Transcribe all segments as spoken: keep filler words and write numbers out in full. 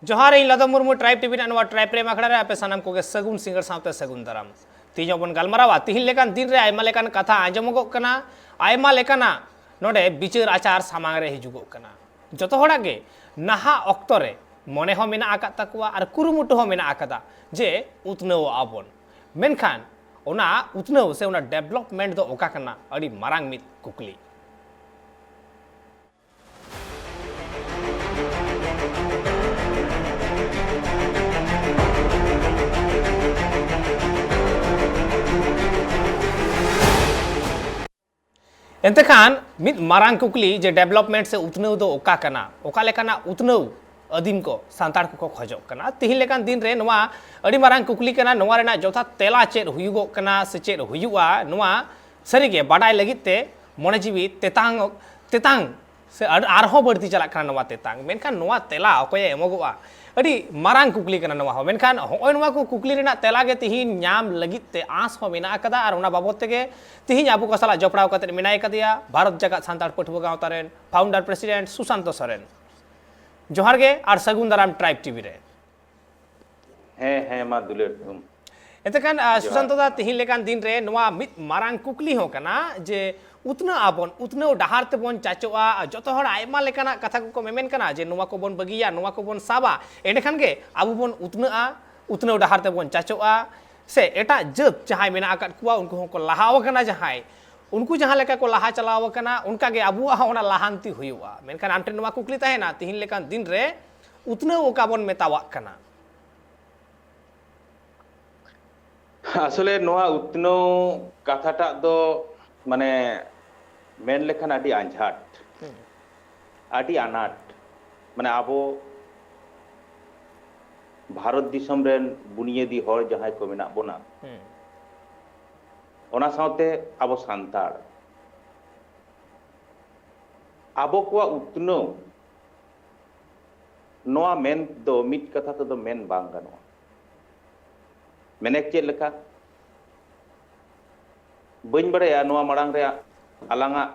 ᱡᱚᱦᱟᱨ, ᱤᱧ ᱞᱟᱫᱚ Murmu, tribe TV ᱨᱮᱱᱟᱜ ᱱᱚᱣᱟ ᱴᱨᱟᱭᱤᱵᱽ ᱨᱮᱢ ᱟᱠᱷᱲᱟ ᱨᱮ ᱟᱯᱮ ᱥᱟᱱᱟᱢ ᱠᱚᱜᱮ ᱥᱟᱹᱜᱩᱱ ᱥᱤᱸᱜᱟᱹᱲ ᱥᱟᱶᱛᱮ ᱥᱟᱹᱜᱩᱱ ᱫᱟᱨᱟᱢ᱾ ᱛᱮᱦᱮᱧ ᱦᱚᱸ ᱵᱚᱱ ᱜᱟᱞᱢᱟᱨᱟᱣᱟ᱾ ᱛᱮᱦᱮᱧ ᱞᱮᱠᱟᱱ ᱫᱤᱱ ᱨᱮ ᱟᱭᱢᱟ ᱞᱮᱠᱟᱱ ᱠᱟᱛᱷᱟ ᱟᱸᱡᱚᱢᱚᱜᱚᱜ ᱠᱟᱱᱟ, ᱟᱭᱢᱟ ᱞᱮᱠᱟᱱᱟᱜ ᱱᱚᱰᱮ ᱵᱤᱪᱟᱹᱨ ᱟᱪᱟᱨ ᱥᱟᱢᱟᱝ ᱨᱮ ᱦᱤᱡᱩᱜᱚᱜ ᱠᱟᱱᱟ᱾ ᱡᱚᱛᱚ ᱦᱚᱲᱟᱜ ᱜᱮ ᱱᱟᱦᱟᱜ ᱚᱠᱛᱚ ᱨᱮ ᱢᱚᱱᱮ ᱦᱚᱸ ᱢᱮᱱᱟᱜ ᱟᱠᱟᱫ ᱛᱟᱠᱚᱣᱟ ᱟᱨ ᱠᱩᱨᱩᱢᱩᱴᱩ ᱦᱚᱸ ᱢᱮᱱᱟᱜ ᱟᱠᱟᱫᱟ ᱡᱮ ᱩᱛᱱᱟᱹᱣ ᱟᱵᱚᱱ᱾ ᱢᱮᱱᱠᱷᱟᱱ ᱚᱱᱟ ᱩᱛᱱᱟᱹᱣ ᱥᱮ ᱚᱱᱟ ᱰᱮᱵᱷᱞᱚᱯᱢᱮᱱᱴ ᱫᱚ ᱚᱠᱟ ᱠᱟᱱᱟ? ᱟᱹᱰᱤ ᱢᱟᱨᱟᱝ ᱢᱤᱫ ᱠᱩᱠᱞᱤ᱾ ᱮᱱᱛᱮ ᱠᱷᱟᱱ ᱢᱤᱫ ᱢᱟᱨᱟᱝ ᱠᱩᱠᱞᱤ ᱡᱮ ᱰᱮᱵᱷᱞᱚᱯᱢᱮᱱᱴ ᱥᱮ ᱩᱛᱱᱟᱹᱣ ᱫᱚ ᱚᱠᱟ ᱠᱟᱱᱟ? ᱚᱠᱟ ᱞᱮᱠᱟᱱᱟᱜ ᱩᱛᱱᱟᱹᱣ ᱟᱹᱫᱤᱢ ᱠᱚ, ᱥᱟᱱᱛᱟᱲ ᱠᱚᱠᱚ ᱠᱷᱚᱡᱚᱜ ᱠᱟᱱᱟ? ᱛᱤᱦᱤᱧ ᱞᱮᱠᱟᱱ ᱫᱤᱱ ᱨᱮ ᱱᱚᱣᱟ ᱟᱹᱰᱤ ᱢᱟᱨᱟᱝ ᱠᱩᱠᱞᱤ ᱠᱟᱱᱟ᱾ ᱱᱚᱣᱟ ᱨᱮᱱᱟᱜ ᱡᱚᱛᱷᱟᱛ ᱛᱮᱞᱟ ᱪᱮᱫ ᱦᱩᱭᱩᱜᱚᱜ ᱠᱟᱱᱟ ᱥᱮ ᱪᱮᱫ ᱦᱩᱭᱩᱜᱼᱟ, ᱱᱚᱣᱟ ᱥᱟᱹᱨᱤᱜᱮ ᱵᱟᱰᱟᱭ ᱞᱟᱹᱜᱤᱫ ᱛᱮ ᱢᱚᱱᱮ ᱡᱤᱣᱤ ᱛᱮᱛᱟᱝ, ᱛᱮᱛᱟᱝ ᱥᱮ ᱟᱨ-, ᱟᱨᱦᱚᱸ ᱵᱟᱹᱲᱛᱤ ᱪᱟᱞᱟᱜ ᱠᱟᱱᱟ ᱱᱚᱣᱟ ᱛᱮᱛᱟᱝ᱾ ᱢᱮᱱᱠᱷᱟᱱ ᱱᱚᱣᱟ ᱛᱮᱞᱟ ᱚᱠᱚᱭᱮ ᱮᱢᱚᱜᱚᱜᱼᱟ? ᱟᱹᱰᱤ ᱢᱟᱨᱟᱝ ᱠᱩᱠᱞᱤ ᱠᱟᱱᱟ ᱱᱚᱣᱟ ᱦᱚᱸ᱾ ᱢᱮᱱᱠᱷᱟᱱ ᱦᱚᱸᱜᱼᱚᱭ ᱱᱚᱣᱟ ᱠᱚ ᱠᱩᱠᱞᱤ ᱨᱮᱱᱟᱜ ᱛᱮᱞᱟ ᱜᱮ ᱛᱤᱦᱤᱧ ᱧᱟᱢ ᱞᱟᱹᱜᱤᱫ ᱛᱮ ᱟᱸᱥ ᱦᱚᱸ ᱢᱮᱱᱟᱜ ᱟᱠᱟᱫᱟ ᱟᱨ ᱚᱱᱟ ᱵᱟᱵᱚᱛ ᱛᱮᱜᱮ ᱛᱤᱦᱤᱧ ᱟᱵᱚ ᱠᱚ ᱥᱟᱞᱟᱜ ᱡᱚᱯᱲᱟᱣ ᱠᱟᱛᱮ ᱢᱮᱱᱟᱭ ᱠᱟᱫᱮᱭᱟ ᱵᱷᱟᱨᱚᱛ ᱡᱟᱠᱟᱛ ᱥᱟᱱᱛᱟᱲ ᱯᱟᱹᱴᱷᱩᱣᱟᱹ ᱜᱟᱶᱛᱟ ᱨᱮᱱ ᱯᱷᱟᱣᱩᱱᱰᱟᱨ ᱯᱨᱮᱥᱤᱰᱮᱱᱴ ᱥᱩᱥᱟᱱᱛᱚ ᱥᱚᱨᱮᱱ᱾ ᱡᱚᱦᱟᱨ ᱜᱮ ᱟᱨ ᱥᱟᱹᱜᱩᱱ ᱫᱟᱨᱟᱢ ᱴᱨᱟᱭᱤᱵᱽ ᱴᱤᱵᱷᱤ ᱨᱮ᱾ ᱦᱮᱸ, ᱦᱮᱸ, ᱢᱟ ᱫᱩᱞᱟᱹᱲ ᱛᱟᱢ᱾ ᱮᱱᱛᱮ ᱠᱷᱟᱱ, ᱟ, ᱡᱚᱦᱟᱨ᱾ ᱥᱩᱥᱟᱱᱛᱚ ᱫᱟ, ᱛᱤᱦᱤᱧ ᱞᱮᱠᱟᱱ ᱫᱤᱱ ᱨᱮ ᱱᱚᱣᱟ ᱢᱤᱫ ᱢᱟᱨᱟᱝ ᱠᱩᱠᱞᱤ ᱦᱚᱸ ᱠᱟᱱᱟ ᱡᱮ ᱩᱛᱱᱟᱹᱜ ᱟᱵᱚᱱ, ᱩᱛᱱᱟᱹᱣ ᱰᱟᱦᱟᱨ ᱛᱮᱵᱚᱱ ᱪᱟᱪᱚᱜᱼᱟ᱾ ᱡᱚᱛᱚ ᱦᱚᱲ ᱟᱭᱢᱟ ᱞᱮᱠᱟᱱᱟᱜ ᱠᱟᱛᱷᱟ ᱠᱚᱠᱚ ᱢᱮᱢᱮᱱ ᱠᱟᱱᱟ ᱡᱮ ᱱᱚᱣᱟ ᱠᱚᱵᱚᱱ ᱵᱟᱹᱜᱤᱭᱟ, ᱱᱚᱣᱟ ᱠᱚᱵᱚᱱ ᱥᱟᱵᱟ, ᱮᱸᱰᱮᱠᱷᱟᱱ ᱜᱮ ᱟᱵᱚ ᱵᱚᱱ ᱩᱛᱱᱟᱹᱜᱼᱟ, ᱩᱛᱱᱟᱹᱣ ᱰᱟᱦᱟᱨ ᱛᱮᱵᱚᱱ ᱪᱟᱪᱚᱜᱼᱟ᱾ ᱥᱮ ᱮᱴᱟᱜ ᱡᱟᱹᱛ ᱡᱟᱦᱟᱸᱭ ᱢᱮᱱᱟᱜ ᱟᱠᱟᱫ ᱠᱚᱣᱟ, ᱩᱱᱠᱩ ᱦᱚᱸᱠᱚ ᱞᱟᱦᱟᱣ ᱟᱠᱟᱱᱟ, ᱡᱟᱦᱟᱸᱭ ᱩᱱᱠᱩ ᱡᱟᱦᱟᱸ ᱞᱮᱠᱟ ᱠᱚ ᱞᱟᱦᱟ ᱪᱟᱞᱟᱣ ᱟᱠᱟᱱᱟ, ᱚᱱᱠᱟ ᱜᱮ ᱟᱵᱚᱣᱟᱜ ᱦᱚᱸ ᱚᱱᱟ ᱞᱟᱦᱟᱱᱛᱤ ᱦᱩᱭᱩᱜᱼᱟ᱾ ᱢᱮᱱᱠᱷᱟᱱ ᱟᱢ ᱴᱷᱮᱱ ᱱᱚᱣᱟ ᱠᱩᱠᱞᱤ ᱛᱟᱦᱮᱱᱟ, ᱛᱤᱦᱤᱧ ᱞᱮᱠᱟᱱ ᱫᱤᱱ ᱨᱮ ᱩᱛᱱᱟᱹᱣ ᱚᱠᱟ ᱵᱚᱱ ᱢᱮᱛᱟᱣᱟᱜ ᱠᱟᱱᱟ? ᱟᱥᱚᱞᱮ ᱱᱚᱣᱟ ᱩᱛᱱᱟᱹᱣ ᱠᱟᱛᱷᱟᱴᱟᱜ ᱫᱚ ᱢᱟᱱᱮ ᱢᱮᱱ ᱞᱮᱠᱷᱟᱱ ᱟᱹᱰᱤ ᱟᱸᱡᱷᱟᱴ, ᱦᱩᱸ᱾ ᱟᱹᱰᱤ ᱟᱱᱟᱴ᱾ ᱢᱟᱱᱮ ᱟᱵᱚ ᱵᱷᱟᱨᱚᱛ ᱫᱤᱥᱚᱢ ᱨᱮᱱ ᱵᱩᱱᱤᱭᱟᱹᱫᱤ ᱦᱚᱲ ᱡᱟᱦᱟᱸᱭ ᱠᱚ ᱢᱮᱱᱟᱜ ᱵᱚᱱᱟ, ᱦᱩᱸ᱾ ᱚᱱᱟ ᱥᱟᱶᱛᱮ ᱟᱵᱚ ᱥᱟᱱᱛᱟᱲ, ᱟᱵᱚ ᱠᱚᱣᱟᱜ ᱩᱛᱱᱟᱹᱣ ᱱᱚᱣᱟ ᱢᱮᱱ ᱫᱚ ᱢᱤᱫ ᱠᱟᱛᱷᱟ ᱛᱮᱫᱚ ᱢᱮᱱ ᱵᱟᱝ ᱜᱟᱱᱚᱜᱼᱟ᱾ ᱢᱮᱱᱮᱠ ᱪᱮᱫ ᱞᱮᱠᱟ? ᱵᱟᱹᱧ ᱵᱟᱲᱟᱭᱟ, ᱱᱚᱣᱟ ᱢᱟᱲᱟᱝ ᱨᱮ ᱟᱞᱟᱝᱟᱜ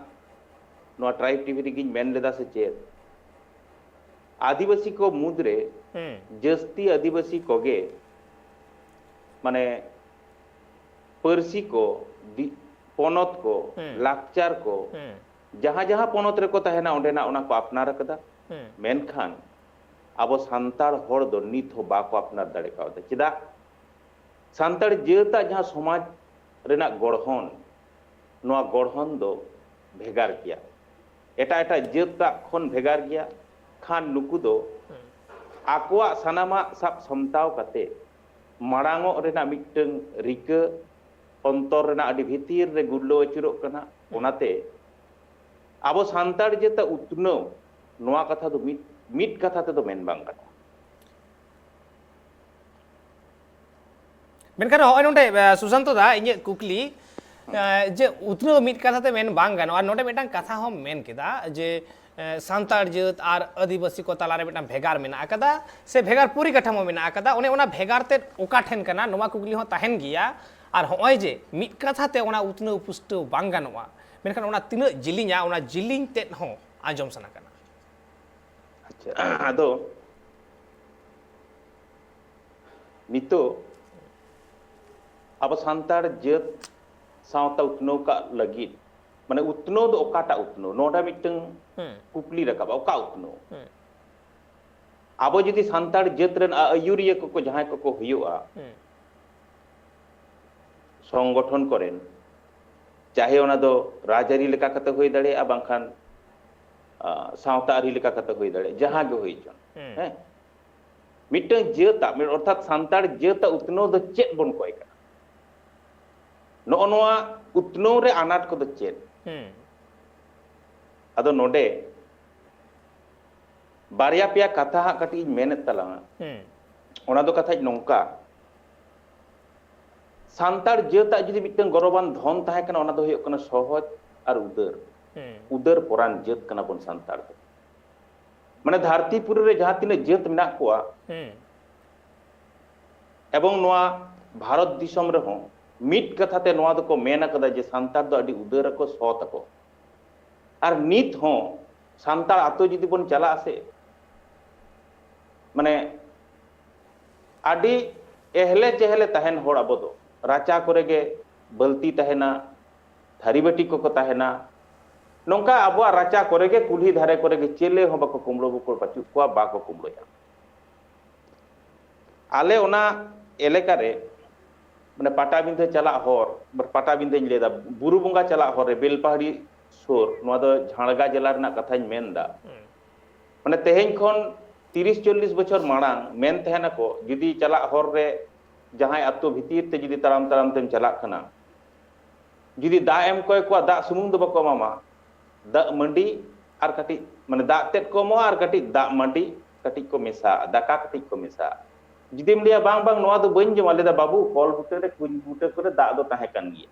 ᱱᱚᱣᱟ ᱴᱨᱟᱭᱤᱵᱽ ᱴᱤᱵᱷᱤ ᱨᱮᱜᱮᱧ ᱢᱮᱱ ᱞᱮᱫᱟ ᱥᱮ ᱪᱮᱫ, ᱟᱹᱫᱤᱵᱟᱹᱥᱤ ᱠᱚ ᱢᱩᱫᱽᱨᱮ ᱦᱩᱸ᱾ ᱡᱟᱹᱥᱛᱤ ᱟᱹᱫᱤᱵᱟᱹᱥᱤ ᱠᱚᱜᱮ ᱢᱟᱱᱮ ᱯᱟᱹᱨᱥᱤ ᱠᱚ, ᱫᱤ-, ᱯᱚᱱᱚᱛ ᱠᱚ, ᱦᱩᱸ᱾ ᱞᱟᱠᱪᱟᱨ ᱠᱚ, ᱦᱩᱸ᱾ ᱡᱟᱦᱟᱸ ᱡᱟᱦᱟᱸ ᱯᱚᱱᱚᱛ ᱨᱮᱠᱚ ᱛᱟᱦᱮᱱᱟ, ᱚᱸᱰᱮᱱᱟᱜ ᱚᱱᱟ ᱠᱚ ᱟᱯᱱᱟᱨ ᱟᱠᱟᱫᱟ᱾ ᱦᱩᱸ᱾ ᱢᱮᱱᱠᱷᱟᱱ ᱟᱵᱚ ᱥᱟᱱᱛᱟᱲ ᱦᱚᱲ ᱫᱚ ᱱᱤᱛ ᱦᱚᱸ ᱵᱟᱠᱚ ᱟᱯᱱᱟᱨ ᱫᱟᱲᱮ ᱠᱟᱣᱫᱟ᱾ ᱪᱮᱫᱟᱜ? ᱥᱟᱱᱛᱟᱲ ᱡᱟᱹᱛᱟᱜ ᱡᱟᱦᱟᱸ ᱥᱚᱢᱟᱡᱽ ᱨᱮᱱᱟᱜ ᱜᱚᱲᱦᱚᱱ, ᱱᱚᱣᱟ ᱜᱚᱲᱦᱚᱱ ᱫᱚ ᱵᱷᱮᱜᱟᱨ ᱜᱮᱭᱟ, ᱮᱴᱟᱜ ᱮᱴᱟᱜ ᱡᱟᱹᱛᱟᱜ ᱠᱷᱚᱱ ᱵᱷᱮᱜᱟᱨ ᱜᱮᱭᱟ᱾ ᱠᱷᱟᱱ ᱱᱩᱠᱩ ᱫᱚ ᱦᱩᱸ᱾ ᱟᱠᱚᱣᱟᱜ ᱥᱟᱱᱟᱢᱟᱜ ᱥᱟᱵ ᱥᱟᱢᱴᱟᱣ ᱠᱟᱛᱮ ᱢᱟᱲᱟᱝᱚᱜ ᱨᱮᱱᱟᱜ ᱢᱤᱫᱴᱟᱝ ᱨᱤᱠᱟᱹ ᱚᱱᱛᱚᱨ ᱨᱮᱱᱟᱜ ᱟᱹᱰᱤ ᱵᱷᱤᱛᱤᱨ ᱨᱮ ᱜᱩᱨᱞᱟᱹᱣ ᱟᱹᱪᱩᱨᱚᱜ ᱠᱟᱱᱟ᱾ ᱦᱩᱸ᱾ ᱚᱱᱟᱛᱮ ᱟᱵᱚ ᱥᱟᱱᱛᱟᱲ ᱡᱟᱹᱛᱟᱜ ᱩᱛᱱᱟᱹᱣ, ᱱᱚᱣᱟ ᱠᱟᱛᱷᱟ ᱫᱚ ᱢᱤᱫ, ᱢᱤᱫ ᱠᱟᱛᱷᱟ ᱛᱮᱫᱚ ᱢᱮᱱ ᱵᱟᱝ ᱜᱟᱱᱚᱜᱼᱟ᱾ ᱢᱮᱱᱠᱷᱟᱱ ᱱᱚᱜᱼᱚᱭ ᱱᱚᱰᱮ, ᱮ, ᱥᱩᱥᱟᱱᱛᱚ ᱫᱟ, ᱤᱧᱟᱹᱜ ᱠᱩᱠᱞᱤ, ᱮ, ᱡᱮ ᱩᱛᱱᱟᱹᱣ ᱢᱤᱫ ᱠᱟᱛᱷᱟ ᱛᱮ ᱢᱮᱱ ᱵᱟᱝ ᱜᱟᱱᱚᱜᱼᱟ, ᱱᱚᱰᱮ ᱢᱤᱫᱴᱟᱝ ᱠᱟᱛᱷᱟ ᱦᱚᱸᱢ ᱢᱮᱱ ᱠᱮᱫᱟ ᱡᱮ, ᱮ, ᱥᱟᱱᱛᱟᱲ ᱡᱟᱹᱛ ᱟᱨ ᱟᱹᱫᱤᱵᱟᱹᱥᱤ ᱠᱚ ᱛᱟᱞᱟᱨᱮ ᱢᱤᱫᱴᱟᱝ ᱵᱷᱮᱜᱟᱨ ᱢᱮᱱᱟᱜ ᱟᱠᱟᱫᱟ ᱥᱮ ᱵᱷᱮᱜᱟᱨ ᱯᱚᱨᱤᱠᱟᱴᱷᱟᱢᱳ ᱢᱮᱱᱟᱜ ᱟᱠᱟᱫᱟ, ᱚᱱᱮ ᱚᱱᱟ ᱵᱷᱮᱜᱟᱨ ᱛᱮᱫ ᱚᱠᱟ ᱴᱷᱮᱱ ᱠᱟᱱᱟ, ᱱᱚᱣᱟ ᱠᱩᱠᱞᱤ ᱦᱚᱸ ᱛᱟᱦᱮᱱ ᱜᱮᱭᱟ᱾ ᱟᱨ ᱦᱚᱸᱜᱼᱚᱭ ᱡᱮ ᱢᱤᱫ ᱠᱟᱛᱷᱟ ᱛᱮ ᱚᱱᱟ ᱩᱛᱱᱟᱹᱣ ᱯᱩᱥᱴᱟᱹᱣ ᱵᱟᱝ ᱜᱟᱱᱚᱜᱼᱟ, ᱢᱮᱱᱠᱷᱟᱱ ᱚᱱᱟ ᱛᱤᱱᱟᱹᱜ ᱡᱤᱞᱤᱧᱟ, ᱚᱱᱟ ᱡᱤᱞᱤᱧ ᱛᱮᱫ ᱦᱚᱸ ᱟᱸᱡᱚᱢ ᱥᱟᱱᱟ ᱠᱟᱱᱟ᱾ ᱟᱪᱪᱷᱟ, ᱟᱫᱚ ᱱᱤᱛᱚᱜ ᱟᱵᱚ ᱥᱟᱱᱛᱟᱲ ᱡᱟᱹᱛ ᱥᱟᱶᱛᱟ ᱩᱛᱱᱟᱹᱣ ᱠᱟᱜ ᱞᱟᱹᱜᱤᱫ, ᱢᱟᱱᱮ, ᱩᱛᱱᱟᱹᱣ ᱫᱚ ᱚᱠᱟᱴᱟᱜ ᱩᱛᱱᱟᱹᱣ? ᱱᱚᱰᱮ ᱢᱤᱫᱴᱟᱝ ᱦᱩᱸ᱾ ᱠᱩᱠᱞᱤ ᱨᱟᱠᱟᱵᱼᱟ, ᱚᱠᱟ ᱩᱛᱱᱟᱹᱣ? ᱦᱩᱸ᱾ ᱟᱵᱚ ᱡᱩᱫᱤ ᱥᱟᱱᱛᱟᱲ ᱡᱟᱹᱛ ᱨᱮᱱ ᱟ-, ᱟᱹᱭᱩᱨᱤᱭᱟᱹ ᱠᱚᱠᱚ, ᱡᱟᱦᱟᱸᱭ ᱠᱚᱠᱚ ᱦᱩᱭᱩᱜᱼᱟ, ᱦᱩᱸ᱾ ᱥᱚᱝᱜᱚᱴᱷᱚᱱ ᱠᱚᱨᱮᱱ, ᱪᱟᱦᱮ ᱚᱱᱟ ᱫᱚ ᱨᱟᱡᱽᱟᱹᱨᱤ ᱞᱮᱠᱟ ᱠᱟᱛᱮ ᱦᱩᱭ ᱫᱟᱲᱮᱭᱟᱜᱼᱟ, ᱵᱟᱝᱠᱷᱟᱱ, ᱟ, ᱥᱟᱶᱛᱟ ᱟᱹᱨᱤ ᱞᱮᱠᱟ ᱠᱟᱛᱮ ᱦᱩᱭ ᱫᱟᱲᱮᱭᱟᱜᱼᱟ, ᱡᱟᱦᱟᱸ ᱜᱮ ᱦᱩᱭ ᱦᱚᱪᱚᱱ, ᱦᱩᱸ᱾ ᱦᱮᱸ? ᱢᱤᱫᱴᱟᱝ ᱡᱟᱹᱛᱟᱜ, ᱢᱤᱫ, ᱚᱨᱛᱷᱟᱛ ᱥᱟᱱᱛᱟᱲ ᱡᱟᱹᱛᱟᱜ ᱩᱛᱱᱟᱹᱣ ᱫᱚ ᱪᱮᱫ ᱵᱚᱱ ᱠᱚᱭ ᱠᱟᱱᱟ? ᱱᱚᱜᱼᱚ ᱱᱚᱣᱟ ᱩᱛᱱᱟᱹᱣ ᱨᱮ ᱟᱱᱟᱴ ᱠᱚᱫᱚ ᱪᱮᱫ? ᱦᱩᱸ᱾ ᱟᱫᱚ ᱱᱚᱰᱮ ᱵᱟᱨᱭᱟ ᱯᱮᱭᱟ ᱠᱟᱛᱷᱟ ᱦᱟᱸᱜ ᱠᱟᱹᱴᱤᱡ ᱤᱧ ᱢᱮᱱᱮᱫ ᱛᱟᱞᱟᱝᱟ᱾ ᱦᱩᱸ᱾ ᱚᱱᱟ ᱫᱚ ᱠᱟᱛᱷᱟᱡ ᱱᱚᱝᱠᱟ, ᱥᱟᱱᱛᱟᱲ ᱡᱟᱹᱛᱟᱜ ᱡᱩᱫᱤ ᱢᱤᱫᱴᱟᱝ ᱜᱚᱨᱚᱵᱟᱱ ᱫᱷᱚᱱ ᱛᱟᱦᱮᱸ ᱠᱟᱱᱟ, ᱚᱱᱟ ᱫᱚ ᱦᱩᱭᱩᱜ ᱠᱟᱱᱟ ᱥᱚᱦᱚᱡ ᱟᱨ ᱩᱫᱟᱹᱨ, ᱦᱩᱸ᱾ ᱩᱫᱟᱹᱨ ᱯᱚᱨᱟᱱ ᱡᱟᱹᱛ ᱠᱟᱱᱟ ᱵᱚᱱ ᱥᱟᱱᱛᱟᱲ ᱫᱚ᱾ ᱢᱟᱱᱮ, ᱫᱷᱟᱹᱨᱛᱤ ᱯᱩᱨᱤ ᱨᱮ ᱡᱟᱦᱟᱸ ᱛᱤᱱᱟᱹᱜ ᱡᱟᱹᱛ ᱢᱮᱱᱟᱜ ᱠᱚᱣᱟ, ᱦᱩᱸ᱾ ᱮᱵᱚᱝ ᱱᱚᱣᱟ ᱵᱷᱟᱨᱚᱛ ᱫᱤᱥᱚᱢ ᱨᱮᱦᱚᱸ ᱢᱤᱫ ᱠᱟᱛᱷᱟ ᱛᱮ ᱱᱚᱣᱟ ᱫᱚᱠᱚ ᱢᱮᱱ ᱟᱠᱟᱫᱟ ᱡᱮ ᱥᱟᱱᱛᱟᱲ ᱫᱚ ᱟᱹᱰᱤ ᱩᱫᱟᱹᱨ ᱟᱠᱚ, ᱥᱚᱛ ᱟᱠᱚ᱾ ᱟᱨ ᱱᱤᱛ ᱦᱚᱸ ᱥᱟᱱᱛᱟᱲ ᱟᱛᱳ ᱡᱩᱫᱤ ᱵᱚᱱ ᱪᱟᱞᱟᱜᱼᱟ ᱥᱮ, ᱢᱟᱱᱮ ᱟᱹᱰᱤ ᱮᱦᱞᱮ ᱪᱮᱦᱞᱮ ᱛᱟᱦᱮᱱ ᱦᱚᱲ ᱟᱵᱚ ᱫᱚ᱾ ᱨᱟᱪᱟ ᱠᱚᱨᱮ ᱜᱮ ᱵᱟᱹᱞᱛᱤ ᱛᱟᱦᱮᱱᱟ, ᱛᱷᱟᱹᱨᱤ ᱵᱟᱹᱴᱤ ᱠᱚᱠᱚ ᱛᱟᱦᱮᱱᱟ᱾ ᱱᱚᱝᱠᱟ ᱟᱵᱚᱣᱟᱜ ᱨᱟᱪᱟ ᱠᱚᱨᱮ ᱜᱮ, ᱠᱩᱞᱦᱤ ᱫᱷᱟᱨᱮ ᱠᱚᱨᱮ ᱜᱮ ᱪᱮᱞᱮ ᱦᱚᱸ ᱵᱟᱠᱚ ᱠᱩᱢᱵᱽᱲᱩ ᱵᱩᱠᱩᱲ ᱯᱟᱹᱪᱩᱜ ᱠᱚᱣᱟ, ᱵᱟᱠᱚ ᱠᱩᱢᱵᱽᱲᱩᱭᱟ᱾ ᱟᱞᱮ ᱚᱱᱟ ᱮᱞᱟᱠᱟ ᱨᱮ, ᱢᱟᱱᱮ ᱯᱟᱴᱟᱵᱤᱸᱫᱷᱟᱹ ᱪᱟᱞᱟᱜ ᱦᱚᱨ, ᱯᱟᱴᱟᱵᱤᱸᱫᱷᱟᱹᱧ ᱞᱟᱹᱭᱫᱟ, ᱵᱩᱨᱩ ᱵᱚᱸᱜᱟ ᱪᱟᱞᱟᱜ ᱦᱚᱨ ᱨᱮ ᱵᱮᱞᱯᱟᱦᱟᱲᱤ ᱥᱩᱨ, ᱱᱚᱣᱟ ᱫᱚ ᱡᱷᱟᱲᱜᱟ ᱡᱮᱞᱟ ᱨᱮᱱᱟᱜ ᱠᱟᱛᱷᱟᱧ ᱢᱮᱱᱫᱟ᱾ ᱦᱩᱸ᱾ ᱢᱟᱱᱮ ᱛᱮᱦᱮᱧ ᱠᱷᱚᱱ ᱛᱤᱨᱤᱥ ᱪᱚᱞᱞᱤᱥ ᱵᱚᱪᱷᱚᱨ ᱢᱟᱲᱟᱝ ᱢᱮᱱ ᱛᱟᱦᱮᱱᱟᱠᱚ, ᱡᱩᱫᱤ ᱪᱟᱞᱟᱜ ᱦᱚᱨ ᱨᱮ ᱡᱟᱦᱟᱸᱭ ᱟᱛᱳ ᱵᱷᱤᱛᱤᱨ ᱛᱮ ᱡᱩᱫᱤ ᱛᱟᱲᱟᱢ ᱛᱟᱲᱟᱢ ᱛᱮᱢ ᱪᱟᱞᱟᱜ ᱠᱟᱱᱟ, ᱡᱩᱫᱤ ᱫᱟᱜ ᱮᱢ ᱠᱚᱭ ᱠᱚᱣᱟ, ᱫᱟᱜ ᱥᱩᱢᱩᱝ ᱫᱚ ᱵᱟᱠᱚ ᱮᱢᱟᱢᱟ, ᱫᱟᱜ ᱢᱟᱹᱰᱤ ᱟᱨ ᱠᱟᱹᱴᱤᱡ, ᱢᱟᱱᱮ ᱫᱟᱜ ᱛᱮᱫ ᱠᱚ ᱮᱢᱚᱜᱼᱟ ᱟᱨ ᱠᱟᱹᱴᱤᱡ ᱫᱟᱜ ᱢᱟᱹᱰᱤ ᱠᱟᱹᱴᱤᱡ ᱠᱚ ᱢᱮᱥᱟᱜᱼᱟ, ᱫᱟᱠᱟ ᱠᱟᱹᱴᱤᱡ ᱠᱚ ᱢᱮᱥᱟᱜᱼᱟ᱾ ᱡᱩᱫᱤᱢ ᱞᱟᱹᱭᱟ, "ᱵᱟᱝ, ᱵᱟᱝ, ᱱᱚᱣᱟ ᱫᱚ ᱵᱟᱹᱧ ᱡᱚᱢᱟ", ᱞᱟᱹᱭᱫᱟ, "ᱵᱟᱹᱵᱩ, ᱠᱚᱞ ᱵᱩᱴᱟᱹ ᱨᱮ, ᱠᱩᱧ ᱵᱩᱴᱟᱹ ᱠᱚᱨᱮ ᱫᱟᱜ ᱫᱚ ᱛᱟᱦᱮᱸ ᱠᱟᱱ ᱜᱮᱭᱟ᱾"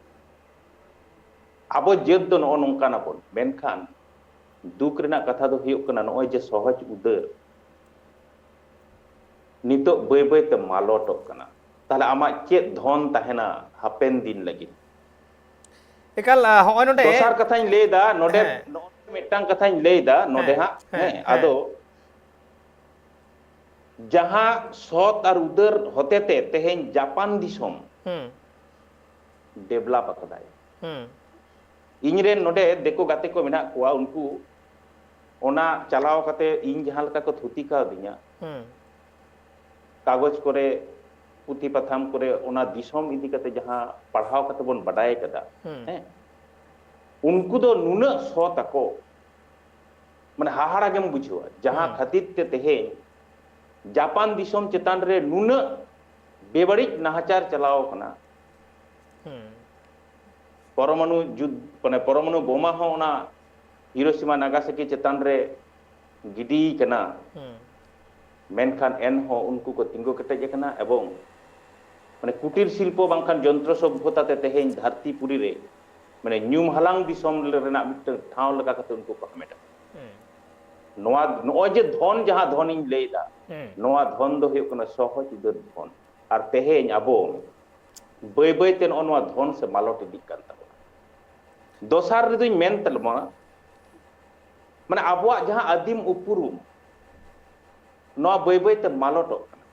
ᱟᱵᱚ ᱡᱟᱹᱛ ᱫᱚ ᱱᱚᱜᱼᱚ ᱱᱚᱝᱠᱟᱱ ᱟᱵᱚᱱ᱾ ᱢᱮᱱᱠᱷᱟᱱ ᱫᱩᱠ ᱨᱮᱱᱟᱜ ᱠᱟᱛᱷᱟ ᱫᱚ ᱦᱩᱭᱩᱜ ᱠᱟᱱᱟ, ᱱᱚᱜᱼᱚᱭ ᱡᱮ ᱥᱚᱦᱚᱡ ᱩᱫᱟᱹᱨ, ᱱᱤᱛᱚᱜ ᱵᱟᱹᱭ ᱵᱟᱹᱭ ᱛᱮ ᱢᱟᱞᱚᱴᱚᱜ ᱠᱟᱱᱟ᱾ ᱛᱟᱦᱞᱮ ᱟᱢᱟᱜ ᱪᱮᱫ ᱫᱷᱚᱱ ᱛᱟᱦᱮᱱᱟ ᱦᱟᱯᱮᱱ ᱫᱤᱱ ᱞᱟᱹᱜᱤᱫ? ᱮᱠᱟᱞ, ᱟ, ᱦᱚᱸᱜᱼᱚᱭ ᱱᱚᱰᱮ᱾ ᱫᱚᱥᱟᱨ ᱠᱟᱛᱷᱟᱧ ᱞᱟᱹᱭᱫᱟ, ᱱᱚᱰᱮ ᱦᱮᱸ᱾ ᱱᱚᱜᱼᱚᱭ ᱢᱤᱫᱴᱟᱝ ᱠᱟᱛᱷᱟᱧ ᱞᱟᱹᱭᱫᱟ ᱱᱚᱰᱮ ᱦᱮᱸ, ᱦᱟᱸᱜ, ᱦᱮᱸ, ᱦᱮᱸ, ᱦᱮᱸ᱾ ᱟᱫᱚ ᱡᱟᱦᱟᱸ ᱥᱚᱛ ᱟᱨ ᱩᱫᱟᱹᱨ ᱦᱚᱛᱮᱛᱮ ᱛᱮᱦᱮᱧ ᱡᱟᱯᱟᱱ ᱫᱤᱥᱚᱢ ᱦᱩᱸ᱾ ᱰᱮᱵᱷᱞᱚᱯ ᱟᱠᱟᱫᱟᱭ᱾ ᱦᱩᱸ᱾ ᱤᱧ ᱨᱮᱱ ᱱᱚᱰᱮ ᱫᱤᱠᱩ ᱜᱟᱛᱮ ᱠᱚ ᱢᱮᱱᱟᱜ ᱠᱚᱣᱟ, ᱩᱱᱠᱩ ᱚᱱᱟ ᱪᱟᱞᱟᱣ ᱠᱟᱛᱮ ᱤᱧ ᱡᱟᱦᱟᱸ ᱞᱮᱠᱟ ᱠᱚ ᱛᱷᱩᱛᱤ ᱠᱟᱣᱫᱤᱧᱟ, ᱦᱩᱸ᱾ ᱠᱟᱜᱚᱡᱽ ᱠᱚᱨᱮ, ᱯᱩᱛᱷᱤ ᱯᱟᱛᱷᱟᱢ ᱠᱚᱨᱮ ᱚᱱᱟ ᱫᱤᱥᱚᱢ ᱤᱫᱤ ᱠᱟᱛᱮ ᱡᱟᱦᱟᱸ ᱯᱟᱲᱦᱟᱣ ᱠᱟᱛᱮ ᱵᱚᱱ ᱵᱟᱰᱟᱭ ᱠᱟᱫᱟ, ᱦᱩᱸ᱾ ᱦᱮᱸ, ᱩᱱᱠᱩ ᱫᱚ ᱱᱩᱱᱟᱹᱜ ᱥᱚᱛ ᱟᱠᱚ, ᱢᱟᱱᱮ ᱦᱟᱦᱟᱲᱟ ᱜᱮᱢ ᱵᱩᱡᱷᱟᱹᱣᱟ, ᱡᱟᱦᱟᱸ ᱦᱩᱸ᱾ ᱠᱷᱟᱹᱛᱤᱨ ᱛᱮ ᱛᱮᱦᱮᱧ ᱡᱟᱯᱟᱱ ᱫᱤᱥᱚᱢ ᱪᱮᱛᱟᱱ ᱨᱮ ᱱᱩᱱᱟᱹᱜ ᱵᱮᱵᱟᱹᱲᱤᱡ ᱱᱟᱦᱟᱪᱟᱨ ᱪᱟᱞᱟᱣ ᱠᱟᱱᱟ᱾ ᱦᱩᱸ᱾ ᱯᱚᱨᱚᱢᱟণᱩ ᱡᱩᱫ-, ᱢᱟᱱᱮ ᱯᱚᱨᱚᱢᱟᱬᱩ ᱵᱳᱢᱟ ᱦᱚᱸ ᱚᱱᱟ ᱦᱤᱨᱳᱥᱤᱢᱟ ᱱᱟᱜᱟᱥᱟᱠᱤ ᱪᱮᱛᱟᱱ ᱨᱮ ᱜᱤᱰᱤ ᱠᱟᱱᱟ᱾ ᱦᱩᱸ᱾ ᱢᱮᱱᱠᱷᱟᱱ ᱮᱱᱦᱚᱸ ᱩᱱᱠᱩ ᱠᱚ ᱛᱤᱸᱜᱩ ᱠᱮᱴᱮᱡ ᱟᱠᱟᱱᱟ ᱮᱵᱚᱝ ᱢᱟᱱᱮ ᱠᱩᱴᱤᱨ ᱥᱤᱞᱯᱚ ᱵᱟᱝᱠᱷᱟᱱ ᱡᱚᱱᱛᱨᱚ ᱥᱚᱵᱷᱚᱛᱟ ᱛᱮ ᱛᱮᱦᱮᱧ ᱫᱷᱟᱹᱨᱛᱤ ᱯᱩᱨᱤ ᱨᱮ ᱢᱟᱱᱮ ᱧᱩᱢ ᱦᱟᱞᱟᱝ ᱫᱤᱥᱚᱢ ᱨᱮᱱᱟᱜ ᱢᱤᱫᱴᱟᱝ ᱴᱷᱟᱶ ᱞᱮᱠᱟ ᱠᱟᱛᱮ ᱩᱱᱠᱩ ᱠᱚ ᱦᱟᱢᱮᱴ ᱟᱠᱟᱫᱟ᱾ ᱦᱩᱸ᱾ ᱱᱚᱣᱟ, ᱱᱚᱜᱼᱚᱭ ᱡᱮ ᱫᱷᱚᱱ, ᱡᱟᱦᱟᱸ ᱫᱷᱚᱱᱤᱧ ᱞᱟᱹᱭᱫᱟ, ᱦᱩᱸ᱾ ᱱᱚᱣᱟ ᱫᱷᱚᱱ ᱫᱚ ᱦᱩᱭᱩᱜ ᱠᱟᱱᱟ ᱥᱚᱦᱚᱡ ᱩᱫᱟᱹᱨ ᱫᱷᱚᱱ᱾ ᱟᱨ ᱛᱮᱦᱮᱧ ᱟᱵᱚ ᱵᱟᱹᱭ ᱵᱟᱹᱭ ᱛᱮ ᱱᱚᱜᱼᱚ ᱱᱚᱣᱟ ᱫᱷᱚᱱ ᱥᱮ ᱢᱟᱞᱚᱴ ᱤᱫᱤᱜ ᱠᱟᱱ ᱛᱟᱵᱚᱱᱟ᱾ ᱫᱚᱥᱟᱨ ᱨᱮᱫᱚᱧ ᱢᱮᱱ ᱛᱟᱵᱚᱱᱟ, ᱢᱟᱱᱮ ᱟᱵᱚᱣᱟᱜ ᱡᱟᱦᱟᱸ ᱟᱹᱫᱤᱢ ᱩᱯᱨᱩᱢ, ᱱᱚᱣᱟ ᱵᱟᱹᱭ ᱵᱟᱹᱭ ᱛᱮ ᱢᱟᱞᱚᱴᱚᱜ ᱠᱟᱱᱟ᱾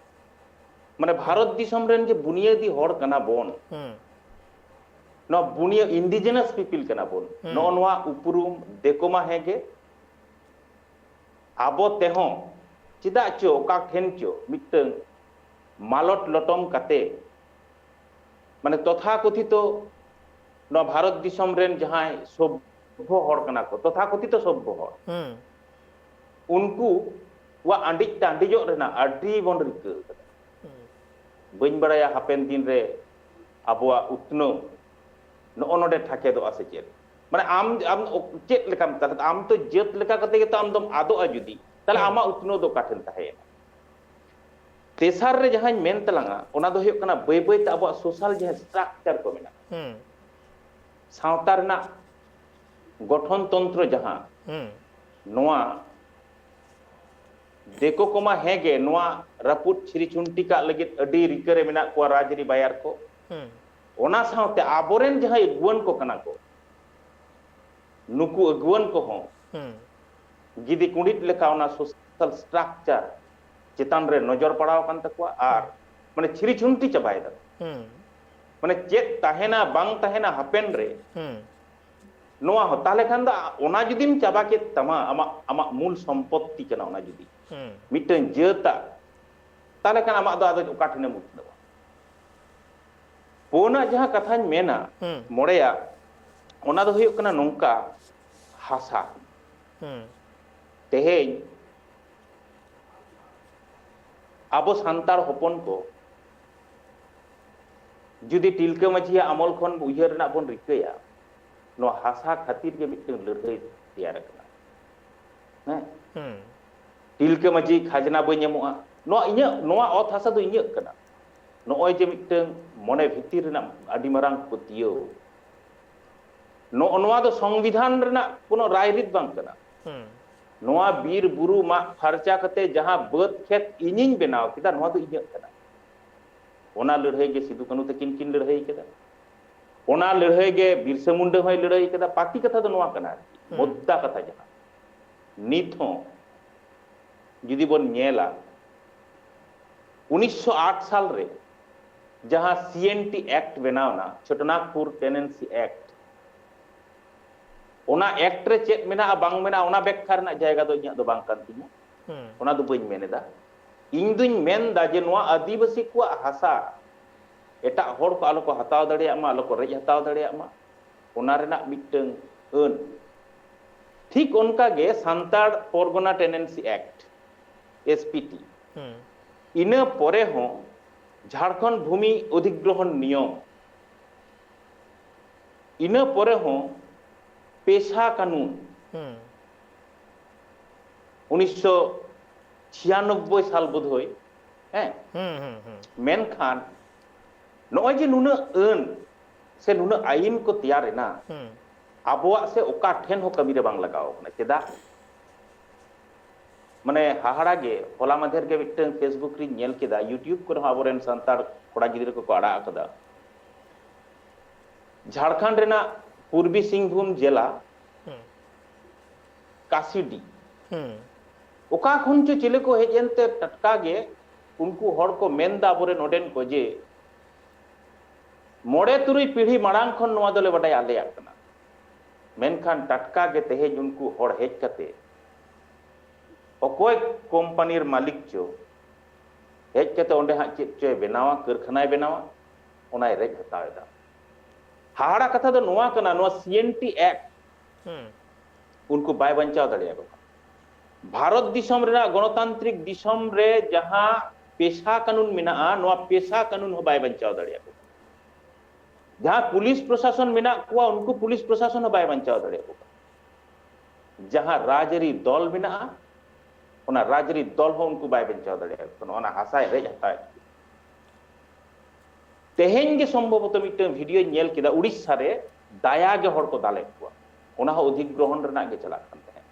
ᱢᱟᱱᱮ ᱵᱷᱟᱨᱚᱛ ᱫᱤᱥᱚᱢ ᱨᱮᱱ ᱡᱮ ᱵᱩᱱᱤᱭᱟᱹᱫᱤ ᱦᱚᱲ ᱠᱟᱱᱟ ᱵᱚᱱ, ᱦᱩᱸ ᱱᱚᱣᱟ ᱵᱩᱱᱤᱭᱟᱹ indigenous people ᱠᱟᱱᱟ ᱵᱚᱱ, ᱦᱩᱸ᱾ ᱱᱚᱜᱼᱚ ᱱᱚᱣᱟ ᱩᱯᱨᱩᱢ ᱫᱮᱠᱚ ᱢᱟ ᱦᱮᱸ ᱜᱮ, ᱟᱵᱚ ᱛᱮᱦᱚᱸ ᱪᱮᱫᱟᱜ ᱪᱚ ᱚᱠᱟ ᱴᱷᱮᱱ ᱪᱚ ᱢᱤᱫᱴᱟᱝ ᱢᱟᱞᱚᱴ ᱞᱚᱴᱚᱢ ᱠᱟᱛᱮ, ᱢᱟᱱᱮ ᱛᱚᱛᱷᱟ ᱠᱚᱛᱷᱤᱛᱚ ᱱᱚᱣᱟ ᱵᱷᱟᱨᱚᱛ ᱫᱤᱥᱚᱢ ᱨᱮᱱ ᱡᱟᱦᱟᱸᱭ ᱥᱚᱵᱵᱷᱚ ᱦᱚᱲ ᱠᱟᱱᱟ ᱠᱚ, ᱛᱚᱛᱷᱟ ᱠᱚᱛᱷᱤᱛᱚ ᱥᱚᱵᱵᱷᱚ ᱦᱚᱲ, ᱦᱩᱸ ᱩᱱᱠᱩᱣᱟᱜ ᱟᱸᱰᱤᱡ ᱴᱟᱺᱰᱤᱡᱚᱜ ᱨᱮᱱᱟᱜ ᱟᱹᱰᱤ ᱵᱚᱱ ᱨᱤᱠᱟᱹ ᱟᱠᱟᱫᱟ᱾ ᱦᱩᱸ ᱵᱟᱹᱧ ᱵᱟᱲᱟᱭᱟ ᱦᱟᱯᱮᱱ ᱫᱤᱱ ᱨᱮ ᱟᱵᱚᱣᱟᱜ ᱩᱛᱱᱟᱹᱣ ᱱᱚᱜᱼᱚ ᱱᱚᱰᱮ ᱴᱷᱟᱠᱮᱫᱚᱜᱼᱟ ᱥᱮ ᱪᱮᱫ᱾ ᱢᱟᱱᱮ ᱟᱢ, ᱟᱢ ᱪᱮᱫ ᱞᱮᱠᱟᱢ, ᱛᱟᱦᱞᱮ ᱟᱢ ᱛᱚ ᱡᱟᱹᱛ ᱞᱮᱠᱟ ᱠᱟᱛᱮ ᱜᱮᱛᱚ ᱟᱢ ᱫᱚᱢ ᱟᱫᱚᱜᱼᱟ ᱡᱩᱫᱤ, ᱛᱟᱦᱞᱮ ᱦᱩᱸ ᱟᱢᱟᱜ ᱩᱛᱱᱟᱹᱣ ᱫᱚ ᱚᱠᱟ ᱴᱷᱮᱱ ᱛᱟᱦᱮᱸᱭᱮᱱᱟ? ᱛᱮᱥᱟᱨ ᱨᱮ ᱡᱟᱦᱟᱸᱧ ᱢᱮᱱ ᱛᱟᱞᱟᱝᱟ, ᱚᱱᱟ ᱫᱚ ᱦᱩᱭᱩᱜ ᱠᱟᱱᱟ ᱵᱟᱹᱭ ᱵᱟᱹᱭ ᱛᱮ ᱟᱵᱚᱣᱟᱜ social ᱡᱟᱦᱟᱸ structure ᱠᱚ ᱢᱮᱱᱟᱜᱼᱟ, ᱦᱩᱸ ᱥᱟᱶᱛᱟ ᱨᱮᱱᱟᱜ ᱜᱚᱴᱷᱚᱱ ᱛᱚᱱᱛᱨᱚ ᱡᱟᱦᱟᱸ, ᱦᱩᱸ ᱱᱚᱣᱟ ᱫᱮᱠᱚ ᱠᱚᱢᱟ ᱦᱮᱸ ᱜᱮ, ᱱᱚᱣᱟ ᱨᱟᱹᱯᱩᱫ ᱪᱷᱤᱨᱤ ᱪᱷᱩᱱᱴᱤ ᱠᱟᱜ ᱞᱟᱹᱜᱤᱫ ᱟᱹᱰᱤ ᱨᱤᱠᱟᱹ ᱨᱮ ᱢᱮᱱᱟᱜ ᱠᱚᱣᱟ ᱨᱟᱡᱽᱟᱹᱨᱤ ᱵᱟᱭᱟᱨ ᱠᱚ᱾ ᱦᱩᱸ ᱚᱱᱟ ᱥᱟᱶᱛᱮ ᱟᱵᱚᱨᱮᱱ ᱡᱟᱦᱟᱸᱭ ᱟᱹᱜᱩᱣᱟᱹᱱ ᱠᱚ ᱠᱟᱱᱟ ᱠᱚ, ᱱᱩᱠᱩ ᱟᱹᱜᱩᱣᱟᱹᱱ ᱠᱚᱦᱚᱸ ᱦᱩᱸ ᱜᱤᱫᱤ ᱠᱩᱸᱰᱤᱫ ᱞᱮᱠᱟ ᱚᱱᱟ social structure ᱪᱮᱛᱟᱱ ᱨᱮ ᱱᱚᱡᱚᱨ ᱯᱟᱲᱟᱣ ᱟᱠᱟᱱ ᱛᱟᱠᱚᱣᱟ ᱟᱨ ᱢᱟᱱᱮ ᱪᱷᱤᱨᱤ ᱪᱷᱩᱱᱴᱤ ᱪᱟᱵᱟᱭ ᱫᱟᱠᱚ᱾ ᱦᱩᱸ ᱢᱟᱱᱮ ᱪᱮᱫ ᱛᱟᱦᱮᱱᱟ ᱵᱟᱝ ᱛᱟᱦᱮᱱᱟ ᱦᱟᱯᱮᱱ ᱨᱮ, ᱦᱩᱸ ᱱᱚᱣᱟ ᱦᱚᱸ ᱛᱟᱦᱞᱮ ᱠᱷᱟᱱ ᱫᱚ ᱚᱱᱟ ᱡᱩᱫᱤᱢ ᱪᱟᱵᱟ ᱠᱮᱫ ᱛᱟᱢᱟ, ᱟᱢᱟᱜ, ᱟᱢᱟᱜ ᱢᱩᱞ ᱥᱚᱢᱯᱚᱛᱛᱤ ᱠᱟᱱᱟ ᱚᱱᱟ ᱡᱩᱫᱤ, ᱦᱩᱸ ᱢᱤᱫᱴᱟᱝ ᱡᱟᱹᱛᱟᱜ, ᱛᱟᱦᱞᱮ ᱠᱷᱟᱱ ᱟᱢᱟᱜ ᱫᱚ ᱟᱫᱚ ᱚᱠᱟ ᱴᱷᱮᱱᱮᱢ ᱩᱛᱱᱟᱹᱣᱟ? ᱯᱩᱱᱟᱜ ᱡᱟᱦᱟᱸ ᱠᱟᱛᱷᱟᱧ ᱢᱮᱱᱟ, ᱦᱩᱸ ᱢᱚᱬᱮᱭᱟᱜ, ᱚᱱᱟ ᱫᱚ ᱦᱩᱭᱩᱜ ᱠᱟᱱᱟ ᱱᱚᱝᱠᱟ, ᱦᱟᱥᱟ᱾ ᱦᱩᱸ ᱛᱮᱦᱮᱧ ᱟᱵᱚ ᱥᱟᱱᱛᱟᱲ ᱦᱚᱯᱚᱱ ᱠᱚ ᱡᱩᱫᱤ ᱴᱤᱞᱠᱟᱹ ᱢᱟᱹᱡᱷᱤᱭᱟᱜ ᱟᱢᱚᱞ ᱠᱷᱚᱱ ᱩᱭᱦᱟᱹᱨ ᱨᱮᱱᱟᱜ ᱵᱚᱱ ᱨᱤᱠᱟᱹᱭᱟ, ᱱᱚᱣᱟ ᱦᱟᱥᱟ ᱠᱷᱟᱹᱛᱤᱨ ᱜᱮ ᱢᱤᱫᱴᱟᱝ ᱞᱟᱹᱲᱦᱟᱹᱭ ᱛᱮᱭᱟᱨ ᱟᱠᱟᱱᱟ᱾ ᱦᱮᱸ? ᱦᱩᱸ ᱴᱤᱞᱠᱟᱹ ᱢᱟᱹᱡᱷᱤ ᱠᱷᱟᱡᱽᱱᱟ ᱵᱟᱹᱧ ᱮᱢᱚᱜᱼᱟ, ᱱᱚᱣᱟ ᱤᱧᱟᱹᱜ, ᱱᱚᱣᱟ ᱚᱛ ᱦᱟᱥᱟ ᱫᱚ ᱤᱧᱟᱹᱜ ᱠᱟᱱᱟ᱾ ᱱᱚᱜᱼᱚᱭ ᱡᱮ ᱢᱤᱫᱴᱟᱝ ᱢᱚᱱᱮ ᱵᱷᱤᱛᱤᱨ ᱨᱮᱱᱟᱜ ᱟᱹᱰᱤ ᱢᱟᱨᱟᱝ ᱯᱟᱹᱛᱭᱟᱹᱣ, ᱱᱚᱜᱼᱚ ᱱᱚᱣᱟ ᱫᱚ ᱥᱚᱝᱵᱤᱫᱷᱟᱱ ᱨᱮᱱᱟᱜ ᱠᱳᱱᱳ ᱨᱟᱭᱨᱤᱛ ᱵᱟᱝ ᱠᱟᱱᱟ᱾ ᱦᱩᱸ ᱱᱚᱣᱟ ᱵᱤᱨ ᱵᱩᱨᱩ ᱢᱟᱜ ᱯᱷᱟᱨᱪᱟ ᱠᱟᱛᱮ ᱡᱟᱦᱟᱸ ᱵᱟᱹᱫᱽ ᱠᱷᱮᱛ ᱤᱧᱤᱧ ᱵᱮᱱᱟᱣ ᱠᱮᱫᱟ, ᱱᱚᱣᱟ ᱫᱚ ᱤᱧᱟᱹᱜ ᱠᱟᱱᱟ᱾ ᱚᱱᱟ ᱞᱟᱹᱲᱦᱟᱹᱭ ᱜᱮ ᱥᱤᱫᱩ ᱠᱟᱹᱱᱦᱩ ᱛᱟᱹᱠᱤᱱ ᱠᱤᱱ ᱞᱟᱹᱲᱦᱟᱹᱭ ᱠᱮᱫᱟ, ᱚᱱᱟ ᱞᱟᱹᱲᱦᱟᱹᱭ ᱜᱮ ᱵᱤᱨᱥᱟᱹ ᱢᱩᱱᱰᱟᱹ ᱦᱚᱸᱭ ᱞᱟᱹᱲᱦᱟᱹᱭ ᱠᱮᱫᱟ᱾ ᱯᱟᱹᱛᱤ ᱠᱟᱛᱷᱟ ᱫᱚ ᱱᱚᱣᱟ ᱠᱟᱱᱟ ᱟᱨᱠᱤ, ᱦᱩᱸ᱾ ᱢᱩᱫᱽᱫᱟ ᱠᱟᱛᱷᱟ ᱡᱟᱦᱟᱸ ᱱᱤᱛ ᱦᱚᱸ ᱡᱩᱫᱤ ᱵᱚᱱ ᱧᱮᱞᱟ, ᱩᱱᱤᱥᱥᱚ ᱟᱴ ᱥᱟᱞ ᱨᱮ ᱡᱟᱦᱟᱸ ᱥᱤ ᱮᱱ ᱴᱤ ᱮᱠᱴ ᱵᱮᱱᱟᱣ ᱮᱱᱟ, ᱪᱷᱳᱴᱚᱱᱟᱜᱽᱯᱩᱨ ᱴᱮᱱᱮᱱᱥᱤ ᱮᱠᱴ, ᱚᱱᱟ ᱮᱠᱴ ᱨᱮ ᱪᱮᱫ ᱢᱮᱱᱟᱜᱼᱟ ᱵᱟᱝ ᱢᱮᱱᱟᱜᱼᱟ, ᱚᱱᱟ ᱵᱮᱠᱠᱷᱟ ᱨᱮᱱᱟᱜ ᱡᱟᱭᱜᱟ ᱫᱚ ᱤᱧᱟᱹᱜ ᱫᱚ ᱵᱟᱝ ᱠᱟᱱ ᱛᱤᱧᱟ᱾ ᱦᱩᱸ ᱚᱱᱟ ᱫᱚ ᱵᱟᱹᱧ ᱢᱮᱱ ᱮᱫᱟ᱾ ᱤᱧ ᱫᱩᱧ ᱢᱮᱱ ᱮᱫᱟ ᱡᱮ ᱱᱚᱣᱟ ᱟᱹᱫᱤᱵᱟᱹᱥᱤ ᱠᱚᱣᱟᱜ ᱦᱟᱥᱟ ᱮᱴᱟᱜ ᱦᱚᱲ ᱠᱚ ᱟᱞᱚ ᱠᱚ ᱦᱟᱛᱟᱣ ᱫᱟᱲᱮᱭᱟᱜ ᱢᱟ, ᱟᱞᱚ ᱠᱚ ᱨᱮᱡ ᱦᱟᱛᱟᱣ ᱫᱟᱲᱮᱭᱟᱜ ᱢᱟ, ᱚᱱᱟ ᱨᱮᱱᱟᱜ ᱢᱤᱫᱴᱟᱝ ᱟᱹᱱ᱾ ᱴᱷᱤᱠ ᱚᱱᱠᱟ ᱜᱮ Santal Pargana tenancy act, S P T, ᱦᱩᱸ ᱤᱱᱟᱹ ᱯᱚᱨᱮ ᱦᱚᱸ ᱡᱷᱟᱲᱠᱷᱚᱸᱰ ᱵᱷᱩᱢᱤ ᱚᱫᱷᱤᱜᱨᱚᱦᱚᱱ ᱱᱤᱭᱚᱢ, ᱤᱱᱟᱹ ᱯᱚᱨᱮ ᱦᱚᱸ ᱯᱮᱥᱟ ᱠᱟᱹᱱᱩᱱ, ᱦᱩᱸ ᱩᱱᱤᱥᱥᱚ ᱪᱷᱤᱭᱟᱱᱚᱵᱵᱳᱭ ᱥᱟᱞ ᱵᱳᱫᱷᱚᱭ, ᱦᱮᱸ, ᱦᱩᱸ ᱦᱩᱸ ᱦᱩᱸ ᱢᱮᱱᱠᱷᱟᱱ ᱱᱚᱜᱼᱚᱭ ᱡᱮ ᱱᱩᱱᱟᱹᱜ ᱟᱹᱱ ᱥᱮ ᱱᱩᱱᱟᱹᱜ ᱟᱹᱭᱤᱱ ᱠᱚ ᱛᱮᱭᱟᱨ ᱮᱱᱟ, ᱦᱩᱸ ᱟᱵᱚᱣᱟᱜ ᱥᱮ ᱚᱠᱟ ᱴᱷᱮᱱ ᱦᱚᱸ ᱠᱟᱹᱢᱤ ᱨᱮ ᱵᱟᱝ ᱞᱟᱜᱟᱣ ᱠᱟᱱᱟ᱾ ᱪᱮᱫᱟᱜ? ᱢᱟᱱᱮ ᱦᱟᱦᱟᱲᱟ ᱜᱮ, ᱦᱚᱞᱟ ᱢᱟᱫᱷᱮᱨ ᱜᱮ ᱢᱤᱫᱴᱟᱝ Facebook ᱨᱤᱧ ᱧᱮᱞ ᱠᱮᱫᱟ, YouTube ᱠᱚᱨᱮ ᱦᱚᱸ ᱟᱵᱚᱨᱮᱱ ᱥᱟᱱᱛᱟᱲ ᱠᱚᱲᱟ ᱜᱤᱫᱽᱨᱟᱹ ᱠᱚᱠᱚ ᱟᱲᱟᱜ ᱟᱠᱟᱫᱟ᱾ ᱡᱷᱟᱲᱠᱷᱚᱸᱰ ᱨᱮᱱᱟᱜ ᱯᱩᱨᱵᱤ ᱥᱤᱝᱵᱷᱩᱢ ᱡᱮᱞᱟ, ᱦᱩᱸ ᱠᱟᱥᱤᱰᱤ, ᱦᱩᱸ ᱚᱠᱟ ᱠᱷᱚᱱ ᱪᱚ ᱪᱤᱞᱤ ᱠᱚ ᱦᱮᱡ ᱮᱱᱛᱮ ᱴᱟᱴᱠᱟ ᱜᱮ ᱩᱱᱠᱩ ᱦᱚᱲ ᱠᱚ ᱢᱮᱱᱫᱟ ᱟᱵᱚᱨᱮᱱ ᱚᱸᱰᱮᱱ ᱠᱚ ᱡᱮ ᱢᱚᱬᱮ ᱛᱩᱨᱩᱭ ᱯᱤᱲᱦᱤ ᱢᱟᱲᱟᱝ ᱠᱷᱚᱱ ᱱᱚᱣᱟ ᱫᱚᱞᱮ ᱵᱟᱰᱟᱭᱟ ᱟᱞᱮᱭᱟᱜ ᱠᱟᱱᱟ᱾ ᱢᱮᱱᱠᱷᱟᱱ ᱴᱟᱴᱠᱟ ᱜᱮ ᱛᱮᱦᱮᱧ ᱩᱱᱠᱩ ᱦᱚᱲ ᱦᱮᱡ ᱠᱟᱛᱮ ᱚᱠᱚᱭ ᱠᱳᱢᱯᱟᱱᱤᱨ ᱢᱟᱹᱞᱤᱠ ᱪᱚ ᱦᱮᱡ ᱠᱟᱛᱮ ᱚᱸᱰᱮ ᱦᱟᱸᱜ ᱪᱮᱫ ᱪᱚᱭ ᱵᱮᱱᱟᱣᱟ, ᱠᱟᱹᱨᱠᱷᱟᱱᱟᱭ ᱵᱮᱱᱟᱣᱟ, ᱚᱱᱟᱭ ᱨᱮᱡ ᱦᱟᱛᱟᱣ ᱮᱫᱟ᱾ ᱦᱟᱦᱟᱲᱟ ᱠᱟᱛᱷᱟ ᱫᱚ ᱱᱚᱣᱟ ᱠᱟᱱᱟ, ᱱᱚᱣᱟ ᱥᱤ ᱮᱱ ᱴᱤ ᱮᱠᱴ ᱦᱩᱸ ᱩᱱᱠᱩ ᱵᱟᱭ ᱵᱟᱧᱪᱟᱣ ᱫᱟᱲᱮᱭᱟᱠᱚ ᱠᱟᱱᱟ᱾ ᱵᱷᱟᱨᱚᱛ ᱫᱤᱥᱚᱢ ᱨᱮᱱᱟᱜ ᱜᱚᱱᱚᱛᱟᱱᱛᱨᱤᱠ ᱫᱤᱥᱚᱢ ᱨᱮ ᱡᱟᱦᱟᱸ ᱯᱮᱥᱟ ᱠᱟᱹᱱᱩᱱ ᱢᱮᱱᱟᱜᱼᱟ, ᱱᱚᱣᱟ ᱯᱮᱥᱟ ᱠᱟᱹᱱᱩᱱ ᱦᱚᱸ ᱵᱟᱭ ᱵᱟᱧᱪᱟᱣ ᱫᱟᱲᱮᱭᱟᱠᱚ ᱠᱟᱱᱟ᱾ ᱡᱟᱦᱟᱸ ᱯᱩᱞᱤᱥ ᱯᱨᱚᱥᱟᱥᱚᱱ ᱢᱮᱱᱟᱜ ᱠᱚᱣᱟ, ᱩᱱᱠᱩ ᱯᱩᱞᱤᱥ ᱯᱨᱚᱥᱟᱥᱚᱱ ᱦᱚᱸ ᱵᱟᱭ ᱵᱟᱧᱪᱟᱣ ᱫᱟᱲᱮᱭᱟᱠᱚ ᱠᱟᱱᱟ᱾ ᱡᱟᱦᱟᱸ ᱨᱟᱡᱽᱟᱹᱨᱤ ᱫᱚᱞ ᱢᱮᱱᱟᱜᱼᱟ, ᱚᱱᱟ ᱨᱟᱡᱽᱟᱹᱨᱤ ᱫᱚᱞ ᱦᱚᱸ ᱩᱱᱠᱩ ᱵᱟᱭ ᱵᱟᱧᱪᱟᱣ ᱫᱟᱲᱮᱭᱟᱠᱚ ᱠᱟᱱᱟ᱾ ᱚᱱᱟ ᱦᱟᱥᱟᱭ ᱨᱮᱡ ᱦᱟᱛᱟᱣᱮᱫ ᱠᱚᱣᱟ᱾ ᱛᱮᱦᱮᱧ ᱜᱮ ᱥᱚᱢᱵᱷᱚᱵᱚᱛᱚ ᱢᱤᱫᱴᱟᱝ ᱵᱷᱤᱰᱤᱭᱳᱧ ᱧᱮᱞ ᱠᱮᱫᱟ, ᱩᱲᱤᱥᱥᱟ ᱨᱮ ᱫᱟᱭᱟ ᱜᱮ ᱦᱚᱲ ᱠᱚ ᱫᱟᱞᱮᱫ ᱠᱚᱣᱟ, ᱚᱱᱟ ᱦᱚᱸ ᱚᱫᱷᱤᱜᱨᱚᱦᱚᱱ ᱨᱮᱱᱟᱜ ᱜᱮ ᱪᱟᱞᱟᱜ ᱠᱟᱱ ᱛᱟᱦᱮᱸᱫ᱾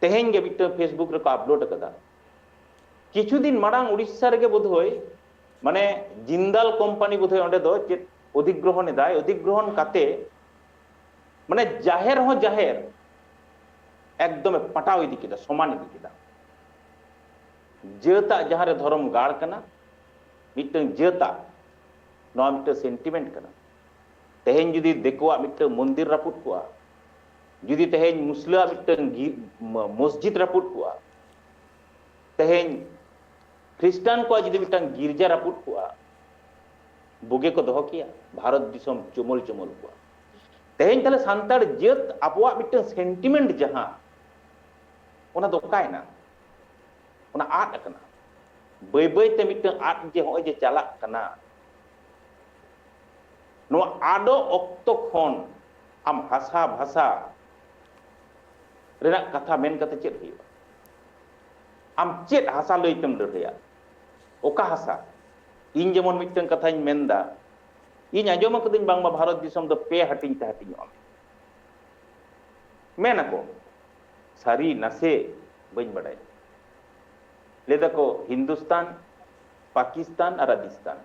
ᱛᱮᱦᱮᱧ ᱜᱮ ᱢᱤᱫᱴᱟᱝ Facebook ᱨᱮᱠᱚ ᱟᱯᱞᱳᱰ ᱟᱠᱟᱫᱟ᱾ ᱠᱤᱪᱷᱩ ᱫᱤᱱ ᱢᱟᱲᱟᱝ ᱩᱲᱤᱥᱥᱟ ᱨᱮᱜᱮ ᱵᱳᱫᱷᱚᱭ, ᱢᱟᱱᱮ, ᱡᱤᱱᱫᱟᱞ ᱠᱳᱢᱯᱟᱱᱤ ᱵᱳᱫᱷᱚᱭ ᱚᱸᱰᱮ ᱫᱚ ᱪᱮᱫ ᱚᱫᱷᱤᱜᱨᱚᱦᱚᱱ ᱮᱫᱟᱭ, ᱚᱫᱷᱤᱜᱨᱚᱦᱚᱱ ᱠᱟᱛᱮ, ᱢᱟᱱᱮ, ᱡᱟᱦᱮᱨ ᱦᱚᱸ ᱡᱟᱦᱮᱨ, ᱮᱠᱫᱚᱢᱮ ᱯᱟᱴᱟᱣ ᱤᱫᱤ ᱠᱮᱫᱟ, ᱥᱚᱢᱟᱱ ᱤᱫᱤ ᱠᱮᱫᱟ᱾ ᱡᱟᱹᱛᱟᱜ ᱡᱟᱦᱟᱸ ᱨᱮ ᱫᱷᱚᱨᱚᱢ ᱜᱟᱲ ᱠᱟᱱᱟ, ᱢᱤᱫᱴᱟᱝ ᱡᱟᱹᱛᱟᱜ, ᱱᱚᱣᱟ ᱢᱤᱫᱴᱟᱝ ᱥᱮᱱᱴᱤᱢᱮᱱᱴ ᱠᱟᱱᱟ᱾ ᱛᱮᱦᱮᱧ ᱡᱩᱫᱤ ᱫᱤᱠᱩᱣᱟᱜ ᱢᱤᱫᱴᱟᱝ ᱢᱚᱱᱫᱤᱨ ᱨᱟᱹᱯᱩᱫ ᱠᱚᱜᱼᱟ, ᱡᱩᱫᱤ ᱛᱮᱦᱮᱧ ᱢᱩᱥᱞᱟᱹᱣᱟᱜ ᱢᱤᱫᱴᱟᱝ ᱜᱤ- ᱢ- ᱢᱚᱥᱡᱤᱫ ᱨᱟᱹᱯᱩᱫ ᱠᱚᱜᱼᱟ, ᱛᱮᱦᱮᱧ ᱠᱷᱨᱤᱥᱴᱟᱱ ᱠᱚᱣᱟᱜ ᱡᱩᱫᱤ ᱢᱤᱫᱴᱟᱝ ᱜᱤᱨᱡᱟ ᱨᱟᱹᱯᱩᱫ ᱠᱚᱜᱼᱟ, ᱵᱩᱜᱮ ᱠᱚ ᱫᱚᱦᱚ ᱠᱮᱭᱟ? ᱵᱷᱟᱨᱚᱛ ᱫᱤᱥᱚᱢ ᱪᱩᱢᱩᱞ ᱪᱩᱢᱩᱞ ᱠᱚᱜᱼᱟ᱾ ᱛᱮᱦᱮᱧ ᱛᱟᱦᱞᱮ ᱥᱟᱱᱛᱟᱲ ᱡᱟᱹᱛ ᱟᱵᱚᱣᱟᱜ ᱢᱤᱫᱴᱟᱝ ᱥᱮᱱᱴᱤᱢᱮᱱᱴ ᱡᱟᱦᱟᱸ, ᱚᱱᱟ ᱫᱚ ᱚᱠᱟᱭᱮᱱᱟ? ᱚᱱᱟ ᱟᱫ ᱟᱠᱟᱱᱟ᱾ ᱵᱟᱹᱭ ᱵᱟᱹᱭ ᱛᱮ ᱢᱤᱫᱴᱟᱝ ᱟᱫ ᱡᱮ ᱦᱚᱸᱜᱼᱚᱭ ᱡᱮ ᱪᱟᱞᱟᱜ ᱠᱟᱱᱟ, ᱱᱚᱣᱟ ᱟᱫᱚᱜ ᱚᱠᱛᱚ ᱠᱷᱚᱱ ᱟᱢ ᱦᱟᱥᱟ ᱵᱷᱟᱥᱟ ᱨᱮᱱᱟᱜ ᱠᱟᱛᱷᱟ ᱢᱮᱱ ᱠᱟᱛᱮ ᱪᱮᱫ ᱦᱩᱭᱩᱜᱼᱟ? ᱟᱢ ᱪᱮᱫ ᱦᱟᱥᱟ ᱞᱟᱹᱭ ᱛᱮᱢ ᱞᱟᱹᱲᱦᱟᱹᱭᱟ? ᱚᱠᱟ ᱦᱟᱥᱟ? ᱤᱧ ᱡᱮᱢᱚᱱ ᱢᱤᱫᱴᱟᱝ ᱠᱟᱛᱷᱟᱧ ᱢᱮᱱᱫᱟ, ᱤᱧ ᱟᱸᱡᱚᱢ ᱟᱠᱟᱫᱟᱹᱧ ᱵᱟᱝᱢᱟ ᱵᱷᱟᱨᱚᱛ ᱫᱤᱥᱚᱢ ᱫᱚ ᱯᱮ ᱦᱟᱹᱴᱤᱧ ᱛᱮ ᱦᱟᱹᱴᱤᱧᱚᱜᱼᱟ ᱢᱮᱱᱟᱠᱚ᱾ ᱥᱟᱹᱨᱤ ᱱᱟᱥᱮ ᱵᱟᱹᱧ ᱵᱟᱰᱟᱭᱟ᱾ ᱞᱟᱹᱭ ᱫᱟᱠᱚ ᱦᱤᱱᱫᱩᱥᱛᱟᱱ, ᱯᱟᱠᱤᱥᱛᱟᱱ ᱟᱨ ᱨᱟᱡᱤᱥᱛᱟᱱ᱾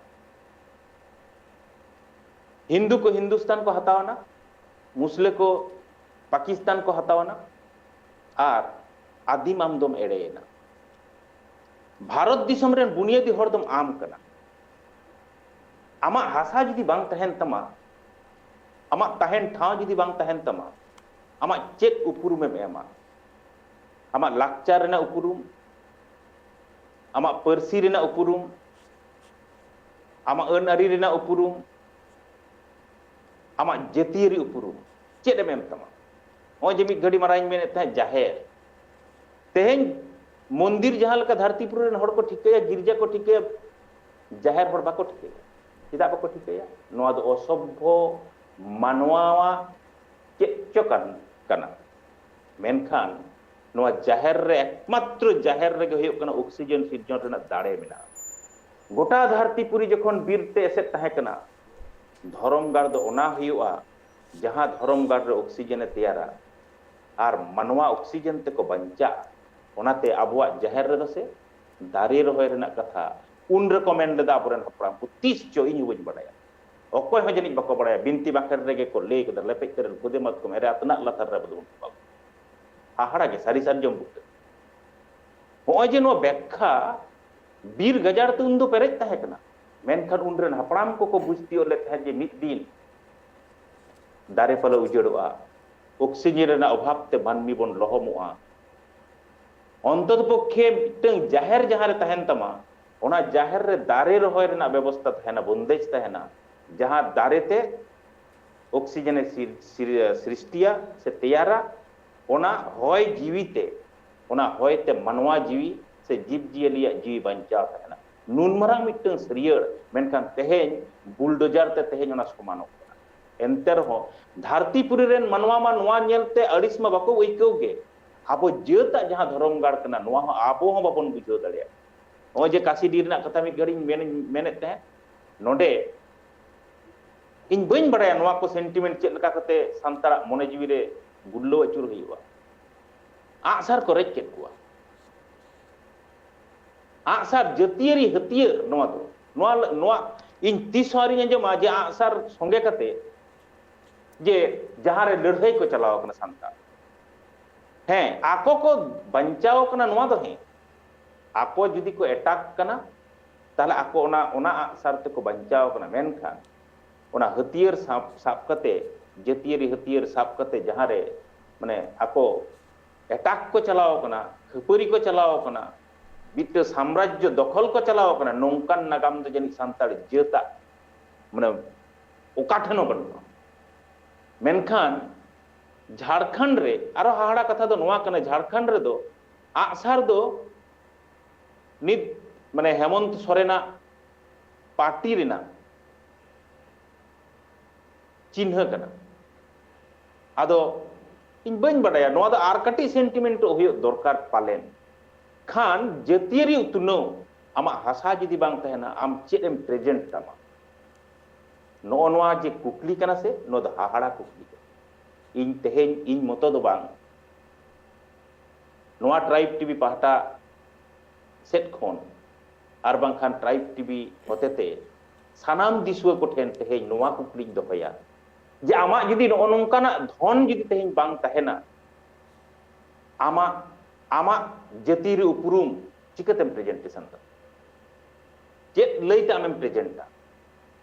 ᱦᱤᱱᱫᱩ ᱠᱚ ᱦᱤᱱᱫᱩᱥᱛᱟᱱ ᱠᱚ ᱦᱟᱛᱟᱣ ᱟᱱᱟ, ᱢᱩᱥᱞᱟᱹ ᱠᱚ ᱯᱟᱠᱤᱥᱛᱟᱱ ᱠᱚ ᱦᱟᱛᱟᱣ ᱟᱱᱟ, ᱟᱨ ᱟᱹᱫᱤᱢ ᱟᱢ ᱫᱚᱢ ᱮᱲᱮᱭᱮᱱᱟ᱾ ᱵᱷᱟᱨᱚᱛ ᱫᱤᱥᱚᱢ ᱨᱮᱱ ᱵᱩᱱᱤᱭᱟᱹᱫᱤ ᱦᱚᱲ ᱫᱚᱢ ᱟᱢ ᱠᱟᱱᱟ᱾ ᱟᱢᱟᱜ ᱦᱟᱥᱟ ᱡᱩᱫᱤ ᱵᱟᱝ ᱛᱟᱦᱮᱱ ᱛᱟᱢᱟ, ᱟᱢᱟᱜ ᱛᱟᱦᱮᱱ ᱴᱷᱟᱶ ᱡᱩᱫᱤ ᱵᱟᱝ ᱛᱟᱦᱮᱱ ᱛᱟᱢᱟ, ᱟᱢᱟᱜ ᱪᱮᱫ ᱩᱯᱨᱩᱢᱮᱢ ᱮᱢᱟ? ᱟᱢᱟᱜ ᱞᱟᱠᱪᱟᱨ ᱨᱮᱱᱟᱜ ᱩᱯᱨᱩᱢ, ᱟᱢᱟᱜ ᱯᱟᱹᱨᱥᱤ ᱨᱮᱱᱟᱜ ᱩᱯᱨᱩᱢ, ᱟᱢᱟᱜ ᱟᱹᱱ ᱟᱹᱨᱤ ᱨᱮᱱᱟᱜ ᱩᱯᱨᱩᱢ, ᱟᱢᱟᱜ ᱡᱟᱹᱛᱤᱭᱟᱹᱨᱤ ᱩᱯᱨᱩᱢ ᱪᱮᱫ ᱮᱢ ᱮᱢ ᱛᱟᱢᱟ? ᱱᱚᱜᱼᱚᱭ ᱡᱮ ᱢᱤᱫ ᱜᱷᱟᱹᱲᱤ ᱢᱟᱨᱟᱝ ᱤᱧ ᱢᱮᱱᱮᱫ ᱛᱟᱦᱮᱸᱫ ᱡᱟᱦᱮᱨ, ᱛᱮᱦᱮᱧ ᱢᱚᱱᱫᱤᱨ ᱡᱟᱦᱟᱸ ᱞᱮᱠᱟ ᱫᱷᱟᱹᱨᱛᱤᱯᱩᱨᱤ ᱨᱮᱱ ᱦᱚᱲ ᱠᱚ ᱴᱷᱤᱠᱟᱹᱭᱟ, ᱜᱤᱨᱡᱟᱹ ᱠᱚ ᱴᱷᱤᱠᱟᱹᱭᱟ, ᱡᱟᱦᱮᱨ ᱦᱚᱲ ᱵᱟᱠᱚ ᱴᱷᱤᱠᱟᱹᱭᱟ᱾ ᱪᱮᱫᱟᱜ ᱵᱟᱠᱚ ᱴᱷᱤᱠᱟᱹᱭᱟ? ᱱᱚᱣᱟ ᱫᱚ ᱚᱥᱚᱵᱷᱚ ᱢᱟᱱᱣᱟᱣᱟᱜ ᱪᱮᱫ ᱪᱚ ᱠᱟᱱ ᱠᱟᱱᱟ᱾ ᱢᱮᱱᱠᱷᱟᱱ ᱱᱚᱣᱟ ᱡᱟᱦᱮᱨ ᱨᱮ, ᱮᱠᱢᱟᱛᱨᱚ ᱡᱟᱦᱮᱨ ᱨᱮᱜᱮ ᱦᱩᱭᱩᱜ ᱠᱟᱱᱟ ᱚᱠᱥᱤᱡᱮᱱ ᱥᱤᱨᱡᱚᱱ ᱨᱮᱱᱟᱜ ᱫᱟᱲᱮ ᱢᱮᱱᱟᱜᱼᱟ᱾ ᱜᱚᱴᱟ ᱫᱷᱟᱹᱨᱛᱤ ᱯᱩᱨᱤ ᱡᱚᱠᱷᱚᱱ ᱵᱤᱨ ᱛᱮ ᱮᱥᱮᱫ ᱛᱟᱦᱮᱸ ᱠᱟᱱᱟ, ᱫᱷᱚᱨᱚᱢ ᱜᱟᱲ ᱫᱚ ᱚᱱᱟ ᱦᱩᱭᱩᱜᱼᱟ ᱡᱟᱦᱟᱸ ᱫᱷᱚᱨᱚᱢ ᱜᱟᱲ ᱨᱮ ᱚᱠᱥᱤᱡᱮᱱ ᱮ ᱛᱮᱭᱟᱨᱟ ᱟᱨ ᱢᱟᱱᱣᱟ ᱚᱠᱥᱤᱡᱮᱱ ᱛᱮᱠᱚ ᱵᱟᱧᱪᱟᱜᱼᱟ᱾ ᱚᱱᱟᱛᱮ ᱟᱵᱚᱣᱟᱜ ᱡᱟᱦᱮᱨ ᱨᱮᱫᱚ ᱥᱮ ᱫᱟᱨᱮ ᱨᱚᱦᱚᱭ ᱨᱮᱱᱟᱜ ᱠᱟᱛᱷᱟ ᱩᱱ ᱨᱮᱠᱚ ᱢᱮᱱ ᱞᱮᱫᱟ ᱟᱵᱚᱨᱮᱱ ᱦᱟᱯᱲᱟᱢ ᱠᱚ, ᱛᱤᱥ ᱪᱚ ᱤᱧ ᱦᱚᱸ ᱵᱟᱹᱧ ᱵᱟᱲᱟᱭᱟ, ᱚᱠᱚᱭ ᱦᱚᱸ ᱡᱟᱹᱱᱤᱡ ᱵᱟᱠᱚ ᱵᱟᱲᱟᱭᱟ᱾ ᱵᱤᱱᱛᱤ ᱵᱟᱠᱷᱮᱲ ᱨᱮᱜᱮ ᱠᱚ ᱞᱟᱹᱭ ᱠᱮᱫᱟ, ᱞᱮᱯᱮᱡ ᱛᱮᱨᱮᱞ ᱠᱷᱩᱫᱮ ᱢᱟᱛᱠᱚᱢ ᱮᱨᱮ ᱟᱛᱱᱟᱜ ᱞᱟᱛᱟᱨ ᱨᱮ ᱟᱵᱚ ᱫᱚᱵᱚᱱ ᱵᱚᱸᱜᱟ ᱵᱩᱨᱩ᱾ ᱦᱟᱦᱟᱲᱟ ᱜᱮ ᱥᱟᱹᱨᱤ ᱥᱟᱨᱡᱚᱢ ᱵᱩᱴᱟᱹ᱾ ᱱᱚᱜᱼᱚᱭ ᱡᱮ ᱱᱚᱣᱟ ᱵᱮᱠᱠᱷᱟ ᱵᱤᱨ ᱜᱟᱡᱟᱲ ᱛᱮ ᱩᱱᱫᱚ ᱯᱮᱨᱮᱡ ᱛᱟᱦᱮᱸ ᱠᱟᱱᱟ, ᱢᱮᱱᱠᱷᱟᱱ ᱩᱱᱨᱮᱱ ᱦᱟᱯᱲᱟᱢ ᱠᱚᱠᱚ ᱵᱩᱡᱽ ᱛᱤᱭᱳᱜ ᱞᱮᱫ ᱛᱟᱦᱮᱸᱫ ᱡᱮ ᱢᱤᱫ ᱫᱤᱱ ᱫᱟᱨᱮ ᱯᱟᱞᱟ ᱩᱡᱟᱹᱲᱚᱜᱼᱟ, ᱚᱠᱥᱤᱡᱮᱱ ᱨᱮᱱᱟᱜ ᱚᱵᱷᱟᱵᱽ ᱛᱮ ᱢᱟᱹᱱᱢᱤ ᱵᱚᱱ ᱞᱚᱦᱚᱢᱚᱜᱼᱟ᱾ ᱚᱱᱛᱚᱛ ᱯᱚᱠᱠᱷᱮ ᱢᱤᱫᱴᱟᱝ ᱡᱟᱦᱮᱨ ᱡᱟᱦᱟᱸ ᱨᱮ ᱛᱟᱦᱮᱱ ᱛᱟᱢᱟ, ᱚᱱᱟ ᱡᱟᱦᱮᱨ ᱨᱮ ᱫᱟᱨᱮ ᱨᱚᱦᱚᱭ ᱨᱮᱱᱟᱜ ᱵᱮᱵᱚᱥᱛᱷᱟ ᱛᱟᱦᱮᱱᱟ, ᱵᱚᱱᱫᱮᱡᱽ ᱛᱟᱦᱮᱱᱟ, ᱡᱟᱦᱟᱸ ᱫᱟᱨᱮ ᱛᱮ ᱚᱠᱥᱤᱡᱮᱱ ᱮ ᱥᱤᱨ-, ᱥᱤᱨ-, ᱥᱨᱤᱥᱴᱤᱭᱟ ᱥᱮ ᱛᱮᱭᱟᱨᱟ, ᱚᱱᱟ ᱦᱚᱭ ᱡᱤᱣᱤ ᱛᱮ, ᱚᱱᱟ ᱦᱚᱭ ᱛᱮ ᱢᱟᱱᱣᱟ ᱡᱤᱣᱤ ᱥᱮ ᱡᱤᱵᱽ ᱡᱤᱭᱟᱹᱞᱤᱭᱟᱜ ᱡᱤᱣᱤ ᱵᱟᱧᱪᱟᱣ ᱛᱟᱦᱮᱱᱟ᱾ ᱱᱩᱱ ᱢᱟᱨᱟᱝ ᱢᱤᱫᱴᱟᱝ ᱥᱟᱹᱨᱭᱟᱹᱲ, ᱢᱮᱱᱠᱷᱟᱱ ᱛᱮᱦᱮᱧ ᱵᱩᱞᱰᱳᱡᱟᱨ ᱛᱮ ᱛᱮᱦᱮᱧ ᱚᱱᱟ ᱥᱚᱢᱟᱱᱚᱜ ᱠᱟᱱᱟ᱾ ᱮᱱᱛᱮ ᱨᱮᱦᱚᱸ ᱫᱷᱟᱹᱨᱛᱤ ᱯᱩᱨᱤ ᱨᱮᱱ ᱢᱟᱱᱣᱟ ᱢᱟ ᱱᱚᱣᱟ ᱧᱮᱞᱛᱮ ᱟᱹᱲᱤᱥ ᱢᱟ ᱵᱟᱠᱚ ᱟᱹᱭᱠᱟᱹᱣ ᱜᱮ, ᱟᱵᱚ ᱡᱟᱹᱛᱟᱜ ᱡᱟᱦᱟᱸ ᱫᱷᱚᱨᱚᱢ ᱜᱟᱲ ᱠᱟᱱᱟ, ᱱᱚᱣᱟ ᱦᱚᱸ ᱟᱵᱚ ᱦᱚᱸ ᱵᱟᱵᱚᱱ ᱵᱩᱡᱷᱟᱹᱣ ᱫᱟᱲᱮᱭᱟᱜ ᱠᱟᱱᱟ᱾ ᱱᱚᱜᱼᱚᱭ ᱡᱮ ᱠᱟᱥᱤᱰᱤ ᱨᱮᱱᱟᱜ ᱠᱟᱛᱷᱟ ᱢᱤᱫ ᱜᱷᱟᱹᱲᱤᱡ ᱤᱧ ᱢᱮᱱ-, ᱢᱮᱱᱮᱫ ᱛᱟᱦᱮᱸᱫ, ᱱᱚᱰᱮ ᱤᱧ ᱵᱟᱹᱧ ᱵᱟᱲᱟᱭᱟ ᱱᱚᱣᱟ ᱠᱚ sentiment ᱪᱮᱫ ᱞᱮᱠᱟ ᱠᱟᱛᱮ ᱥᱟᱱᱛᱟᱲᱟᱜ ᱢᱚᱱᱮ ᱡᱤᱣᱤ ᱨᱮ ᱜᱩᱨᱞᱟᱹᱣ ᱟᱹᱪᱩᱨ ᱦᱩᱭᱩᱜᱼᱟ᱾ ᱟᱜᱼᱥᱟᱨ ᱠᱚ ᱨᱮᱡ ᱠᱮᱫ ᱠᱚᱣᱟ᱾ ᱟᱜᱼᱥᱟᱨ ᱡᱟᱹᱛᱤᱭᱟᱹᱨᱤ ᱦᱟᱹᱛᱭᱟᱹᱨ ᱱᱚᱣᱟ ᱫᱚ, ᱱᱚᱣᱟ, ᱱᱚᱣᱟ ᱤᱧ ᱛᱤᱥ ᱦᱚᱸ ᱟᱹᱣᱨᱤᱧ ᱟᱸᱡᱚᱢᱟ ᱡᱮ ᱟᱜᱼᱥᱟᱨ ᱥᱚᱸᱜᱮ ᱠᱟᱛᱮ ᱡᱮ ᱡᱟᱦᱟᱸ ᱨᱮ ᱞᱟᱹᱲᱦᱟᱹᱭ ᱠᱚ ᱪᱟᱞᱟᱣ ᱠᱟᱱᱟ ᱥᱟᱱᱛᱟᱲ᱾ ᱦᱮᱸ, ᱟᱠᱚ ᱠᱚ ᱵᱟᱧᱪᱟᱣ ᱠᱟᱱᱟ ᱱᱚᱣᱟ ᱫᱚ ᱦᱮᱸ, ᱟᱠᱚ ᱡᱩᱫᱤ ᱠᱚ attack ᱠᱟᱱᱟ, ᱛᱟᱦᱞᱮ ᱟᱠᱚ ᱚᱱᱟ, ᱚᱱᱟ ᱟᱜᱼᱥᱟᱨ ᱛᱮᱠᱚ ᱵᱟᱧᱪᱟᱣ ᱠᱟᱱᱟ, ᱢᱮᱱᱠᱷᱟᱱ ᱚᱱᱟ ᱦᱟᱹᱛᱭᱟᱹᱨ ᱥᱟᱵ, ᱥᱟᱵ ᱠᱟᱛᱮ, ᱡᱟᱹᱛᱤᱭᱟᱹᱨᱤ ᱦᱟᱹᱛᱭᱟᱹᱨ ᱥᱟᱵ ᱠᱟᱛᱮ ᱡᱟᱦᱟᱸ ᱨᱮ ᱢᱟᱱᱮ ᱟᱠᱚ attack ᱠᱚ ᱪᱟᱞᱟᱣ ᱠᱟᱱᱟ, ᱠᱷᱟᱹᱯᱟᱹᱨᱤ ᱠᱚ ᱪᱟᱞᱟᱣ ᱠᱟᱱᱟ, ᱢᱤᱫᱴᱟᱝ ᱥᱟᱢᱨᱟᱡᱽᱡᱚ ᱫᱚᱠᱷᱚᱞ ᱠᱚ ᱪᱟᱞᱟᱣ ᱠᱟᱱᱟ, ᱱᱚᱝᱠᱟᱱ ᱱᱟᱜᱟᱢ ᱫᱚ ᱡᱟᱹᱱᱤᱡ ᱥᱟᱱᱛᱟᱲ ᱡᱟᱹᱛᱟᱜ ᱢᱟᱱᱮ ᱚᱠᱟ ᱴᱷᱮᱱ ᱦᱚᱸ ᱵᱟᱹᱱᱩᱜᱼᱟ᱾ ᱢᱮᱱᱠᱷᱟᱱ ᱡᱷᱟᱲᱠᱷᱚᱸᱰ ᱨᱮ ᱟᱨᱚ ᱦᱟᱦᱟᱲᱟ ᱠᱟᱛᱷᱟ ᱫᱚ ᱱᱚᱣᱟ ᱠᱟᱱᱟ, ᱡᱷᱟᱲᱠᱷᱚᱸᱰ ᱨᱮᱫᱚ ᱟᱜᱼᱥᱟᱨ ᱫᱚ ᱱᱤᱛ ᱢᱟᱱᱮ ᱦᱮᱢᱚᱱᱛ ᱥᱚᱨᱮᱱᱟᱜ ᱯᱟᱨᱴᱤ ᱨᱮᱱᱟᱜ ᱪᱤᱱᱦᱟᱹ ᱠᱟᱱᱟ᱾ ᱟᱫᱚ ᱤᱧ ᱵᱟᱹᱧ ᱵᱟᱰᱟᱭᱟ, ᱱᱚᱣᱟ ᱫᱚ ᱟᱨ ᱠᱟᱹᱴᱤᱡ sentiment ᱦᱩᱭᱩᱜ ᱫᱚᱨᱠᱟᱨ ᱯᱟᱞᱮᱱ᱾ ᱠᱷᱟᱱ ᱡᱟᱹᱛᱤᱭᱟᱹᱨᱤ ᱩᱛᱱᱟᱹᱣ, ᱟᱢᱟᱜ ᱦᱟᱥᱟ ᱡᱩᱫᱤ ᱵᱟᱝ ᱛᱟᱦᱮᱱᱟ, ᱟᱢ ᱪᱮᱫ ᱮᱢ present ᱛᱟᱢᱟ? ᱱᱚᱜᱼᱚ ᱱᱚᱣᱟ ᱡᱮ ᱠᱩᱠᱞᱤ ᱠᱟᱱᱟ ᱥᱮ, ᱱᱚᱣᱟ ᱫᱚ ᱦᱟᱦᱟᱲᱟ ᱠᱩᱠᱞᱤ ᱠᱟᱱᱟ᱾ ᱤᱧ ᱛᱮᱦᱮᱧ ᱤᱧ ᱢᱚᱛᱚ ᱫᱚ ᱵᱟᱝ, ᱱᱚᱣᱟ Tribe TV ᱯᱟᱦᱴᱟ ᱥᱮᱫ ᱠᱷᱚᱱ ᱟᱨ ᱵᱟᱝᱠᱷᱟᱱ Tribe TV ᱦᱚᱛᱮᱛᱮ ᱥᱟᱱᱟᱢ ᱫᱤᱥᱩᱣᱟᱹ ᱠᱚᱴᱷᱮᱱ ᱛᱮᱦᱮᱧ ᱱᱚᱣᱟ ᱠᱩᱠᱞᱤᱧ ᱫᱚᱦᱚᱭᱟ ᱡᱮ ᱟᱢᱟᱜ ᱡᱩᱫᱤ ᱱᱚᱜᱼᱚ ᱱᱚᱝᱠᱟᱱᱟᱜ ᱫᱷᱚᱱ ᱡᱩᱫᱤ ᱛᱮᱦᱮᱧ ᱵᱟᱝ ᱛᱟᱦᱮᱱᱟ, ᱟᱢᱟᱜ ᱟᱢᱟᱜ ᱡᱟᱹᱛᱤ ᱨᱮ ᱩᱯᱨᱩᱢ ᱪᱤᱠᱟᱹᱛᱮᱢ ᱯᱨᱮᱡᱮᱱᱴᱮᱥᱚᱱ ᱫᱟ? ᱪᱮᱫ ᱞᱟᱹᱭᱛᱮ ᱟᱢᱮᱢ ᱯᱨᱮᱡᱮᱱᱴᱟ?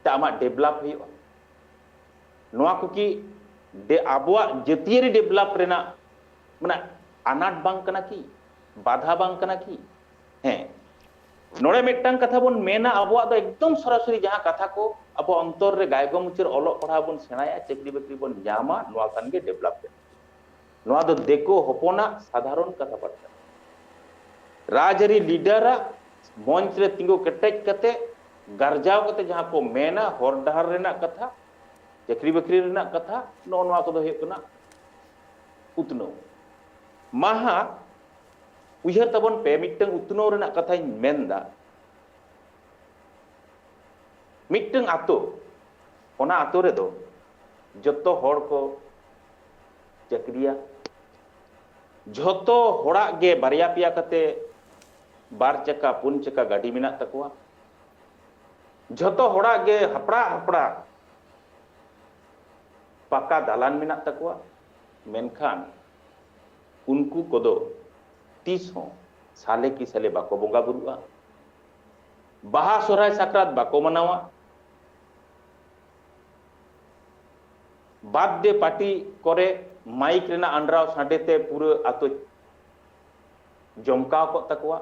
ᱛᱮ ᱟᱢᱟᱜ ᱰᱮᱵᱷᱞᱚᱯ ᱦᱩᱭᱩᱜᱼᱟ᱾ ᱱᱚᱣᱟ ᱠᱚ ᱠᱤ ᱰᱮ- ᱟᱵᱚᱣᱟᱜ ᱡᱟᱹᱛᱤᱭᱟᱹᱨᱤ ᱰᱮᱵᱷᱞᱚᱯ ᱨᱮᱱᱟᱜ ᱢᱟᱱᱮ ᱟᱱᱟᱴ ᱵᱟᱝ ᱠᱟᱱᱟ ᱠᱤ? ᱵᱟᱫᱷᱟ ᱵᱟᱝ ᱠᱟᱱᱟ ᱠᱤ? ᱦᱮᱸ, ᱱᱚᱰᱮ ᱢᱤᱫᱴᱟᱝ ᱠᱟᱛᱷᱟ ᱵᱚᱱ ᱢᱮᱱᱟ, ᱟᱵᱚᱣᱟᱜ ᱫᱚ ᱮᱠᱫᱚᱢ ᱥᱚᱨᱟᱥᱚᱨᱤ ᱡᱟᱦᱟᱸ ᱠᱟᱛᱷᱟ ᱠᱚ ᱟᱵᱚ ᱚᱱᱛᱚᱨ ᱨᱮ ᱜᱟᱭᱜᱚ ᱢᱩᱪᱟᱹᱫ ᱚᱞᱚᱜ ᱯᱟᱲᱦᱟᱣ ᱵᱚᱱ ᱥᱮᱬᱟᱭᱟ, ᱪᱟᱹᱠᱨᱤ ᱵᱟᱹᱠᱨᱤ ᱵᱚᱱ ᱧᱟᱢᱟ, ᱱᱚᱣᱟ ᱠᱟᱱ ᱜᱮ ᱰᱮᱵᱷᱞᱚᱯᱢᱮᱱᱴ᱾ ᱱᱚᱣᱟ ᱫᱚ ᱫᱤᱠᱩ ᱦᱚᱯᱚᱱᱟᱜ ᱥᱟᱫᱷᱟᱨᱚᱱ ᱠᱟᱛᱷᱟ ᱵᱟᱨᱛᱟ᱾ ᱨᱟᱡᱽᱟᱹᱨᱤ ᱞᱤᱰᱟᱨᱟᱜ ᱢᱚᱧᱪ ᱨᱮ ᱛᱤᱸᱜᱩ ᱠᱮᱴᱮᱡ ᱠᱟᱛᱮ, ᱜᱟᱨᱡᱟᱣ ᱠᱟᱛᱮ ᱡᱟᱦᱟᱸ ᱠᱚ ᱢᱮᱱᱟ, ᱦᱚᱨ ᱰᱟᱦᱟᱨ ᱨᱮᱱᱟᱜ ᱠᱟᱛᱷᱟ, ᱪᱟᱹᱠᱨᱤ ᱵᱟᱹᱠᱨᱤ ᱨᱮᱱᱟᱜ ᱠᱟᱛᱷᱟ, ᱱᱚᱜᱼᱚ ᱱᱚᱣᱟ ᱠᱚᱫᱚ ᱦᱩᱭᱩᱜ ᱠᱟᱱᱟ ᱩᱛᱱᱟᱹᱣ᱾ ᱢᱟᱦᱟ ᱩᱭᱦᱟᱹᱨ ᱛᱟᱵᱚᱱ ᱯᱮ, ᱢᱤᱫᱴᱟᱝ ᱩᱛᱱᱟᱹᱣ ᱨᱮᱱᱟᱜ ᱠᱟᱛᱷᱟᱧ ᱢᱮᱱᱫᱟ᱾ ᱢᱤᱫᱴᱟᱝ ᱟᱛᱳ, ᱚᱱᱟ ᱟᱛᱳ ᱨᱮᱫᱚ ᱡᱚᱛᱚ ᱦᱚᱲ ᱠᱚ ᱪᱟᱹᱠᱨᱤᱭᱟ, ᱡᱷᱚᱛᱚ ᱦᱚᱲᱟᱜ ᱜᱮ ᱵᱟᱨᱭᱟ ᱯᱮᱭᱟ ᱠᱟᱛᱮ ᱵᱟᱨ ᱪᱟᱠᱟ ᱯᱩᱱ ᱪᱟᱠᱟ ᱜᱟᱹᱰᱤ ᱢᱮᱱᱟᱜ ᱛᱟᱠᱚᱣᱟ, ᱡᱷᱚᱛᱚ ᱦᱚᱲᱟᱜ ᱜᱮ ᱦᱟᱯᱲᱟᱜ ᱦᱟᱯᱲᱟᱜ ᱯᱟᱠᱟ ᱫᱟᱞᱟᱱ ᱢᱮᱱᱟᱜ ᱛᱟᱠᱚᱣᱟ, ᱢᱮᱱᱠᱷᱟᱱ ᱩᱱᱠᱩ ᱠᱚᱫᱚ ᱛᱤᱥ ᱦᱚᱸ ᱥᱟᱞᱮ ᱠᱤ ᱥᱟᱞᱮ ᱵᱟᱠᱚ ᱵᱚᱸᱜᱟ ᱵᱩᱨᱩᱜᱼᱟ, ᱵᱟᱦᱟ ᱥᱚᱦᱨᱟᱭ ᱥᱟᱠᱨᱟᱛ ᱵᱟᱠᱚ ᱢᱟᱱᱟᱣᱟ, ᱵᱟᱨᱛᱷᱰᱮ ᱯᱟᱨᱴᱤ ᱠᱚᱨᱮ ᱢᱟᱭᱤᱠ ᱨᱮᱱᱟᱜ ᱟᱱᱰᱨᱟᱣ ᱥᱟᱰᱮ ᱛᱮ ᱯᱩᱨᱟᱹ ᱟᱛᱳ ᱡᱚᱢᱠᱟᱣ ᱠᱚᱜ ᱛᱟᱠᱚᱣᱟ᱾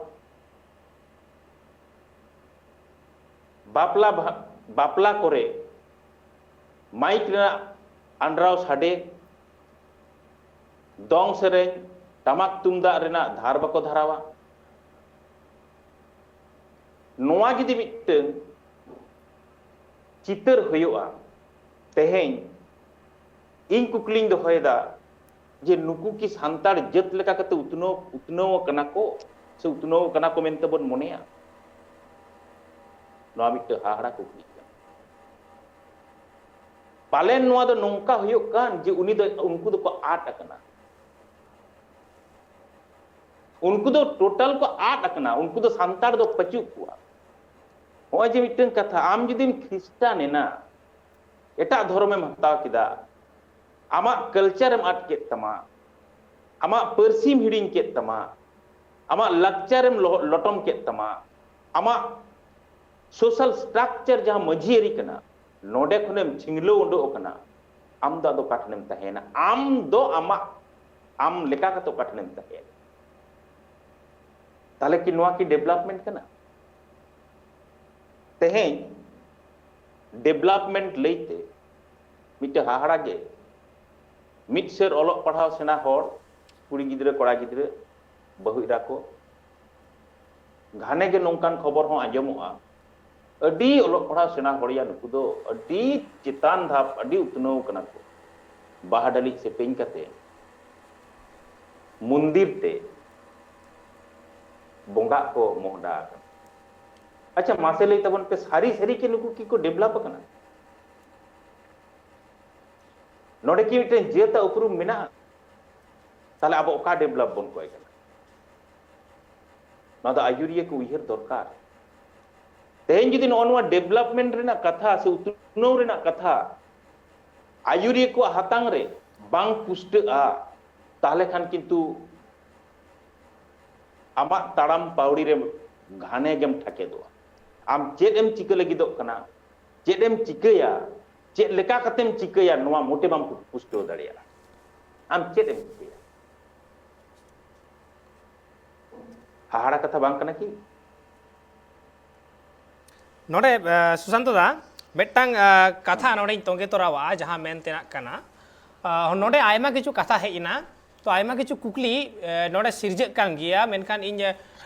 ᱵᱟᱯᱞᱟ ᱵᱷᱟ- ᱵᱟᱯᱞᱟ ᱠᱚᱨᱮ ᱢᱟᱭᱤᱠ ᱨᱮᱱᱟᱜ ᱟᱱᱰᱨᱟᱣ ᱥᱟᱰᱮ, ᱫᱚᱝ ᱥᱮᱨᱮᱧ, ᱴᱟᱢᱟᱠ ᱛᱩᱢᱫᱟᱜ ᱨᱮᱱᱟᱜ ᱫᱷᱟᱨ ᱵᱟᱠᱚ ᱫᱷᱟᱨᱟᱣᱟ᱾ ᱱᱚᱣᱟ ᱡᱩᱫᱤ ᱢᱤᱫᱴᱟᱝ ᱪᱤᱛᱟᱹᱨ ᱦᱩᱭᱩᱜᱼᱟ, ᱛᱮᱦᱮᱧ ᱤᱧ ᱠᱩᱠᱞᱤᱧ ᱫᱚᱦᱚᱭᱮᱫᱟ ᱡᱮ ᱱᱩᱠᱩ ᱠᱤ ᱥᱟᱱᱛᱟᱲ ᱡᱟᱹᱛ ᱞᱮᱠᱟ ᱠᱟᱛᱮ ᱩᱛᱱᱟᱹᱣ, ᱩᱛᱱᱟᱹᱣ ᱟᱠᱟᱱᱟ ᱠᱚ ᱥᱮ ᱩᱛᱱᱟᱹᱣ ᱟᱠᱟᱱᱟ ᱠᱚ ᱢᱮᱱᱛᱮ ᱵᱚᱱ ᱢᱚᱱᱮᱭᱟ? ᱱᱚᱣᱟ ᱢᱤᱫᱴᱟᱝ ᱦᱟᱦᱟᱲᱟ ᱠᱩᱠᱞᱤ ᱠᱟᱱᱟ᱾ ᱯᱟᱞᱮᱱ ᱱᱚᱣᱟ ᱫᱚ ᱱᱚᱝᱠᱟ ᱦᱩᱭᱩᱜ ᱠᱟᱱ ᱡᱮ ᱩᱱᱤ ᱫᱚ, ᱩᱱᱠᱩ ᱫᱚᱠᱚ ᱟᱫ ᱟᱠᱟᱱᱟ, ᱩᱱᱠᱩ ᱫᱚ ᱴᱳᱴᱟᱞ ᱠᱚ ᱟᱫ ᱟᱠᱟᱱᱟ, ᱩᱱᱠᱩ ᱫᱚ ᱥᱟᱱᱛᱟᱲ ᱫᱚ ᱯᱟᱹᱪᱩᱜ ᱠᱚᱣᱟ᱾ ᱱᱚᱜᱼᱚᱭ ᱡᱮ ᱢᱤᱫᱴᱟᱝ ᱠᱟᱛᱷᱟ, ᱟᱢ ᱡᱩᱫᱤᱢ ᱠᱷᱨᱤᱥᱴᱟᱱ ᱮᱱᱟ, ᱮᱴᱟᱜ ᱫᱷᱚᱨᱚᱢᱮᱢ ᱦᱟᱛᱟᱣ ᱠᱮᱫᱟ, ᱟᱢᱟᱜ ᱠᱟᱞᱪᱟᱨᱮᱢ ᱟᱫ ᱠᱮᱫ ᱛᱟᱢᱟ, ᱟᱢᱟᱜ ᱯᱟᱹᱨᱥᱤᱢ ᱦᱤᱲᱤᱧ ᱠᱮᱫ ᱛᱟᱢᱟ, ᱟᱢᱟᱜ ᱞᱟᱠᱪᱟᱨᱮᱢ ᱞᱚ-, ᱞᱚᱴᱚᱢ ᱠᱮᱫ ᱛᱟᱢᱟ, ᱟᱢᱟᱜ social structure ᱡᱟᱦᱟᱸ ᱢᱟᱹᱡᱷᱤ ᱟᱹᱨᱤ ᱠᱟᱱᱟ, ᱱᱚᱰᱮ ᱠᱷᱚᱱᱮᱢ ᱪᱷᱤᱝᱞᱟᱹᱣ ᱩᱰᱩᱠ ᱟᱠᱟᱱᱟ, ᱟᱢ ᱫᱚ ᱟᱫᱚ ᱚᱠᱟ ᱴᱷᱮᱱᱮᱢ ᱛᱟᱦᱮᱸᱭᱮᱱᱟ? ᱟᱢ ᱫᱚ ᱟᱢᱟᱜ, ᱟᱢ ᱞᱮᱠᱟ ᱠᱟᱛᱮ ᱚᱠᱟ ᱴᱷᱮᱱᱮᱢ ᱛᱟᱦᱮᱸᱭᱮᱱᱟ? ᱛᱟᱦᱞᱮ ᱠᱤ ᱱᱚᱣᱟ ᱠᱤ development ᱠᱟᱱᱟ? ᱛᱮᱦᱮᱧ development ᱞᱟᱹᱭᱛᱮ ᱢᱤᱫᱴᱮᱱ ᱦᱟᱦᱟᱲᱟ ᱜᱮ, ᱢᱤᱫ ᱥᱮᱨ ᱚᱞᱚᱜ ᱯᱟᱲᱦᱟᱣ ᱥᱮᱬᱟ ᱦᱚᱲ, ᱠᱩᱲᱤ ᱜᱤᱫᱽᱨᱟᱹ, ᱠᱚᱲᱟ ᱜᱤᱫᱽᱨᱟᱹ, ᱵᱟᱹᱦᱩ ᱮᱨᱟ ᱠᱚ, ᱜᱷᱟᱱᱮ ᱜᱮ ᱱᱚᱝᱠᱟᱱ ᱠᱷᱚᱵᱚᱨ ᱦᱚᱸ ᱟᱸᱡᱚᱢᱚᱜᱼᱟ, ᱟᱹᱰᱤ ᱚᱞᱚᱜ ᱯᱟᱲᱦᱟᱣ ᱥᱮᱬᱟ ᱦᱚᱲ ᱭᱟ, ᱱᱩᱠᱩ ᱫᱚ ᱟᱹᱰᱤ ᱪᱮᱛᱟᱱ ᱫᱷᱟᱯ, ᱟᱹᱰᱤ ᱩᱛᱱᱟᱹᱣ ᱠᱟᱱᱟ ᱠᱚ, ᱵᱟᱦᱟ ᱰᱟᱹᱞᱤᱡ ᱥᱮᱯᱮᱧ ᱠᱟᱛᱮ ᱢᱚᱱᱫᱤᱨ ᱛᱮ ᱵᱚᱸᱜᱟᱜ ᱠᱚ ᱢᱚᱦᱰᱟ ᱟᱠᱟᱱᱟ᱾ ᱟᱪᱪᱷᱟ, ᱢᱟᱥᱮ ᱞᱟᱹᱭ ᱛᱟᱵᱚᱱ ᱯᱮ, ᱥᱟᱹᱨᱤ ᱥᱟᱹᱨᱤ ᱠᱤ ᱱᱩᱠᱩ ᱠᱤ ᱠᱚ develop ᱟᱠᱟᱱᱟ? ᱱᱚᱰᱮ ᱠᱤ ᱢᱤᱫᱴᱮᱱ ᱡᱟᱹᱛᱟᱜ ᱩᱯᱨᱩᱢ ᱢᱮᱱᱟᱜᱼᱟ? ᱛᱟᱦᱞᱮ ᱟᱵᱚ ᱚᱠᱟ develop ᱵᱚᱱ ᱠᱚᱭ ᱠᱟᱱᱟ? ᱱᱚᱣᱟ ᱫᱚ ᱟᱹᱭᱩᱨᱤᱭᱟᱹ ᱠᱚ ᱩᱭᱦᱟᱹᱨ ᱫᱚᱨᱠᱟᱨ᱾ ᱛᱮᱦᱮᱧ ᱡᱩᱫᱤ ᱱᱚᱜᱼᱚ ᱱᱚᱣᱟ development ᱨᱮᱱᱟᱜ ᱠᱟᱛᱷᱟ ᱥᱮ ᱩᱛᱱᱟᱹᱣ ᱨᱮᱱᱟᱜ ᱠᱟᱛᱷᱟ ᱟᱹᱭᱩᱨᱤᱭᱟᱹ ᱠᱚᱣᱟᱜ ᱦᱟᱛᱟᱝ ᱨᱮ ᱵᱟᱝ ᱯᱩᱥᱴᱟᱹᱜᱼᱟ, ᱛᱟᱦᱞᱮ ᱠᱷᱟᱱ ᱠᱤᱱᱛᱩ ᱟᱢᱟᱜ ᱛᱟᱲᱟᱢ ᱯᱟᱹᱣᱲᱤ ᱨᱮ ᱜᱷᱟᱱᱮ ᱜᱮᱢ ᱴᱷᱟᱠᱮᱫᱚᱜᱼᱟ᱾ ᱟᱢ ᱪᱮᱫ ᱮᱢ ᱪᱤᱠᱟᱹ ᱞᱟᱹᱜᱤᱫᱚᱜ ᱠᱟᱱᱟ, ᱪᱮᱫ ᱮᱢ ᱪᱤᱠᱟᱹᱭᱟ, ᱪᱮᱫ ᱞᱮᱠᱟ ᱠᱟᱛᱮᱢ ᱪᱤᱠᱟᱹᱭᱟ, ᱱᱚᱣᱟ ᱢᱚᱴᱮ ᱵᱟᱢ ᱯᱩᱥᱴᱟᱹᱣ ᱫᱟᱲᱮᱭᱟᱜᱼᱟ᱾ ᱟᱢ ᱪᱮᱫ ᱮᱢ ᱪᱤᱠᱟᱹᱭᱟ? ᱦᱟᱦᱟᱲᱟ ᱠᱟᱛᱷᱟ ᱵᱟᱝ ᱠᱟᱱᱟ ᱠᱤ? ᱱᱚᱰᱮ, ᱮ, ᱥᱩᱥᱟᱱᱛᱚ ᱫᱟ, ᱢᱤᱫᱴᱟᱝ, ᱮ, ᱠᱟᱛᱷᱟ ᱱᱚᱰᱮᱧ ᱛᱚᱸᱜᱮ ᱛᱚᱨᱟᱣᱟᱜᱼᱟ, ᱡᱟᱦᱟᱸ ᱢᱮᱱ ᱛᱮᱱᱟᱜ ᱠᱟᱱᱟ᱾ ᱮ, ᱱᱚᱰᱮ ᱟᱭᱢᱟ ᱠᱤᱪᱷᱩ ᱠᱟᱛᱷᱟ ᱦᱮᱡ ᱮᱱᱟ, ᱛᱚ ᱟᱭᱢᱟ ᱠᱤᱪᱷᱩ ᱠᱩᱠᱞᱤ, ᱮ, ᱱᱚᱰᱮ ᱥᱤᱨᱡᱟᱹᱜ ᱠᱟᱱ ᱜᱮᱭᱟ, ᱢᱮᱱᱠᱷᱟᱱ ᱤᱧ, ᱮ,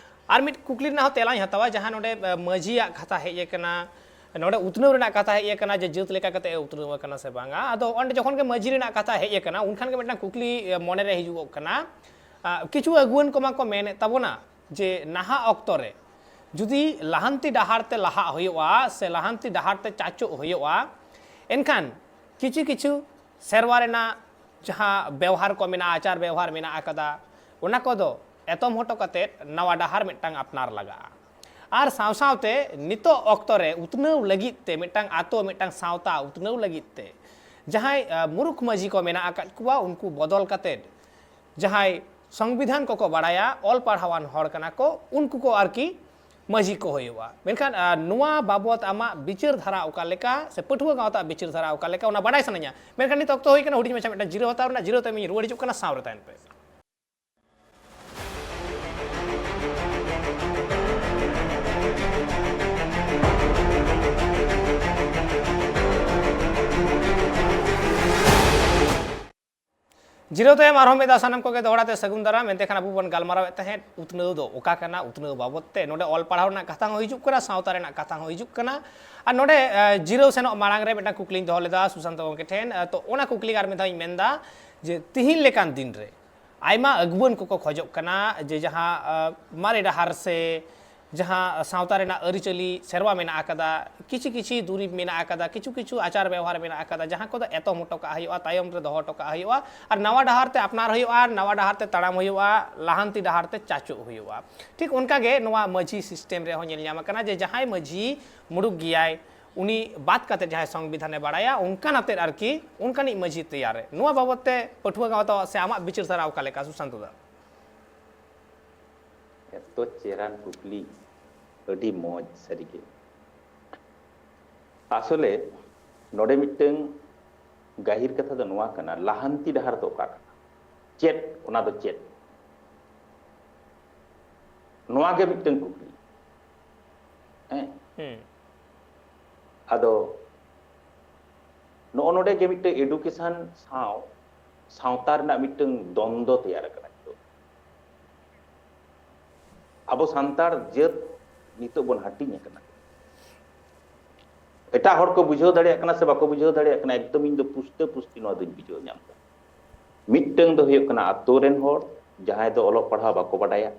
ᱟᱨ ᱢᱤᱫ ᱠᱩᱠᱞᱤ ᱨᱮᱱᱟᱜ ᱦᱚᱸ ᱛᱮᱞᱟᱧ ᱦᱟᱛᱟᱣᱟ, ᱡᱟᱦᱟᱸ ᱱᱚᱰᱮ, ᱮ, ᱢᱟᱹᱡᱷᱤᱭᱟᱜ ᱠᱟᱛᱷᱟ ᱦᱮᱡ ᱟᱠᱟᱱᱟ, ᱱᱚᱰᱮ ᱩᱛᱱᱟᱹᱣ ᱨᱮᱱᱟᱜ ᱠᱟᱛᱷᱟ ᱦᱮᱡ ᱟᱠᱟᱱᱟ, ᱡᱮ ᱡᱟᱹᱛ ᱞᱮᱠᱟ ᱠᱟᱛᱮ ᱮ ᱩᱛᱱᱟᱹᱣ ᱟᱠᱟᱱᱟ ᱥᱮ ᱵᱟᱝᱟ᱾ ᱟᱫᱚ ᱚᱸᱰᱮ ᱡᱚᱠᱷᱚᱱ ᱜᱮ ᱢᱟᱹᱡᱷᱤ ᱨᱮᱱᱟᱜ ᱠᱟᱛᱷᱟ ᱦᱮᱡ ᱟᱠᱟᱱᱟ, ᱩᱱᱠᱷᱟᱱ ᱜᱮ ᱢᱤᱫᱴᱟᱝ ᱠᱩᱠᱞᱤ, ᱮ, ᱢᱚᱱᱮᱨᱮ ᱦᱤᱡᱩᱜᱚᱜ ᱠᱟᱱᱟ, ᱟ, ᱠᱤᱪᱷᱩ ᱟᱹᱜᱩᱣᱟᱹᱱ ᱠᱚᱢᱟ ᱠᱚ ᱢᱮᱱᱮᱫ ᱛᱟᱵᱚᱱᱟ ᱡᱮ ᱱᱟᱦᱟᱜ ᱚᱠᱛᱚ ᱨᱮ ᱡᱩᱫᱤ ᱞᱟᱦᱟᱱᱛᱤ ᱰᱟᱦᱟᱨ ᱛᱮ ᱞᱟᱦᱟᱜ ᱦᱩᱭᱩᱜᱼᱟ ᱥᱮ ᱞᱟᱦᱟᱱᱛᱤ ᱰᱟᱦᱟᱨ ᱛᱮ ᱪᱟᱪᱚᱜ ᱦᱩᱭᱩᱜᱼᱟ, ᱮᱱᱠᱷᱟᱱ ᱠᱤᱪᱷᱩ ᱠᱤᱪᱷᱩ ᱥᱮᱨᱣᱟ ᱨᱮᱱᱟᱜ ᱡᱟᱦᱟᱸ ᱵᱮᱣᱦᱟᱨ ᱠᱚ ᱢᱮᱱᱟᱜᱼᱟ, ᱟᱪᱟᱨ ᱵᱮᱣᱦᱟᱨ ᱢᱮᱱᱟᱜ ᱟᱠᱟᱫᱟ, ᱚᱱᱟ ᱠᱚᱫᱚ ᱮᱛᱚᱢ ᱦᱚᱴᱚ ᱠᱟᱛᱮᱫ ᱱᱟᱣᱟ ᱰᱟᱦᱟᱨ ᱢᱤᱫᱴᱟᱝ ᱟᱯᱱᱟᱨ ᱞᱟᱜᱟᱜᱼᱟ᱾ ᱟᱨ ᱥᱟᱶ ᱥᱟᱶᱛᱮ ᱱᱤᱛᱚᱜ ᱚᱠᱛᱚ ᱨᱮ ᱩᱛᱱᱟᱹᱣ ᱞᱟᱹᱜᱤᱫ ᱛᱮ, ᱢᱤᱫᱴᱟᱝ ᱟᱛᱳ, ᱢᱤᱫᱴᱟᱝ ᱥᱟᱶᱛᱟ ᱩᱛᱱᱟᱹᱣ ᱞᱟᱹᱜᱤᱫ ᱛᱮ ᱡᱟᱦᱟᱸᱭ, ᱟ, ᱢᱩᱨᱩᱠᱷ ᱢᱟᱹᱡᱷᱤ ᱠᱚ ᱢᱮᱱᱟᱜ ᱟᱠᱟᱫ ᱠᱚᱣᱟ, ᱩᱱᱠᱩ ᱵᱚᱫᱚᱞ ᱠᱟᱛᱮᱫ ᱡᱟᱦᱟᱸᱭ ᱥᱚᱝᱵᱤᱫᱷᱟᱱ ᱠᱚᱠᱚ ᱵᱟᱲᱟᱭᱟ, ᱚᱞ ᱯᱟᱲᱦᱟᱣᱟᱱ ᱦᱚᱲ ᱠᱟᱱᱟ ᱠᱚ, ᱩᱱᱠᱩ ᱠᱚ ᱟᱨᱠᱤ ᱢᱟᱹᱡᱷᱤ ᱠᱚ ᱦᱩᱭᱩᱜᱼᱟ᱾ ᱢᱮᱱᱠᱷᱟᱱ ᱟᱨ ᱱᱚᱣᱟ ᱵᱟᱵᱚᱛ ᱟᱢᱟᱜ ᱵᱤᱪᱟᱹᱨ ᱫᱷᱟᱨᱟ ᱚᱠᱟ ᱞᱮᱠᱟ, ᱥᱮ ᱯᱟᱹᱴᱷᱩᱣᱟᱹ ᱜᱟᱶᱛᱟ ᱟᱜ ᱵᱤᱪᱟᱹᱨ ᱫᱷᱟᱨᱟ ᱚᱠᱟ ᱞᱮᱠᱟ, ᱚᱱᱟ ᱵᱟᱰᱟᱭ ᱥᱟᱱᱟᱧᱟ᱾ ᱢᱮᱱᱠᱷᱟᱱ ᱱᱤᱛ ᱚᱠᱛᱚ ᱦᱩᱭ ᱠᱟᱱᱟ ᱦᱩᱰᱤᱧ ᱢᱟᱪᱷᱟ ᱢᱤᱫᱴᱟᱝ ᱡᱤᱨᱟᱹᱣ ᱦᱟᱛᱟᱣ ᱨᱮᱱᱟᱜ᱾ ᱡᱤᱨᱟᱹᱣ ᱛᱟᱭᱚᱢ ᱤᱧ ᱨᱩᱣᱟᱹᱲ ᱦᱤᱡᱩᱜ ᱠᱟᱱᱟ, ᱥᱟᱶ ᱨᱮ ᱛᱟᱦᱮᱱ ᱯᱮ᱾ ᱡᱤᱨᱟᱹᱣ ᱛᱟᱭᱚᱢ ᱟᱨᱦᱚᱸ ᱢᱤᱫ ᱫᱷᱟᱣ ᱥᱟᱱᱟᱢ ᱠᱚᱜᱮ ᱫᱚᱦᱲᱟ ᱛᱮ ᱥᱟᱹᱜᱩᱱ ᱫᱟᱨᱟᱢ᱾ ᱮᱱᱛᱮ ᱠᱷᱟᱱ ᱟᱵᱚ ᱵᱚᱱ ᱜᱟᱞᱢᱟᱨᱟᱣᱮᱫ ᱛᱟᱦᱮᱸᱫ ᱩᱛᱱᱟᱹᱣ ᱫᱚ ᱚᱠᱟ ᱠᱟᱱᱟ, ᱩᱛᱱᱟᱹᱣ ᱵᱟᱵᱚᱛ ᱛᱮ᱾ ᱱᱚᱰᱮ ᱚᱞ ᱯᱟᱲᱦᱟᱣ ᱨᱮᱱᱟᱜ ᱠᱟᱛᱷᱟ ᱦᱚᱸ ᱦᱤᱡᱩᱜ ᱠᱟᱱᱟ, ᱥᱟᱶᱛᱟ ᱨᱮᱱᱟᱜ ᱠᱟᱛᱷᱟ ᱦᱚᱸ ᱦᱤᱡᱩᱜ ᱠᱟᱱᱟ᱾ ᱟᱨ ᱱᱚᱰᱮ ᱮ, ᱡᱤᱨᱟᱹᱣ ᱥᱮᱱᱚᱜ ᱢᱟᱲᱟᱝ ᱨᱮ ᱢᱤᱫᱴᱟᱝ ᱠᱩᱠᱞᱤᱧ ᱫᱚᱦᱚ ᱞᱮᱫᱟ ᱥᱩᱥᱟᱱᱛᱚ ᱜᱚᱢᱠᱮ ᱴᱷᱮᱱ᱾ ᱮ, ᱛᱚ ᱚᱱᱟ ᱠᱩᱠᱞᱤ ᱟᱨ ᱢᱤᱫ ᱫᱷᱟᱣ ᱤᱧ ᱢᱮᱱᱫᱟ ᱡᱮ ᱛᱤᱦᱤᱧ ᱞᱮᱠᱟᱱ ᱫᱤᱱ ᱨᱮ ᱟᱭᱢᱟ ᱟᱹᱜᱩᱣᱟᱹᱱ ᱠᱚᱠᱚ ᱠᱷᱚᱡᱚᱜ ᱠᱟᱱᱟ ᱡᱮ ᱡᱟᱦᱟᱸ ᱮ, ᱢᱟᱨᱮ ᱰᱟᱦᱟᱨ ᱥᱮ ᱡᱟᱦᱟᱸ ᱥᱟᱶᱛᱟ ᱨᱮᱱᱟᱜ ᱟᱹᱨᱤᱪᱟᱹᱞᱤ ᱥᱮᱨᱣᱟ ᱢᱮᱱᱟᱜ ᱟᱠᱟᱫᱟ, ᱠᱤᱪᱷᱩ ᱠᱤᱪᱷᱩ ᱫᱩᱨᱤᱵᱽ ᱢᱮᱱᱟᱜ ᱟᱠᱟᱫᱟ, ᱠᱤᱪᱷᱩ ᱠᱤᱪᱷᱩ ᱟᱪᱟᱨ ᱵᱮᱣᱦᱟᱨ ᱢᱮᱱᱟᱜ ᱟᱠᱟᱫᱟ, ᱡᱟᱦᱟᱸ ᱠᱚᱫᱚ ᱮᱛᱚᱢ ᱦᱚᱴᱚ ᱠᱟᱜ ᱦᱩᱭᱩᱜᱼᱟ, ᱛᱟᱭᱚᱢ ᱨᱮ ᱫᱚᱦᱚ ᱦᱚᱴᱚ ᱠᱟᱜ ᱦᱩᱭᱩᱜᱼᱟ, ᱟᱨ ᱱᱟᱣᱟ ᱰᱟᱦᱟᱨ ᱛᱮ ᱟᱯᱱᱟᱨ ᱦᱩᱭᱩᱜᱼᱟ, ᱟᱨ ᱱᱟᱣᱟ ᱰᱟᱦᱟᱨ ᱛᱮ ᱛᱟᱲᱟᱢ ᱦᱩᱭᱩᱜᱼᱟ, ᱞᱟᱦᱟᱱᱛᱤ ᱰᱟᱦᱟᱨ ᱛᱮ ᱪᱟᱪᱳᱜ ᱦᱩᱭᱩᱜᱼᱟ᱾ ᱴᱷᱤᱠ ᱚᱱᱠᱟ ᱜᱮ ᱱᱚᱣᱟ ᱢᱟᱹᱡᱷᱤ system ᱨᱮᱦᱚᱸ ᱧᱮᱞ ᱧᱟᱢ ᱟᱠᱟᱱᱟ ᱡᱮ ᱡᱟᱦᱟᱸᱭ ᱢᱟᱹᱡᱷᱤ ᱢᱩᱲᱩᱠ ᱜᱮᱭᱟᱭ, ᱩᱱᱤ ᱵᱟᱫ ᱠᱟᱛᱮ ᱡᱟᱦᱟᱸᱭ ᱥᱚᱝᱵᱤᱫᱷᱟᱱᱮ ᱵᱟᱲᱟᱭᱟ, ᱚᱱᱠᱟᱱ ᱟᱛᱮᱫ ᱟᱨᱠᱤ ᱚᱱᱠᱟᱱᱤᱡ ᱢᱟᱹᱡᱷᱤ ᱛᱮᱭᱟᱨ ᱨᱮ᱾ ᱱᱚᱣᱟ ᱵᱟᱵᱚᱛ ᱛᱮ ᱯᱟᱹᱴᱷᱩᱣᱟᱹ ᱜᱟᱶᱛᱟ ᱥᱮ ᱟᱢᱟᱜ ᱵᱤᱪᱟᱹᱨ ᱫᱷᱟᱨᱟ ᱚᱠᱟ ᱞᱮᱠᱟ, ᱥᱩᱥᱟᱱᱛᱚ ᱫᱟ? ᱮᱛᱚ ᱪᱮᱦᱨᱟᱱ ᱠᱩᱠᱞᱤ, ᱟᱹᱰᱤ ᱢᱚᱡᱽ ᱥᱟᱹᱨᱤᱜᱮ᱾ ᱟᱥᱚᱞᱮ ᱱᱚᱰᱮ ᱢᱤᱫᱴᱟᱝ ᱜᱟᱹᱦᱤᱨ ᱠᱟᱛᱷᱟ ᱫᱚ ᱱᱚᱣᱟ ᱠᱟᱱᱟ, ᱞᱟᱦᱟᱱᱛᱤ ᱰᱟᱦᱟᱨ ᱫᱚ ᱚᱠᱟ ᱠᱟᱱᱟ, ᱪᱮᱫ ᱚᱱᱟ ᱫᱚ ᱪᱮᱫ? ᱱᱚᱣᱟ ᱜᱮ ᱢᱤᱫᱴᱟᱝ ᱠᱩᱠᱞᱤ᱾ ᱦᱮᱸ? ᱦᱩᱸ᱾ ᱟᱫᱚ ᱱᱚᱜᱼᱚ ᱱᱚᱰᱮ ᱜᱮ ᱢᱤᱫᱴᱟᱝ education ᱥᱟᱶ ᱥᱟᱶᱛᱟ ᱨᱮᱱᱟᱜ ᱢᱤᱫᱴᱟᱝ ᱫᱚᱱᱫᱚ ᱛᱮᱭᱟᱨ ᱟᱠᱟᱱᱟ ᱱᱤᱛᱚᱜ᱾ ᱟᱵᱚ ᱥᱟᱱᱛᱟᱲ ᱡᱟᱹᱛ ᱱᱤᱛᱚᱜ ᱵᱚᱱ ᱦᱟᱹᱴᱤᱧ ᱟᱠᱟᱱᱟ᱾ ᱮᱴᱟᱜ ᱦᱚᱲ ᱠᱚ ᱵᱩᱡᱷᱟᱹᱣ ᱫᱟᱲᱮᱭᱟᱜ ᱠᱟᱱᱟ ᱥᱮ ᱵᱟᱠᱚ ᱵᱩᱡᱷᱟᱹᱣ ᱫᱟᱲᱮᱭᱟᱜ ᱠᱟᱱᱟ, ᱮᱠᱫᱚᱢ ᱤᱧ ᱫᱚ ᱯᱩᱥᱴᱟᱹ ᱯᱩᱥᱴᱤ ᱱᱚᱣᱟ ᱫᱚᱧ ᱵᱩᱡᱷᱟᱹᱣ ᱧᱟᱢ ᱮᱫᱟ᱾ ᱢᱤᱫᱴᱟᱝ ᱫᱚ ᱦᱩᱭᱩᱜ ᱠᱟᱱᱟ ᱟᱛᱳ ᱨᱮᱱ ᱦᱚᱲ, ᱡᱟᱦᱟᱸᱭ ᱫᱚ ᱚᱞᱚᱜ ᱯᱟᱲᱦᱟᱣ ᱵᱟᱠᱚ ᱵᱟᱰᱟᱭᱟ,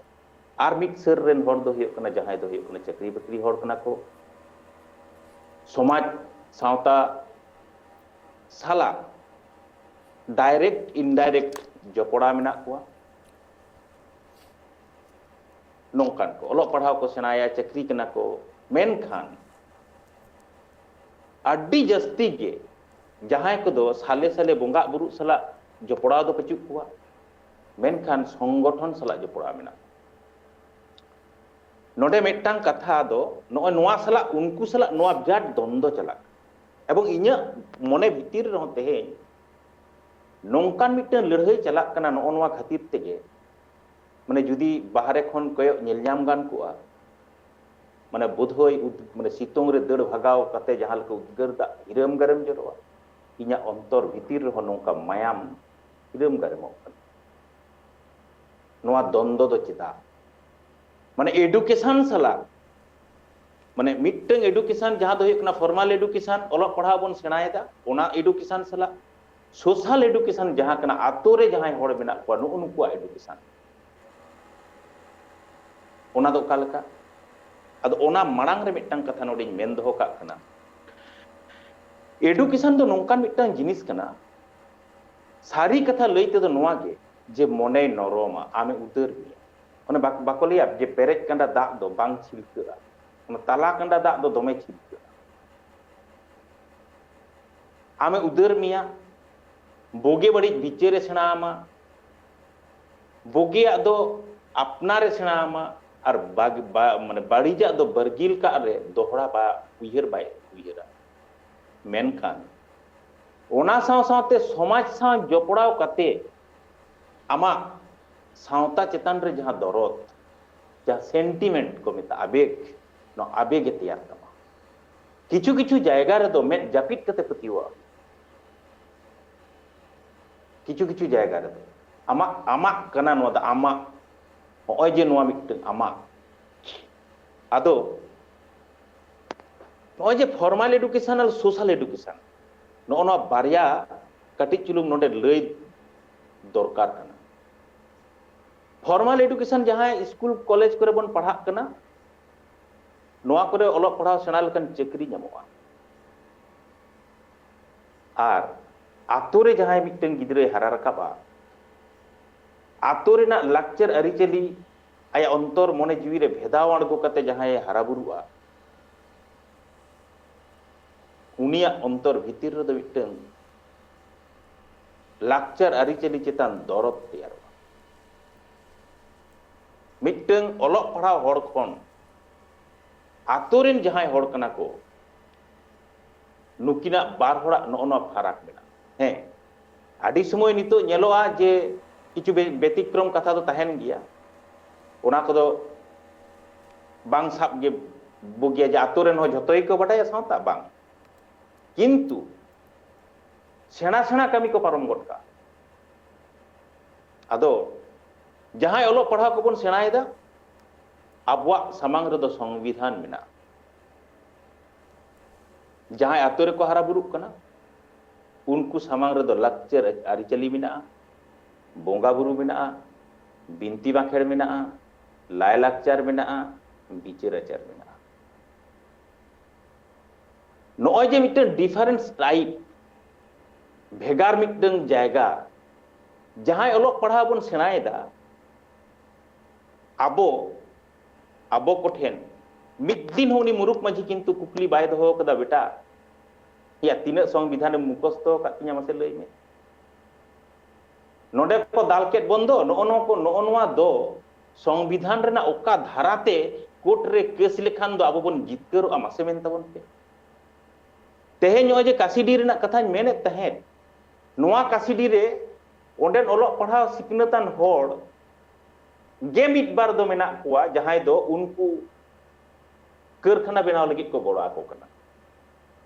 ᱟᱨ ᱢᱤᱫ ᱥᱟᱹᱨ ᱨᱮᱱ ᱦᱚᱲ ᱫᱚ ᱦᱩᱭᱩᱜ ᱠᱟᱱᱟ ᱡᱟᱦᱟᱸᱭ ᱫᱚ ᱦᱩᱭᱩᱜ ᱠᱟᱱᱟ ᱪᱟᱹᱠᱨᱤ ᱵᱟᱹᱠᱨᱤ ᱦᱚᱲ ᱠᱟᱱᱟ ᱠᱚ, ᱥᱚᱢᱟᱡᱽ ᱥᱟᱶᱛᱟ ᱥᱟᱞᱟᱜ direct indirect ᱡᱚᱯᱚᱲᱟᱣ ᱢᱮᱱᱟᱜ ᱠᱚᱣᱟ᱾ ᱱᱚᱝᱠᱟᱱ ᱠᱚ ᱚᱞᱚᱜ ᱯᱟᱲᱦᱟᱣ ᱠᱚ ᱥᱮᱬᱟᱭᱟ, ᱪᱟᱹᱠᱨᱤ ᱠᱟᱱᱟ ᱠᱚ, ᱢᱮᱱᱠᱷᱟᱱ ᱟᱹᱰᱤ ᱡᱟᱹᱥᱛᱤ ᱜᱮ ᱡᱟᱦᱟᱸᱭ ᱠᱚᱫᱚ ᱥᱟᱞᱮ ᱥᱟᱞᱮ ᱵᱚᱸᱜᱟ ᱵᱩᱨᱩ ᱥᱟᱞᱟᱜ ᱡᱚᱯᱲᱟᱣ ᱫᱚ ᱯᱟᱹᱪᱩᱜ ᱠᱚᱣᱟ, ᱢᱮᱱᱠᱷᱟᱱ ᱥᱚᱝᱜᱚᱴᱷᱚᱱ ᱥᱟᱞᱟᱜ ᱡᱚᱯᱲᱟᱣ ᱢᱮᱱᱟᱜ ᱠᱚᱣᱟ᱾ ᱱᱚᱰᱮ ᱢᱤᱫᱴᱟᱝ ᱠᱟᱛᱷᱟ ᱫᱚ ᱱᱚᱜᱼᱚᱭ ᱱᱚᱣᱟ ᱥᱟᱞᱟᱜ ᱩᱱᱠᱩ ᱥᱟᱞᱟᱜ ᱱᱚᱣᱟ ᱵᱤᱨᱟᱴ ᱫᱚᱱᱫᱚ ᱪᱟᱞᱟᱜ ᱠᱟᱱᱟ᱾ ᱮᱵᱚᱝ ᱤᱧᱟᱹᱜ ᱢᱚᱱᱮ ᱵᱷᱤᱛᱤᱨ ᱨᱮᱦᱚᱸ ᱛᱮᱦᱮᱧ ᱱᱚᱝᱠᱟᱱ ᱢᱤᱫᱴᱟᱝ ᱞᱟᱹᱲᱦᱟᱹᱭ ᱪᱟᱞᱟᱜ ᱠᱟᱱᱟ ᱱᱚᱜᱼᱚ ᱱᱚᱣᱟ ᱠᱷᱟᱹᱛᱤᱨ ᱛᱮᱜᱮ, ᱢᱟᱱᱮ ᱡᱩᱫᱤ ᱵᱟᱦᱨᱮ ᱠᱷᱚᱱ ᱠᱚᱭᱚᱜ ᱧᱮᱞ ᱧᱟᱢ ᱜᱟᱱ ᱠᱚᱜᱼᱟ, ᱢᱟᱱᱮ ᱵᱳᱫᱷᱚᱭ ᱩᱫ-, ᱢᱟᱱᱮ ᱥᱤᱛᱩᱝ ᱨᱮ ᱫᱟᱹᱲ ᱵᱷᱟᱜᱟᱣ ᱠᱟᱛᱮ ᱡᱟᱦᱟᱸ ᱞᱮᱠᱟ ᱩᱫᱽᱜᱟᱹᱨ ᱫᱟᱜ ᱦᱤᱨᱟᱹᱢ ᱜᱟᱨᱮᱢ ᱡᱚᱨᱚᱜᱼᱟ, ᱤᱧᱟᱹᱜ ᱚᱱᱛᱚᱨ ᱵᱷᱤᱛᱤᱨ ᱨᱮᱦᱚᱸ ᱱᱚᱝᱠᱟ ᱢᱟᱭᱟᱢ ᱦᱤᱨᱟᱹᱢ ᱜᱟᱨᱮᱢᱚᱜ ᱠᱟᱱᱟ᱾ ᱱᱚᱣᱟ ᱫᱚᱱᱫᱚ ᱫᱚ ᱪᱮᱫᱟᱜ? ᱢᱟᱱᱮ ᱮᱰᱩᱠᱮᱥᱚᱱ ᱥᱟᱞᱟᱜ, ᱢᱟᱱᱮ ᱢᱤᱫᱴᱟᱝ ᱮᱰᱩᱠᱮᱥᱚᱱ ᱡᱟᱦᱟᱸ ᱫᱚ ᱦᱩᱭᱩᱜ ᱠᱟᱱᱟ ᱯᱷᱚᱨᱢᱟᱞ ᱮᱰᱩᱠᱮᱥᱚᱱ, ᱚᱞᱚᱜ ᱯᱟᱲᱦᱟᱣ ᱵᱚᱱ ᱥᱮᱬᱟᱭᱮᱫᱟ, ᱚᱱᱟ ᱮᱰᱩᱠᱮᱥᱚᱱ ᱥᱟᱞᱟᱜ ᱥᱳᱥᱟᱞ ᱮᱰᱩᱠᱮᱥᱚᱱ ᱡᱟᱦᱟᱸ ᱠᱟᱱᱟ, ᱟᱛᱳ ᱨᱮ ᱡᱟᱦᱟᱸᱭ ᱦᱚᱲ ᱢᱮᱱᱟᱜ ᱠᱚᱣᱟ, ᱱᱩᱜᱼᱩ ᱱᱩᱠᱩᱣᱟᱜ ᱮᱰᱩᱠᱮᱥᱚᱱ, ᱚᱱᱟ ᱫᱚ ᱚᱠᱟ ᱞᱮᱠᱟ? ᱟᱫᱚ ᱚᱱᱟ ᱢᱟᱲᱟᱝ ᱨᱮ ᱢᱤᱫᱴᱟᱝ ᱠᱟᱛᱷᱟ ᱱᱚᱰᱮᱧ ᱢᱮᱱ ᱫᱚᱦᱚ ᱠᱟᱜ ᱠᱟᱱᱟ᱾ ᱮᱰᱩᱠᱮᱥᱚᱱ ᱫᱚ ᱱᱚᱝᱠᱟᱱ ᱢᱤᱫᱴᱟᱝ ᱡᱤᱱᱤᱥ ᱠᱟᱱᱟ, ᱥᱟᱹᱨᱤ ᱠᱟᱛᱷᱟ ᱞᱟᱹᱭ ᱛᱮᱫᱚ ᱱᱚᱣᱟ ᱜᱮ, ᱡᱮ ᱢᱚᱱᱮᱭ ᱱᱚᱨᱚᱢᱟ, ᱟᱢᱮ ᱩᱫᱟᱹᱨ ᱢᱮᱭᱟ᱾ ᱚᱱᱮ ᱵᱟᱠ-, ᱵᱟᱠᱚ ᱞᱟᱹᱭᱟ ᱡᱮ ᱯᱮᱨᱮᱡ ᱠᱟᱸᱰᱟ ᱫᱟᱜ ᱫᱚ ᱵᱟᱝ ᱪᱷᱤᱞᱠᱟᱹᱜᱼᱟ, ᱚᱱᱟ ᱛᱟᱞᱟ ᱠᱟᱸᱰᱟ ᱫᱟᱜ ᱫᱚ ᱫᱚᱢᱮ ᱪᱷᱤᱞᱠᱟᱹᱜᱼᱟ᱾ ᱟᱢᱮ ᱩᱫᱟᱹᱨ ᱢᱮᱭᱟ, ᱵᱩᱜᱤ ᱵᱟᱹᱲᱤᱡ ᱵᱤᱪᱟᱹᱨᱮ ᱥᱮᱬᱟ ᱟᱢᱟ, ᱵᱩᱜᱤᱭᱟᱜ ᱫᱚ ᱟᱯᱱᱟᱨᱮ ᱥᱮᱬᱟ ᱟᱢᱟ, ᱟᱨ ᱵᱟᱜ-, ᱵᱟ-, ᱢᱟᱱᱮ ᱵᱟᱹᱲᱤᱡᱟᱜ ᱫᱚ ᱵᱟᱹᱨᱜᱤᱞ ᱠᱟᱜ ᱨᱮ ᱫᱚᱦᱲᱟ ᱵᱟ-, ᱩᱭᱦᱟᱹᱨ ᱵᱟᱭ ᱩᱭᱦᱟᱹᱨᱟ᱾ ᱢᱮᱱᱠᱷᱟᱱ ᱚᱱᱟ ᱥᱟᱶ ᱥᱟᱶᱛᱮ ᱥᱚᱢᱟᱡᱽ ᱥᱟᱶ ᱡᱚᱯᱲᱟᱣ ᱠᱟᱛᱮ ᱟᱢᱟᱜ ᱥᱟᱶᱛᱟ ᱪᱮᱛᱟᱱ ᱨᱮ ᱡᱟᱦᱟᱸ ᱫᱚᱨᱚᱫ, ᱡᱟᱦᱟᱸ ᱥᱮᱱᱴᱤᱢᱮᱱᱴ ᱠᱚ ᱢᱮᱛᱟᱜᱼᱟ, ᱟᱵᱮᱜᱽ, ᱱᱚᱣᱟ ᱟᱵᱮᱜᱽ ᱮ ᱛᱮᱭᱟᱨ ᱛᱟᱢᱟ᱾ ᱠᱤᱪᱷᱩ ᱠᱤᱪᱷᱩ ᱡᱟᱭᱜᱟ ᱨᱮᱫᱚ ᱢᱮᱫ ᱡᱟᱹᱯᱤᱫ ᱠᱟᱛᱮ ᱯᱟᱹᱛᱭᱟᱹᱣᱟᱜ ᱦᱩᱭᱩᱜᱼᱟ᱾ ᱠᱤᱪᱷᱩ ᱠᱤᱪᱷᱩ ᱡᱟᱭᱜᱟ ᱨᱮᱫᱚ ᱟᱢᱟᱜ, ᱟᱢᱟᱜ ᱠᱟᱱᱟ ᱱᱚᱣᱟ ᱫᱚ, ᱟᱢᱟᱜ, ᱱᱚᱜᱼᱚᱭ ᱡᱮ ᱱᱚᱣᱟ ᱢᱤᱫᱴᱟᱝ ᱟᱢᱟᱜ᱾ ᱟᱫᱚ ᱱᱚᱜᱼᱚᱭ ᱡᱮ ᱯᱷᱚᱨᱢᱟᱞ ᱮᱰᱩᱠᱮᱥᱚᱱ ᱟᱨ ᱥᱳᱥᱟᱞ ᱮᱰᱩᱠᱮᱥᱚᱱ, ᱱᱚᱜᱼᱚ ᱱᱚᱣᱟ ᱵᱟᱨᱭᱟ ᱠᱟᱹᱴᱤᱡ ᱪᱩᱞᱩᱝ ᱱᱚᱰᱮ ᱞᱟᱹᱭ ᱫᱚᱨᱠᱟᱨ ᱠᱟᱱᱟ᱾ ᱯᱷᱚᱨᱢᱟᱞ ᱮᱰᱩᱠᱮᱥᱚᱱ ᱡᱟᱦᱟᱸᱭ ᱥᱠᱩᱞ ᱠᱚᱞᱮᱡᱽ ᱠᱚᱨᱮ ᱵᱚᱱ ᱯᱟᱲᱦᱟᱜ ᱠᱟᱱᱟ, ᱱᱚᱣᱟ ᱠᱚᱨᱮ ᱚᱞᱚᱜ ᱯᱟᱲᱦᱟᱣ ᱥᱮᱬᱟ ᱞᱮᱠᱷᱟᱱ ᱪᱟᱹᱠᱨᱤ ᱧᱟᱢᱚᱜᱼᱟ᱾ ᱟᱨ ᱟᱛᱳ ᱨᱮ ᱡᱟᱦᱟᱸᱭ ᱢᱤᱫᱴᱟᱝ ᱜᱤᱫᱽᱨᱟᱹᱭ ᱦᱟᱨᱟ ᱨᱟᱠᱟᱵᱼᱟ, ᱟᱛᱳ ᱨᱮᱱᱟᱜ ᱞᱟᱠᱪᱟᱨ ᱟᱹᱨᱤᱪᱟᱹᱞᱤ ᱟᱭᱟᱜ ᱚᱱᱛᱚᱨ ᱢᱚᱱᱮ ᱡᱤᱣᱤ ᱨᱮ ᱵᱷᱮᱫᱟᱣ ᱟᱬᱜᱚ ᱠᱟᱛᱮ ᱡᱟᱦᱟᱸᱭᱮ ᱦᱟᱨᱟ ᱵᱩᱨᱩᱜᱼᱟ, ᱩᱱᱤᱭᱟᱜ ᱚᱱᱛᱚᱨ ᱵᱷᱤᱛᱤᱨ ᱨᱮᱫᱚ ᱢᱤᱫᱴᱟᱝ ᱞᱟᱠᱪᱟᱨ ᱟᱹᱨᱤᱪᱟᱹᱞᱤ ᱪᱮᱛᱟᱱ ᱫᱚᱨᱚᱫ ᱛᱮᱭᱟᱨᱚᱜᱼᱟ᱾ ᱢᱤᱫᱴᱟᱝ ᱚᱞᱚᱜ ᱯᱟᱲᱦᱟᱣ ᱦᱚᱲ ᱠᱷᱚᱱ ᱟᱛᱳ ᱨᱮᱱ ᱡᱟᱦᱟᱸᱭ ᱦᱚᱲ ᱠᱟᱱᱟ ᱠᱚ, ᱱᱩᱠᱤᱱᱟᱜ ᱵᱟᱨ ᱦᱚᱲᱟᱜ ᱱᱚᱜᱼᱚ ᱱᱚᱣᱟ ᱯᱷᱟᱨᱟᱠ ᱢᱮᱱᱟᱜᱼᱟ᱾ ᱦᱮᱸ, ᱟᱹᱰᱤ ᱥᱚᱢᱚᱭ ᱱᱤᱛᱚᱜ ᱧᱮᱞᱚᱜᱼᱟ ᱡᱮ ᱠᱤᱪᱷᱩ ᱵᱮ- ᱵᱮᱛᱤᱠᱨᱚᱢ ᱠᱟᱛᱷᱟ ᱫᱚ ᱛᱟᱦᱮᱱ ᱜᱮᱭᱟ, ᱚᱱᱟ ᱠᱚᱫᱚ ᱵᱟᱝ ᱥᱟᱵ ᱜᱮ ᱵᱩᱜᱤᱭᱟ ᱡᱮ ᱟᱛᱳ ᱨᱮᱱ ᱦᱚᱸ ᱡᱷᱚᱛᱚ ᱜᱮᱠᱚ ᱵᱟᱰᱟᱭᱟ ᱥᱟᱶᱛᱟ, ᱵᱟᱝ᱾ ᱠᱤᱱᱛᱩ ᱥᱮᱬᱟ ᱥᱮᱬᱟ ᱠᱟᱹᱢᱤ ᱠᱚ ᱯᱟᱨᱚᱢ ᱜᱚᱫ ᱠᱟᱜᱼᱟ᱾ ᱟᱫᱚ ᱡᱟᱦᱟᱸᱭ ᱚᱞᱚᱜ ᱯᱟᱲᱦᱟᱣ ᱠᱚᱵᱚᱱ ᱥᱮᱬᱟᱭᱮᱫᱟ, ᱟᱵᱚᱣᱟᱜ ᱥᱟᱢᱟᱝ ᱨᱮᱫᱚ ᱥᱚᱝᱵᱤᱫᱷᱟᱱ ᱢᱮᱱᱟᱜᱼᱟ᱾ ᱡᱟᱦᱟᱸᱭ ᱟᱛᱳ ᱨᱮᱠᱚ ᱦᱟᱨᱟ ᱵᱩᱨᱩᱜ ᱠᱟᱱᱟ, ᱩᱱᱠᱩ ᱥᱟᱢᱟᱝ ᱨᱮᱫᱚ ᱞᱟᱠᱪᱟᱨ ᱟᱹᱨᱤᱪᱟᱹᱞᱤ ᱢᱮᱱᱟᱜᱼᱟ, ᱵᱚᱸᱜᱟ ᱵᱩᱨᱩ ᱢᱮᱱᱟᱜᱼᱟ, ᱵᱤᱱᱛᱤ ᱵᱟᱸᱠᱷᱮᱲ ᱢᱮᱱᱟᱜᱼᱟ, ᱞᱟᱭᱼᱞᱟᱠᱪᱟᱨ ᱢᱮᱱᱟᱜᱼᱟ, ᱵᱤᱪᱟᱹᱨ ᱟᱪᱟᱨ ᱢᱮᱱᱟᱜᱼᱟ᱾ ᱱᱚᱜᱼᱚᱭ ᱡᱮ ᱢᱤᱫᱴᱟᱝ ᱰᱤᱯᱷᱟᱨᱮᱱᱥ ᱴᱟᱭᱤᱯ, ᱵᱷᱮᱜᱟᱨ ᱢᱤᱫᱴᱟᱝ ᱡᱟᱭᱜᱟ, ᱡᱟᱦᱟᱸᱭ ᱚᱞᱚᱜ ᱯᱟᱲᱦᱟᱣ ᱵᱚᱱ ᱥᱮᱬᱟᱭᱮᱫᱟ, ᱟᱵᱚ ᱟᱵᱚ ᱠᱚᱴᱷᱮᱱ ᱢᱤᱫ ᱫᱤᱱ ᱦᱚᱸ ᱩᱱᱤ ᱢᱩᱨᱩᱠ ᱢᱟᱹᱡᱷᱤ ᱠᱤᱱᱛᱩ ᱠᱩᱠᱞᱤ ᱵᱟᱭ ᱫᱚᱦᱚ ᱠᱟᱫᱟ, "ᱵᱮᱴᱟ, ᱭᱟ, ᱛᱤᱱᱟᱹᱜ ᱥᱚᱝᱵᱤᱫᱷᱟᱱᱮᱢ ᱢᱩᱠᱷᱚᱥᱛᱚ ᱟᱠᱟᱫ ᱛᱤᱧᱟ, ᱢᱟᱥᱮ ᱞᱟᱹᱭ ᱢᱮ?" ᱱᱚᱰᱮ ᱠᱚ ᱫᱟᱞ ᱠᱮᱫ ᱵᱚᱱ ᱫᱚ, ᱱᱚᱜᱼᱚ ᱱᱚᱣᱟ ᱠᱚ, ᱱᱚᱜᱼᱚ ᱱᱚᱣᱟ ᱫᱚ ᱥᱚᱝᱵᱤᱫᱷᱟᱱ ᱨᱮᱱᱟᱜ ᱚᱠᱟ ᱫᱷᱟᱨᱟᱛᱮ ᱠᱳᱨᱴ ᱨᱮ ᱠᱮᱥ ᱞᱮᱠᱷᱟᱱ ᱫᱚ ᱟᱵᱚ ᱵᱚᱱ ᱡᱤᱛᱠᱟᱹᱨᱚᱜᱼᱟ, ᱢᱟᱥᱮ ᱢᱮᱱ ᱛᱟᱵᱚᱱ ᱯᱮ᱾ ᱛᱮᱦᱮᱧ ᱱᱚᱜᱼᱚᱭ ᱡᱮ ᱠᱟᱥᱤᱰᱤ ᱨᱮᱱᱟᱜ ᱠᱟᱛᱷᱟᱧ ᱢᱮᱱᱮᱫ ᱛᱟᱦᱮᱸᱫ, ᱱᱚᱣᱟ ᱠᱟᱥᱤᱰᱤ ᱨᱮ ᱚᱸᱰᱮᱱ ᱚᱞᱚᱜ ᱯᱟᱲᱦᱟᱣ ᱥᱤᱠᱷᱱᱟᱹᱛᱟᱱ ᱦᱚᱲ ᱜᱮ ᱢᱤᱫ ᱵᱟᱨ ᱫᱚ ᱢᱮᱱᱟᱜ ᱠᱚᱣᱟ, ᱡᱟᱦᱟᱸᱭ ᱫᱚ ᱩᱱᱠᱩ ᱠᱟᱹᱨᱠᱷᱟᱱᱟ ᱵᱮᱱᱟᱣ ᱞᱟᱹᱜᱤᱫ ᱠᱚ ᱜᱚᱲᱚ ᱟᱠᱚ ᱠᱟᱱᱟ᱾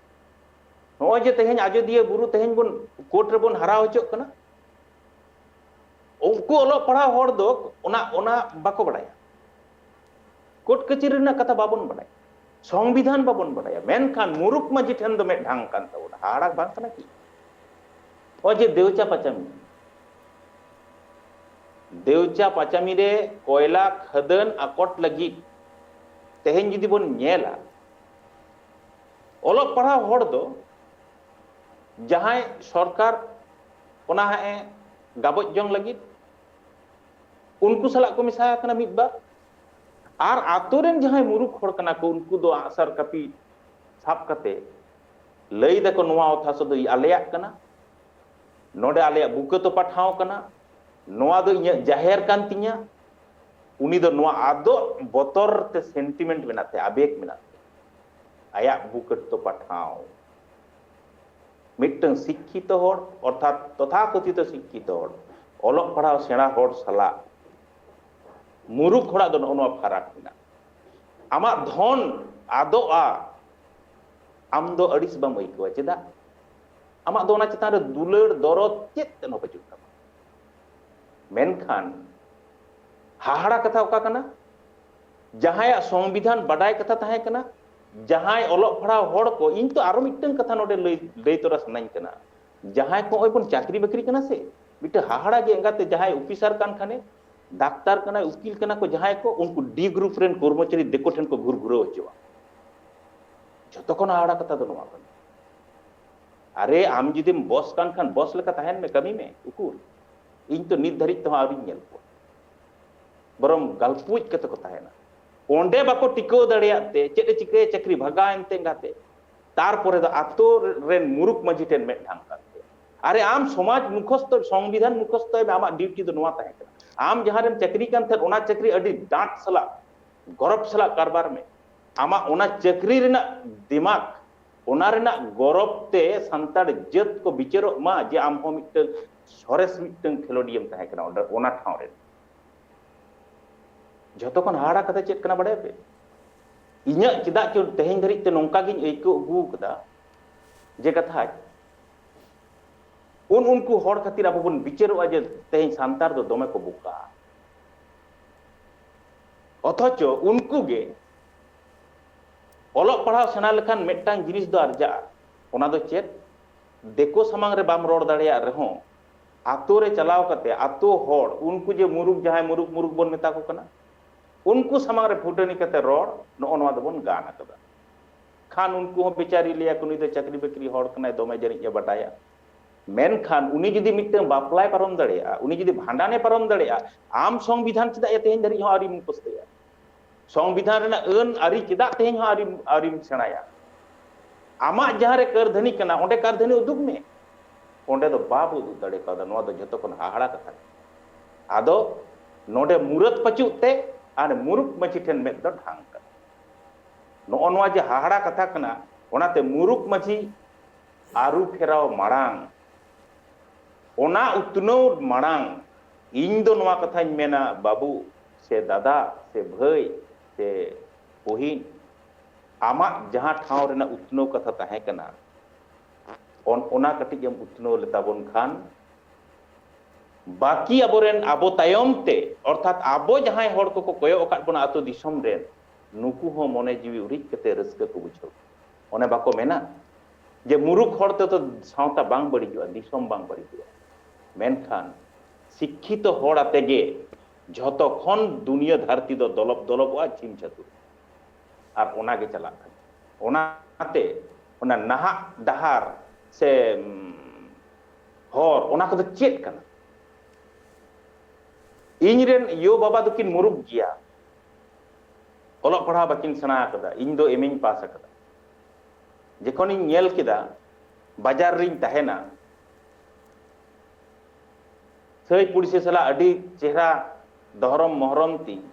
ᱱᱚᱜᱼᱚᱭ ᱡᱮ ᱛᱮᱦᱮᱧ ᱟᱡᱚᱫᱤᱭᱟᱹ ᱵᱩᱨᱩ ᱛᱮᱦᱮᱧ ᱵᱚᱱ ᱠᱳᱨᱴ ᱨᱮᱵᱚᱱ ᱦᱟᱨᱟ ᱦᱚᱪᱚᱜ ᱠᱟᱱᱟ, ᱩᱱᱠᱩ ᱚᱞᱚᱜ ᱯᱟᱲᱦᱟᱣ ᱦᱚᱲ ᱫᱚ ᱚᱱᱟ, ᱚᱱᱟ ᱵᱟᱠᱚ ᱵᱟᱲᱟᱭᱟ᱾ ᱠᱳᱨᱴ ᱠᱟᱹᱪᱷᱟᱹᱨᱤ ᱨᱮᱱᱟᱜ ᱠᱟᱛᱷᱟ ᱵᱟᱵᱚᱱ ᱵᱟᱲᱟᱭᱟ, ᱥᱚᱝᱵᱤᱫᱷᱟᱱ ᱵᱟᱵᱚᱱ ᱵᱟᱲᱟᱭᱟ, ᱢᱮᱱᱠᱷᱟᱱ ᱢᱩᱨᱩᱠ ᱢᱟᱹᱡᱷᱤ ᱴᱷᱮᱱ ᱫᱚ ᱢᱮᱫ ᱰᱷᱟᱝ ᱠᱟᱱ ᱛᱟᱵᱚᱱᱟ᱾ ᱦᱟᱦᱟᱲᱟᱜ ᱵᱟᱝ ᱠᱟᱱᱟ ᱠᱤ? ᱱᱚᱜᱼᱚᱭ ᱡᱮ ᱫᱮᱣᱪᱟ ᱯᱟᱪᱟᱢᱤ, ᱫᱮᱣᱪᱟ ᱯᱟᱪᱟᱢᱤ ᱨᱮ ᱠᱚᱭᱞᱟ ᱠᱷᱟᱹᱫᱟᱹᱱ ᱟᱠᱚᱴ ᱞᱟᱹᱜᱤᱫ ᱛᱮᱦᱮᱧ ᱡᱩᱫᱤ ᱵᱚᱱ ᱧᱮᱞᱟ, ᱚᱞᱚᱜ ᱯᱟᱲᱦᱟᱣ ᱦᱚᱲ ᱫᱚ ᱡᱟᱦᱟᱸᱭ ᱥᱚᱨᱠᱟᱨ ᱚᱱᱟ ᱦᱟᱸᱜ ᱮ ᱜᱟᱵᱚᱡ ᱡᱚᱝ ᱞᱟᱹᱜᱤᱫ, ᱩᱱᱠᱩ ᱥᱟᱞᱟᱜ ᱠᱚ ᱢᱮᱥᱟ ᱟᱠᱟᱱᱟ ᱢᱤᱫ ᱵᱟᱨ᱾ ᱟᱨ ᱟᱛᱳ ᱨᱮᱱ ᱡᱟᱦᱟᱸᱭ ᱢᱩᱨᱩᱠ ᱦᱚᱲ ᱠᱟᱱᱟ ᱠᱚ, ᱩᱱᱠᱩ ᱫᱚ ᱟᱜᱼᱥᱟᱨ ᱠᱟᱹᱯᱤ ᱥᱟᱵ ᱠᱟᱛᱮ ᱞᱟᱹᱭ ᱫᱟᱠᱚ, "ᱱᱚᱣᱟ ᱚᱛ ᱦᱟᱥᱟ ᱫᱚ ᱟᱞᱮᱭᱟᱜ ᱠᱟᱱᱟ, ᱱᱚᱰᱮ ᱟᱞᱮᱭᱟᱜ ᱵᱩᱠᱟᱹ ᱛᱚᱯᱟ ᱴᱷᱟᱶ ᱠᱟᱱᱟ, ᱱᱚᱣᱟ ᱫᱚ ᱤᱧᱟᱹᱜ ᱡᱟᱦᱮᱨ ᱠᱟᱱ ᱛᱤᱧᱟ, ᱩᱱᱤ ᱫᱚ ᱱᱚᱣᱟ ᱟᱫᱚᱜ ᱵᱚᱛᱚᱨ ᱛᱮ ᱥᱮᱱᱴᱤᱢᱮᱱᱴ ᱢᱮᱱᱟᱜ ᱛᱟᱭᱟ, ᱟᱵᱮᱜᱽ ᱢᱮᱱᱟᱜ ᱛᱟᱭᱟ᱾ ᱟᱭᱟᱜ ᱵᱩᱠᱟᱹᱴ ᱫᱚ ᱯᱟᱴᱷᱟᱣ᱾ ᱢᱤᱫᱴᱟᱝ ᱥᱤᱠᱠᱷᱤᱛᱚ ᱦᱚᱲ, ᱚᱨᱛᱷᱟᱛ ᱛᱚᱛᱷᱟᱠᱚᱛᱷᱤᱛᱚ ᱥᱤᱠᱠᱷᱤᱛᱚ ᱦᱚᱲ, ᱚᱞᱚᱜ ᱯᱟᱲᱦᱟᱣ ᱥᱮᱬᱟ ᱦᱚᱲ ᱥᱟᱞᱟᱜ ᱢᱩᱨᱩᱠᱷ ᱦᱚᱲᱟᱜ ᱫᱚ ᱱᱚᱜᱼᱚ ᱱᱚᱣᱟ ᱯᱷᱟᱨᱟᱠ ᱢᱮᱱᱟᱜᱼᱟ᱾ ᱟᱢᱟᱜ ᱫᱷᱚᱱ ᱟᱫᱚᱜᱼᱟ, ᱟᱢ ᱫᱚ ᱟᱹᱲᱤᱥ ᱵᱟᱢ ᱟᱹᱭᱠᱟᱹᱣᱟ᱾ ᱪᱮᱫᱟᱜ? ᱟᱢᱟᱜ ᱫᱚ ᱚᱱᱟ ᱪᱮᱛᱟᱱ ᱨᱮ ᱫᱩᱞᱟᱹᱲ ᱫᱚᱨᱚᱫ ᱪᱮᱫ ᱛᱮᱫ ᱦᱚᱸ ᱵᱟᱹᱪᱩᱜ ᱛᱟᱢᱟ᱾ ᱢᱮᱱᱠᱷᱟᱱ ᱦᱟᱦᱟᱲᱟ ᱠᱟᱛᱷᱟ ᱚᱠᱟ ᱠᱟᱱᱟ? ᱡᱟᱦᱟᱸᱭᱟᱜ ᱥᱚᱝᱵᱤᱫᱷᱟᱱ ᱵᱟᱰᱟᱭ ᱠᱟᱛᱷᱟ ᱛᱟᱦᱮᱸ ᱠᱟᱱᱟ, ᱡᱟᱦᱟᱸᱭ ᱚᱞᱚᱜ ᱯᱟᱲᱦᱟᱣ ᱦᱚᱲ ᱠᱚ, ᱤᱧ ᱛᱚ ᱟᱨᱚ ᱢᱤᱫᱴᱟᱝ ᱠᱟᱛᱷᱟ ᱱᱚᱰᱮ ᱞᱟᱹᱭ, ᱞᱟᱹᱭ ᱛᱚᱨᱟ ᱥᱟᱱᱟᱧ ᱠᱟᱱᱟ, ᱡᱟᱦᱟᱸᱭ ᱠᱚ ᱱᱚᱜᱼᱚᱭ ᱵᱚᱱ ᱪᱟᱹᱠᱨᱤ ᱵᱟᱹᱠᱨᱤ ᱠᱟᱱᱟ ᱥᱮ, ᱢᱤᱫᱴᱟᱝ ᱦᱟᱦᱟᱲᱟ ᱜᱮ ᱮᱸᱜᱟᱛᱮ, ᱡᱟᱦᱟᱸᱭ ᱚᱯᱷᱤᱥᱟᱨ ᱠᱟᱱ ᱠᱷᱟᱱᱮ, ᱰᱟᱠᱛᱟᱨ ᱠᱟᱱᱟᱭ, ᱩᱠᱤᱞ ᱠᱟᱱᱟ ᱠᱚ, ᱡᱟᱦᱟᱸᱭ ᱠᱚ, ᱩᱱᱠᱩ ᱰᱤ ᱜᱨᱩᱯ ᱨᱮᱱ ᱠᱚᱨᱢᱚᱪᱟᱨᱤ ᱫᱤᱠᱩ ᱴᱷᱮᱱ ᱠᱚ ᱜᱷᱩᱨ ᱜᱷᱩᱨᱟᱹᱣ ᱦᱚᱪᱚᱣᱟᱜ᱾ ᱡᱷᱚᱛᱚ ᱠᱷᱚᱱ ᱦᱟᱦᱟᱲᱟ ᱠᱟᱛᱷᱟ ᱫᱚ ᱱᱚᱣᱟ ᱠᱟᱱᱟ᱾ ᱟᱨᱮ, ᱟᱢ ᱡᱩᱫᱤᱢ ᱵᱚᱥ ᱠᱟᱱ ᱠᱷᱟᱱ ᱵᱚᱥ ᱞᱮᱠᱟ ᱛᱟᱦᱮᱱ ᱢᱮ, ᱠᱟᱹᱢᱤ ᱢᱮ᱾ ᱩᱠᱩᱨ? ᱤᱧ ᱛᱚ ᱱᱤᱛ ᱫᱷᱟᱹᱨᱤᱡ ᱛᱮᱦᱚᱸ ᱟᱹᱣᱨᱤᱧ ᱧᱮᱞ ᱠᱚᱣᱟ᱾ ᱵᱚᱨᱚᱝ ᱜᱟᱞᱯᱩᱡ ᱠᱟᱛᱮ ᱠᱚ ᱛᱟᱦᱮᱱᱟ᱾ ᱚᱸᱰᱮ ᱵᱟᱠᱚ ᱴᱤᱠᱟᱹᱣ ᱫᱟᱲᱮᱭᱟᱜ ᱛᱮ ᱪᱮᱫ ᱮ ᱪᱤᱠᱟᱹᱭᱟ, ᱪᱟᱹᱠᱨᱤ ᱵᱷᱟᱜᱟᱣ ᱮᱱᱛᱮ ᱮᱸᱜᱟᱛᱮ᱾ ᱛᱟᱨᱯᱚᱨᱮ ᱫᱚ ᱟᱛᱳ ᱨᱮᱱ ᱢᱩᱨᱩᱠ ᱢᱟᱹᱡᱷᱤ ᱴᱷᱮᱱ ᱢᱮᱫ ᱰᱷᱟᱝ ᱠᱟᱛᱮ᱾ ᱟᱨᱮ, ᱟᱢ ᱥᱚᱢᱟᱡᱽ ᱢᱩᱠᱷᱚᱥᱛᱚ, ᱥᱚᱝᱵᱤᱫᱷᱟᱱ ᱢᱩᱠᱷᱚᱥᱛᱚᱭ ᱢᱮ, ᱟᱢᱟᱜ ᱰᱤᱭᱩᱴᱤ ᱫᱚ ᱱᱚᱣᱟ ᱛᱟᱦᱮᱸ ᱠᱟᱱᱟ᱾ ᱟᱢ ᱡᱟᱦᱟᱸ ᱨᱮᱢ ᱪᱟᱹᱠᱨᱤ ᱠᱟᱱ ᱛᱟᱦᱮᱸᱫ, ᱚᱱᱟ ᱪᱟᱹᱠᱨᱤ ᱟᱹᱰᱤ ᱰᱟᱸᱴ ᱥᱟᱞᱟᱜ, ᱜᱚᱨᱚᱵᱽ ᱥᱟᱞᱟᱜ ᱠᱟᱨᱵᱟᱨ ᱢᱮ᱾ ᱟᱢᱟᱜ ᱚᱱᱟ ᱪᱟᱹᱠᱨᱤ ᱨᱮᱱᱟᱜ ᱫᱤᱢᱟᱜᱽ, ᱚᱱᱟ ᱨᱮᱱᱟᱜ ᱜᱚᱨᱚᱵᱽ ᱛᱮ ᱥᱟᱱᱛᱟᱲ ᱡᱟᱹᱛ ᱠᱚ ᱵᱤᱪᱟᱹᱨᱚᱜ ᱢᱟ ᱡᱮ ᱟᱢ ᱦᱚᱸ ᱢᱤᱫᱴᱟᱝ ᱥᱚᱨᱮᱥ ᱢᱤᱫᱴᱟᱝ ᱠᱷᱮᱞᱳᱰᱤᱭᱟᱹᱢ ᱛᱟᱦᱮᱸ ᱠᱟᱱᱟ ᱚᱸᱰᱮ, ᱚᱱᱟ ᱴᱷᱟᱶ ᱨᱮ᱾ ᱡᱷᱚᱛᱚ ᱠᱷᱚᱱ ᱦᱟᱦᱟᱲᱟ ᱠᱟᱛᱷᱟ ᱪᱮᱫ ᱠᱟᱱᱟ ᱵᱟᱲᱟᱭᱟᱯᱮ? ᱤᱧᱟᱹᱜ ᱪᱮᱫᱟᱜ ᱪᱚ ᱛᱮᱦᱮᱧ ᱫᱷᱟᱹᱨᱤᱡ ᱛᱮ ᱱᱚᱝᱠᱟ ᱜᱤᱧ ᱟᱹᱭᱠᱟᱹᱣ ᱟᱹᱜᱩ ᱟᱠᱟᱫᱟ ᱡᱮ ᱠᱟᱛᱷᱟ, ᱩᱱ ᱩᱱᱠᱩ ᱦᱚᱲ ᱠᱷᱟᱹᱛᱤᱨ ᱟᱵᱚ ᱵᱚᱱ ᱵᱤᱪᱟᱹᱨᱚᱜᱼᱟ ᱡᱮ ᱛᱮᱦᱮᱧ ᱥᱟᱱᱛᱟᱲ ᱫᱚ ᱫᱚᱢᱮ ᱠᱚ ᱵᱚᱠᱟ᱾ ᱚᱛᱷᱚᱪᱚ ᱩᱱᱠᱩ ᱜᱮ ᱚᱞᱚᱜ ᱯᱟᱲᱦᱟᱣ ᱥᱮᱬᱟ ᱞᱮᱠᱷᱟᱱ ᱢᱤᱫᱴᱟᱝ ᱡᱤᱱᱤᱥ ᱫᱚ ᱟᱨᱡᱟᱜᱼᱟ᱾ ᱚᱱᱟ ᱫᱚ ᱪᱮᱫ? ᱫᱤᱠᱩ ᱥᱟᱢᱟᱝ ᱨᱮ ᱵᱟᱢ ᱨᱚᱲ ᱫᱟᱲᱮᱭᱟᱜ ᱨᱮᱦᱚᱸ, ᱟᱛᱳ ᱨᱮ ᱪᱟᱞᱟᱣ ᱠᱟᱛᱮ ᱟᱛᱳ ᱦᱚᱲ, ᱩᱱᱠᱩ ᱡᱮ ᱢᱩᱨᱩᱠ, ᱡᱟᱦᱟᱸᱭ ᱢᱩᱨᱩᱠ ᱢᱩᱨᱩᱠ ᱵᱚᱱ ᱢᱮᱛᱟ ᱠᱚ ᱠᱟᱱᱟ, ᱩᱱᱠᱩ ᱥᱟᱢᱟᱝ ᱨᱮ ᱯᱷᱩᱴᱟᱹᱱᱤ ᱠᱟᱛᱮ ᱨᱚᱲ, ᱱᱚᱜᱼᱚ ᱱᱚᱣᱟ ᱫᱚᱵᱚᱱ ᱜᱟᱱ ᱟᱠᱟᱫᱟ᱾ ᱠᱷᱟᱱ ᱩᱱᱠᱩ ᱦᱚᱸ ᱵᱮᱪᱟᱨᱤ ᱞᱟᱹᱭᱟ ᱠᱚ, "ᱱᱩᱭ ᱫᱚ ᱪᱟᱹᱠᱨᱤ ᱵᱟᱹᱠᱨᱤ ᱦᱚᱲ ᱠᱟᱱᱟᱭ, ᱫᱚᱢᱮ ᱡᱟᱹᱱᱤᱡ ᱮ ᱵᱟᱰᱟᱭᱟ᱾" ᱢᱮᱱᱠᱷᱟᱱ ᱩᱱᱤ ᱡᱩᱫᱤ ᱢᱤᱫᱴᱟᱝ ᱵᱟᱯᱞᱟᱭ ᱯᱟᱨᱚᱢ ᱫᱟᱲᱮᱭᱟᱜᱼᱟ, ᱩᱱᱤ ᱡᱩᱫᱤ ᱵᱷᱟᱸᱰᱟᱱᱮ ᱯᱟᱨᱚᱢ ᱫᱟᱲᱮᱭᱟᱜᱼᱟ, ᱟᱢ ᱥᱚᱝᱵᱤᱫᱷᱟᱱ ᱪᱮᱫᱟᱜ ᱭᱟ ᱛᱮᱦᱮᱧ ᱫᱷᱟᱹᱨᱤᱡ ᱦᱚᱸ ᱟᱹᱣᱨᱤᱢ ᱢᱩᱠᱷᱚᱥᱛᱚᱭᱟ? ᱥᱚᱝᱵᱤᱫᱷᱟᱱ ᱨᱮᱱᱟᱜ ᱟᱹᱱ ᱟᱹᱨᱤ ᱪᱮᱫᱟᱜ ᱛᱮᱦᱮᱧ ᱦᱚᱸ ᱟᱹᱣᱨᱤᱢ, ᱟᱹᱣᱨᱤᱢ ᱥᱮᱬᱟᱭᱟ? ᱟᱢᱟᱜ ᱡᱟᱦᱟᱸ ᱨᱮ ᱠᱟᱹᱨᱫᱷᱟᱹᱱᱤ ᱠᱟᱱᱟ, ᱚᱸᱰᱮ ᱠᱟᱹᱨᱫᱷᱟᱹᱱᱤ ᱩᱫᱩᱜ ᱢᱮ᱾ ᱚᱸᱰᱮ ᱫᱚ ᱵᱟᱵᱚ ᱩᱫᱩᱜ ᱫᱟᱲᱮ ᱠᱟᱣᱫᱟ᱾ ᱱᱚᱣᱟ ᱫᱚ ᱡᱷᱚᱛᱚ ᱠᱷᱚᱱ ᱦᱟᱦᱟᱲᱟ ᱠᱟᱛᱷᱟ ᱠᱟᱱᱟ᱾ ᱟᱫᱚ ᱱᱚᱰᱮ ᱢᱩᱨᱟᱹᱫ ᱯᱟᱹᱪᱩᱜ ᱛᱮ ᱟᱨ ᱢᱩᱨᱩᱠ ᱢᱟᱹᱡᱷᱤ ᱴᱷᱮᱱ ᱢᱮᱫ ᱫᱚ ᱰᱷᱟᱝ ᱠᱟᱱᱟ᱾ ᱱᱚᱜᱼᱚ ᱱᱚᱣᱟ ᱡᱮ ᱦᱟᱦᱟᱲᱟ ᱠᱟᱛᱷᱟ ᱠᱟᱱᱟ, ᱚᱱᱟᱛᱮ ᱢᱩᱨᱩᱠ ᱢᱟᱹᱡᱷᱤ ᱟᱹᱨᱩ ᱯᱷᱮᱨᱟᱣ ᱢᱟᱲᱟᱝ, ᱚᱱᱟ ᱩᱛᱱᱟᱹᱣ ᱢᱟᱲᱟᱝ ᱤᱧ ᱫᱚ ᱱᱚᱣᱟ ᱠᱟᱛᱷᱟᱧ ᱢᱮᱱᱟ, ᱵᱟᱹᱵᱩ ᱥᱮ ᱫᱟᱫᱟ ᱥᱮ ᱵᱷᱟᱹᱭ ᱥᱮ ᱵᱩᱦᱤᱱ, ᱟᱢᱟᱜ ᱡᱟᱦᱟᱸ ᱴᱷᱟᱶ ᱨᱮᱱᱟᱜ ᱩᱛᱱᱟᱹᱣ ᱠᱟᱛᱷᱟ ᱛᱟᱦᱮᱸ ᱠᱟᱱᱟ, ᱚᱱ-, ᱚᱱᱟ ᱠᱟᱹᱴᱤᱡ ᱮᱢ ᱩᱛᱱᱟᱹᱣ ᱞᱮᱛᱟ ᱵᱚᱱ ᱠᱷᱟᱱ, ᱵᱟᱹᱠᱤ ᱟᱵᱚᱨᱮᱱ, ᱟᱵᱚ ᱛᱟᱭᱚᱢ ᱛᱮ, ᱚᱨᱛᱷᱟᱛ ᱟᱵᱚ ᱡᱟᱦᱟᱸᱭ ᱦᱚᱲ ᱠᱚᱠᱚ ᱠᱚᱭᱚᱜ ᱟᱠᱟᱫ ᱵᱚᱱᱟ ᱟᱹᱛᱩ ᱫᱤᱥᱚᱢ ᱨᱮᱱ, ᱱᱩᱠᱩ ᱦᱚᱸ ᱢᱚᱱᱮ ᱡᱤᱣᱤ ᱩᱨᱤᱡ ᱠᱟᱛᱮ ᱨᱟᱹᱥᱠᱟᱹ ᱠᱚ ᱵᱩᱡᱷᱟᱹᱣ᱾ ᱚᱱᱮ ᱵᱟᱠᱚ ᱢᱮᱱᱟ ᱡᱮ ᱢᱩᱨᱩᱠ ᱦᱚᱲ ᱛᱮᱫᱚ ᱥᱟᱶᱛᱟ ᱵᱟᱝ ᱵᱟᱹᱲᱤᱡᱚᱜᱼᱟ, ᱫᱤᱥᱚᱢ ᱵᱟᱝ ᱵᱟᱹᱲᱤᱡᱚᱜᱼᱟ, ᱢᱮᱱᱠᱷᱟᱱ ᱥᱤᱠᱠᱷᱤᱛᱚ ᱦᱚᱲ ᱟᱛᱮ ᱜᱮ ᱡᱷᱚᱛᱚ ᱠᱷᱚᱱ ᱫᱩᱱᱤᱭᱟᱹ ᱫᱷᱟᱹᱨᱛᱤ ᱫᱚ ᱫᱚᱞᱚᱵ ᱫᱚᱞᱚᱵᱚᱜᱼᱟ, ᱪᱷᱤᱢ ᱪᱷᱟᱹᱛᱩᱨ᱾ ᱟᱨ ᱚᱱᱟ ᱜᱮ ᱪᱟᱞᱟᱜ ᱠᱟᱱᱟ᱾ ᱚᱱᱟᱛᱮ ᱚᱱᱟ ᱱᱟᱦᱟᱜ ᱰᱟᱦᱟᱨ ᱥᱮ, ᱩᱢ, ᱦᱚᱨ, ᱚᱱᱟ ᱠᱚᱫᱚ ᱪᱮᱫ ᱠᱟᱱᱟ? ᱤᱧ ᱨᱮᱱ ᱭᱳ ᱵᱟᱵᱟ ᱫᱚᱠᱤᱱ ᱢᱩᱨᱩᱠ ᱜᱮᱭᱟ, ᱚᱞᱚᱜ ᱯᱟᱲᱦᱟᱣ ᱵᱟᱹᱠᱤᱱ ᱥᱮᱬᱟ ᱟᱠᱟᱫᱟ, ᱤᱧ ᱫᱚ ᱮᱢ ᱤᱧ ᱯᱟᱥ ᱟᱠᱟᱫᱟ᱾ ᱡᱚᱠᱷᱚᱱᱤᱧ ᱧᱮᱞ ᱠᱮᱫᱟ, ᱵᱟᱡᱟᱨ ᱨᱤᱧ ᱛᱟᱦᱮᱱᱟ, ᱥᱟᱹᱭ ᱯᱩᱲᱥᱤ ᱥᱟᱞᱟᱜ ᱟᱹᱰᱤ ᱪᱮᱦᱨᱟ ᱫᱚᱦᱨᱚᱢ ᱢᱚᱦᱨᱚᱢ ᱛᱤᱧ,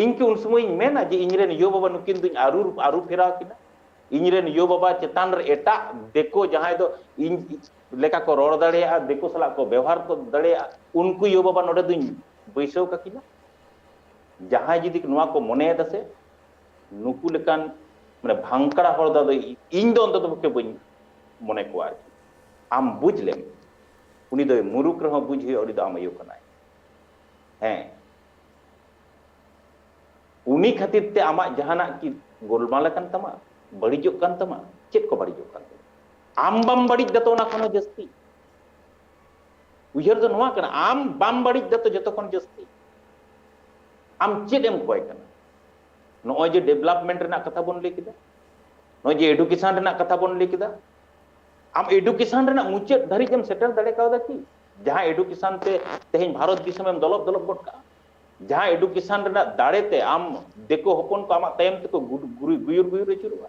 ᱤᱧ ᱠᱤ ᱩᱱ ᱥᱚᱢᱚᱭᱤᱧ ᱢᱮᱱᱟ ᱡᱮ ᱤᱧ ᱨᱮᱱ ᱭᱳ ᱵᱟᱵᱟ ᱱᱩᱠᱤᱱ ᱫᱩᱧ ᱟᱹᱨᱩ, ᱟᱹᱨᱩ ᱯᱷᱮᱨᱟᱣ ᱠᱤᱱᱟ? ᱤᱧ ᱨᱮᱱ ᱭᱳ ᱵᱟᱵᱟ ᱪᱮᱛᱟᱱ ᱨᱮ ᱮᱴᱟᱜ ᱫᱤᱠᱩ ᱡᱟᱦᱟᱸᱭ ᱫᱚ ᱤᱧ ᱞᱮᱠᱟ ᱠᱚ ᱨᱚᱲ ᱫᱟᱲᱮᱭᱟᱜᱼᱟ, ᱫᱤᱠᱩ ᱥᱟᱞᱟᱜ ᱠᱚ ᱵᱮᱣᱦᱟᱨ ᱠᱚ ᱫᱟᱲᱮᱭᱟᱜᱼᱟ, ᱩᱱᱠᱩ ᱭᱳ ᱵᱟᱵᱟ ᱱᱚᱰᱮ ᱫᱩᱧ ᱵᱟᱹᱭᱥᱟᱹᱣ ᱠᱟᱠᱤᱱᱟ? ᱡᱟᱦᱟᱸᱭ ᱡᱩᱫᱤ ᱱᱚᱣᱟ ᱠᱚ ᱢᱚᱱᱮᱭᱮᱫᱟ ᱥᱮ, ᱱᱩᱠᱩ ᱞᱮᱠᱟᱱ ᱢᱟᱱᱮ ᱵᱷᱟᱝᱠᱲᱟ ᱦᱚᱲ ᱫᱚ ᱟᱫᱚ ᱤᱧ ᱫᱚ ᱚᱱᱛᱚᱛᱚ ᱯᱚᱠᱠᱷᱮ ᱵᱟᱹᱧ ᱢᱚᱱᱮ ᱠᱚᱣᱟ ᱟᱨᱠᱤ᱾ ᱟᱢ ᱵᱩᱡᱽ ᱞᱮᱢ, ᱩᱱᱤ ᱫᱚ ᱢᱩᱨᱩᱠ ᱨᱮᱦᱚᱸ ᱵᱩᱡᱽ ᱦᱩᱭᱩᱜᱼᱟ, ᱩᱱᱤ ᱫᱚ ᱟᱢ ᱟᱭᱳ ᱠᱟᱱᱟᱭ᱾ ᱦᱮᱸ, ᱩᱱᱤ ᱠᱷᱟᱹᱛᱤᱨ ᱛᱮ ᱟᱢᱟᱜ ᱡᱟᱦᱟᱱᱟᱜ ᱠᱤ ᱜᱳᱞᱢᱟᱞ ᱟᱠᱟᱱ ᱛᱟᱢᱟ, ᱵᱟᱹᱲᱤᱡᱚᱜ ᱠᱟᱱ ᱛᱟᱢᱟ? ᱪᱮᱫ ᱠᱚ ᱵᱟᱹᱲᱤᱡᱚᱜ ᱠᱟᱱ ᱛᱟᱢᱟ? ᱟᱢ ᱵᱟᱢ ᱵᱟᱹᱲᱤᱡ ᱫᱟᱛᱚ ᱚᱱᱟ ᱠᱷᱚᱱ ᱦᱚᱸ ᱡᱟᱹᱥᱛᱤ᱾ ᱩᱭᱦᱟᱹᱨ ᱫᱚ ᱱᱚᱣᱟ ᱠᱟᱱᱟ, ᱟᱢ ᱵᱟᱢ ᱵᱟᱹᱲᱤᱡ ᱫᱟᱛᱚ ᱡᱚᱛᱚ ᱠᱷᱚᱱ ᱡᱟᱹᱥᱛᱤ᱾ ᱟᱢ ᱪᱮᱫ ᱮᱢ ᱠᱚᱭ ᱠᱟᱱᱟ? ᱱᱚᱜᱼᱚᱭ ᱡᱮ development ᱨᱮᱱᱟᱜ ᱠᱟᱛᱷᱟ ᱵᱚᱱ ᱞᱟᱹᱭ ᱠᱮᱫᱟ, ᱱᱚᱜᱼᱚᱭ ᱡᱮ education ᱨᱮᱱᱟᱜ ᱠᱟᱛᱷᱟ ᱵᱚᱱ ᱞᱟᱹᱭ ᱠᱮᱫᱟ, ᱟᱢ education ᱨᱮᱱᱟᱜ ᱢᱩᱪᱟᱹᱫ ᱫᱷᱟᱹᱨᱤᱡ ᱮᱢ ᱥᱮᱴᱮᱨ ᱫᱟᱲᱮ ᱠᱟᱣᱫᱟ ᱠᱤ? ᱡᱟᱦᱟᱸ education ᱛᱮ ᱛᱮᱦᱮᱧ ᱵᱷᱟᱨᱚᱛ ᱫᱤᱥᱚᱢ ᱮᱢ ᱫᱚᱞᱚᱵ ᱫᱚᱞᱚᱵ ᱜᱚᱫ ᱠᱟᱜᱼᱟ, ᱡᱟᱦᱟᱸ education ᱨᱮᱱᱟᱜ ᱫᱟᱲᱮ ᱛᱮ ᱟᱢ ᱫᱤᱠᱩ ᱦᱚᱯᱚᱱ ᱠᱚ ᱟᱢᱟᱜ ᱛᱟᱭᱚᱢ ᱛᱮᱠᱚ ᱜᱩᱰ-, ᱜᱩᱨᱩ-, ᱜᱩᱭᱩᱨ ᱜᱩᱭᱩᱨ ᱟᱹᱪᱩᱨᱚᱜᱼᱟ?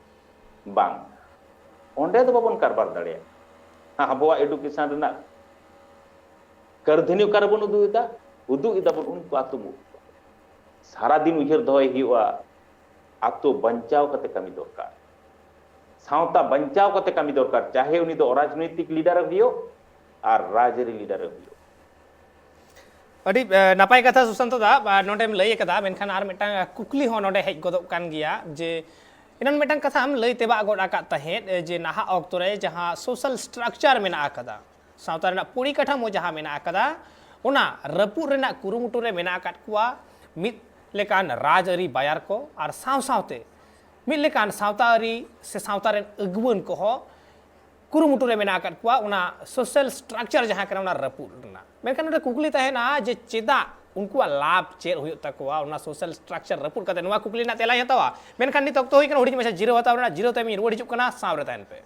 ᱵᱟᱝ, ᱚᱸᱰᱮ ᱫᱚ ᱵᱟᱵᱚᱱ ᱠᱟᱨᱵᱟᱨ ᱫᱟᱲᱮᱭᱟᱜᱼᱟ᱾ ᱟᱵᱚᱣᱟᱜ education ᱨᱮᱱᱟᱜ ᱠᱟᱹᱨᱫᱷᱟᱹᱱᱤ ᱚᱠᱟ ᱨᱮᱵᱚᱱ ᱩᱫᱩᱜ ᱮᱫᱟ? ᱩᱫᱩᱜ ᱮᱫᱟᱵᱚᱱ, ᱩᱱᱠᱩ ᱟᱛᱳ ᱵᱚ ᱩᱫᱩᱜ ᱟᱠᱚᱣᱟ᱾ ᱥᱟᱨᱟᱫᱤᱱ ᱩᱭᱦᱟᱹᱨ ᱫᱚᱦᱚᱭ ᱦᱩᱭᱩᱜᱼᱟ, ᱟᱛᱳ ᱵᱟᱧᱪᱟᱣ ᱠᱟᱛᱮ ᱠᱟᱹᱢᱤ ᱫᱚᱨᱠᱟᱨ, ᱥᱟᱶᱛᱟ ᱵᱟᱧᱪᱟᱣ ᱠᱟᱛᱮ ᱠᱟᱹᱢᱤ ᱫᱚᱨᱠᱟᱨ, ᱪᱟᱦᱮ ᱩᱱᱤ ᱫᱚ ᱨᱟᱡᱽᱱᱳᱭᱛᱤᱠ ᱞᱤᱰᱟᱨ ᱮ ᱦᱩᱭᱩᱜ ᱟᱨ ᱨᱟᱡᱽᱟᱹᱨᱤ ᱞᱤᱰᱟᱨ ᱮ ᱦᱩᱭᱩᱜ᱾ ᱟᱹᱰᱤ ᱮ, ᱱᱟᱯᱟᱭ ᱠᱟᱛᱷᱟ ᱥᱩᱥᱟᱱᱛᱚ ᱫᱟ, ᱟ, ᱱᱚᱰᱮᱢ ᱞᱟᱹᱭ ᱟᱠᱟᱫᱟ, ᱢᱮᱱᱠᱷᱟᱱ ᱟᱨ ᱢᱤᱫᱴᱟᱝ ᱠᱩᱠᱞᱤ ᱦᱚᱸ ᱱᱚᱰᱮ ᱦᱮᱡ ᱜᱚᱫᱚᱜ ᱠᱟᱱ ᱜᱮᱭᱟ ᱡᱮ ᱮᱱᱟᱱ ᱢᱤᱫᱴᱟᱝ ᱠᱟᱛᱷᱟᱢ ᱞᱟᱹᱭ ᱛᱮᱵᱟᱜ ᱜᱚᱫ ᱟᱠᱟᱫ ᱛᱟᱦᱮᱸᱫ ᱮ, ᱡᱮ ᱱᱟᱦᱟᱜ ᱚᱠᱛᱚ ᱨᱮ ᱡᱟᱦᱟᱸ ᱥᱳᱥᱟᱞ ᱥᱴᱨᱟᱠᱪᱟᱨ ᱢᱮᱱᱟᱜ ᱟᱠᱟᱫᱟ, ᱥᱟᱶᱛᱟ ᱨᱮᱱᱟᱜ ᱯᱚᱨᱤᱠᱟᱴᱷᱟᱢᱳ ᱡᱟᱦᱟᱸ ᱢᱮᱱᱟᱜ ᱟᱠᱟᱫᱟ, ᱚᱱᱟ ᱨᱟᱹᱯᱩᱫ ᱨᱮᱱᱟᱜ ᱠᱩᱨᱩᱢᱩᱴᱩ ᱨᱮ ᱢᱮᱱᱟᱜ ᱟᱠᱟᱫ ᱠᱚᱣᱟ ᱢᱤᱫ ᱞᱮᱠᱟᱱ ᱨᱟᱡᱽᱟᱹᱨᱤ ᱵᱟᱭᱟᱨ ᱠᱚ ᱟᱨ ᱥᱟᱶ ᱥᱟᱶᱛᱮ ᱢᱤᱫ ᱞᱮᱠᱟᱱ ᱥᱟᱶᱛᱟ ᱟᱹᱨᱤ ᱥᱮ ᱥᱟᱶᱛᱟ ᱨᱮᱱ ᱟᱹᱜᱩᱣᱟᱹᱱ ᱠᱚᱦᱚᱸ ᱠᱩᱨᱩᱢᱩᱴᱩ ᱨᱮ ᱢᱮᱱᱟᱜ ᱟᱠᱟᱫ ᱠᱚᱣᱟ ᱚᱱᱟ ᱥᱳᱥᱟᱞ ᱥᱴᱨᱟᱠᱪᱟᱨ ᱡᱟᱦᱟᱸ ᱠᱟᱱᱟ ᱚᱱᱟ ᱨᱟᱹᱯᱩᱫ ᱨᱮᱱᱟᱜ᱾ ᱢᱮᱱᱠᱷᱟᱱ ᱱᱚᱰᱮ ᱠᱩᱠᱞᱤ ᱛᱟᱦᱮᱱᱟ ᱡᱮ ᱪᱮᱫᱟᱜ ᱩᱱᱠᱩᱣᱟᱜ ᱞᱟᱵᱷ ᱪᱮᱫ ᱦᱩᱭᱩᱜ ᱛᱟᱠᱚᱣᱟ ᱚᱱᱟ ᱥᱳᱥᱟᱞ ᱥᱴᱨᱟᱠᱪᱟᱨ ᱨᱟᱹᱯᱩᱫ ᱠᱟᱛᱮ? ᱱᱚᱣᱟ ᱠᱩᱠᱞᱤ ᱨᱮᱱᱟᱜ ᱛᱮᱞᱟᱧ ᱦᱟᱛᱟᱣᱟ, ᱢᱮᱱᱠᱷᱟᱱ ᱱᱤᱛ ᱚᱠᱛᱚ ᱦᱩᱭ ᱠᱟᱱᱟ ᱦᱩᱰᱤᱧ ᱢᱟᱪᱷᱟ ᱡᱤᱨᱟᱹᱣ ᱦᱟᱛᱟᱣ ᱨᱮᱱᱟᱜ᱾ ᱡᱤᱨᱟᱹᱣ ᱛᱟᱭᱚᱢ ᱤᱧ ᱨᱩᱣᱟᱹᱲ ᱦᱤᱡᱩᱜ ᱠᱟᱱᱟ, ᱥᱟᱶ ᱨᱮ ᱛᱟᱦᱮᱱ ᱯᱮ᱾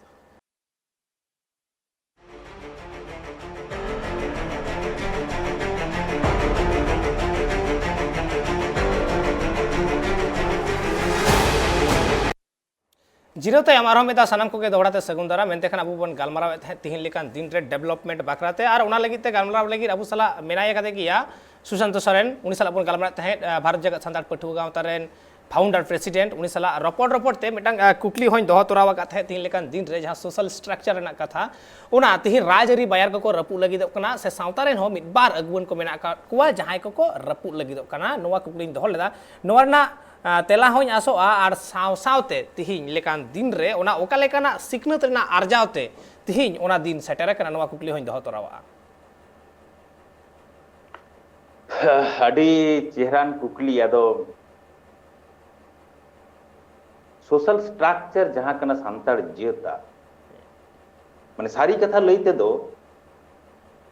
ᱡᱤᱨᱟᱹᱣ ᱛᱟᱭᱚᱢ ᱟᱨᱦᱚᱸ ᱢᱤᱫ ᱫᱷᱟᱣ ᱥᱟᱱᱟᱢ ᱠᱚᱜᱮ ᱫᱚᱦᱲᱟ ᱛᱮ ᱥᱟᱹᱜᱩᱱ ᱫᱟᱨᱟᱢ᱾ ᱢᱮᱱᱛᱮ ᱠᱷᱟᱱ ᱟᱵᱚ ᱵᱚᱱ ᱜᱟᱞᱢᱟᱨᱟᱣᱮᱫ ᱛᱟᱦᱮᱸᱫ ᱛᱤᱦᱤᱧ ᱞᱮᱠᱟᱱ ᱫᱤᱱ ᱨᱮ ᱰᱮᱵᱷᱞᱚᱯᱢᱮᱱᱴ ᱵᱟᱠᱷᱨᱟ ᱛᱮ, ᱟᱨ ᱚᱱᱟ ᱞᱟᱹᱜᱤᱫ ᱛᱮ ᱜᱟᱞᱢᱟᱨᱟᱣ ᱞᱟᱹᱜᱤᱫ ᱟᱵᱚ ᱥᱟᱞᱟᱜ ᱢᱮᱱᱟᱭ ᱟᱠᱟᱫᱮ ᱜᱮᱭᱟ ᱥᱩᱥᱟᱱᱛᱚ ᱥᱚᱨᱮᱱ᱾ ᱩᱱᱤ ᱥᱟᱞᱟᱜ ᱵᱚᱱ ᱜᱟᱞᱢᱟᱨᱟᱣᱮᱫ ᱛᱟᱦᱮᱸᱫ ᱟᱨ ᱵᱷᱟᱨᱚᱛ ᱡᱟᱠᱟᱛ ᱥᱟᱱᱛᱟᱲ ᱯᱟᱹᱴᱷᱩᱣᱟᱹ ᱜᱟᱶᱛᱟ ᱨᱮᱱ ᱯᱷᱟᱣᱩᱱᱰᱟᱨ ᱯᱨᱮᱥᱤᱰᱮᱱᱴ᱾ ᱩᱱᱤ ᱥᱟᱞᱟᱜ ᱨᱚᱯᱚᱲ ᱨᱚᱯᱚᱲ ᱛᱮ ᱢᱤᱫᱴᱟᱝ ᱠᱩᱠᱞᱤ ᱦᱚᱸᱧ ᱫᱚᱦᱚ ᱛᱚᱨᱟᱣ ᱟᱠᱟᱫ ᱛᱟᱦᱮᱸᱫ ᱛᱤᱦᱤᱧ ᱞᱮᱠᱟᱱ ᱫᱤᱱ ᱨᱮ, ᱡᱟᱦᱟᱸ ᱥᱳᱥᱟᱞ ᱥᱴᱨᱟᱠᱪᱟᱨ ᱨᱮᱱᱟᱜ ᱠᱟᱛᱷᱟ, ᱚᱱᱟ ᱛᱤᱦᱤᱧ ᱨᱟᱡᱽᱟᱹᱨᱤ ᱵᱟᱭᱟᱨ ᱠᱚᱠᱚ ᱨᱟᱹᱯᱩᱫ ᱞᱟᱹᱜᱤᱫᱚᱜ ᱠᱟᱱᱟ ᱥᱮ ᱥᱟᱶᱛᱟ ᱨᱮᱱ ᱦᱚᱸ ᱢᱤᱫ ᱵᱟᱨ ᱟᱹᱜᱩᱣᱟᱹᱱ ᱠᱚ ᱢᱮᱱᱟᱜ ᱟᱠᱟᱫ ᱠᱚᱣᱟ ᱡᱟᱦᱟᱸᱭ ᱠᱚᱠᱚ ᱨᱟᱹᱯᱩᱫ ᱞᱟᱹᱜᱤᱫᱚᱜ ᱠᱟᱱᱟ? ᱱᱚᱣᱟ ᱠᱩᱠᱞᱤᱧ ᱫᱚᱦᱚ ᱞᱮᱫᱟ᱾ ᱱᱚᱣᱟ ᱨᱮᱱᱟᱜ ᱛᱮᱞᱟ ᱦᱚᱸᱧ ᱟᱥᱚᱜᱼᱟ᱾ ᱟᱨ ᱥᱟᱶ ᱥᱟᱶᱛᱮ ᱛᱤᱦᱤᱧ ᱞᱮᱠᱟᱱ ᱫᱤᱱ ᱨᱮ ᱚᱱᱟ ᱚᱠᱟ ᱞᱮᱠᱟᱱᱟᱜ ᱥᱤᱠᱷᱱᱟᱹᱛ ᱨᱮᱱᱟᱜ ᱟᱨᱡᱟᱣ ᱛᱮ ᱛᱤᱦᱤᱧ ᱚᱱᱟ ᱫᱤᱱ ᱥᱮᱴᱮᱨ ᱟᱠᱟᱱᱟ, ᱱᱚᱣᱟ ᱠᱩᱠᱞᱤ ᱦᱚᱸᱧ ᱫᱚᱦᱚ ᱛᱚᱨᱟᱣᱟᱜᱼᱟ᱾ ᱟᱹᱰᱤ ᱪᱮᱦᱨᱟᱱ ᱠᱩᱠᱞᱤ᱾ ᱟᱫᱚ ᱥᱳᱥᱟᱞ ᱥᱴᱨᱟᱠᱪᱟᱨ ᱡᱟᱦᱟᱸ ᱠᱟᱱᱟ ᱥᱟᱱᱛᱟᱲ ᱡᱟᱹᱛᱟᱜ, ᱢᱟᱱᱮ ᱥᱟᱹᱨᱤ ᱠᱟᱛᱷᱟ ᱞᱟᱹᱭ ᱛᱮᱫᱚ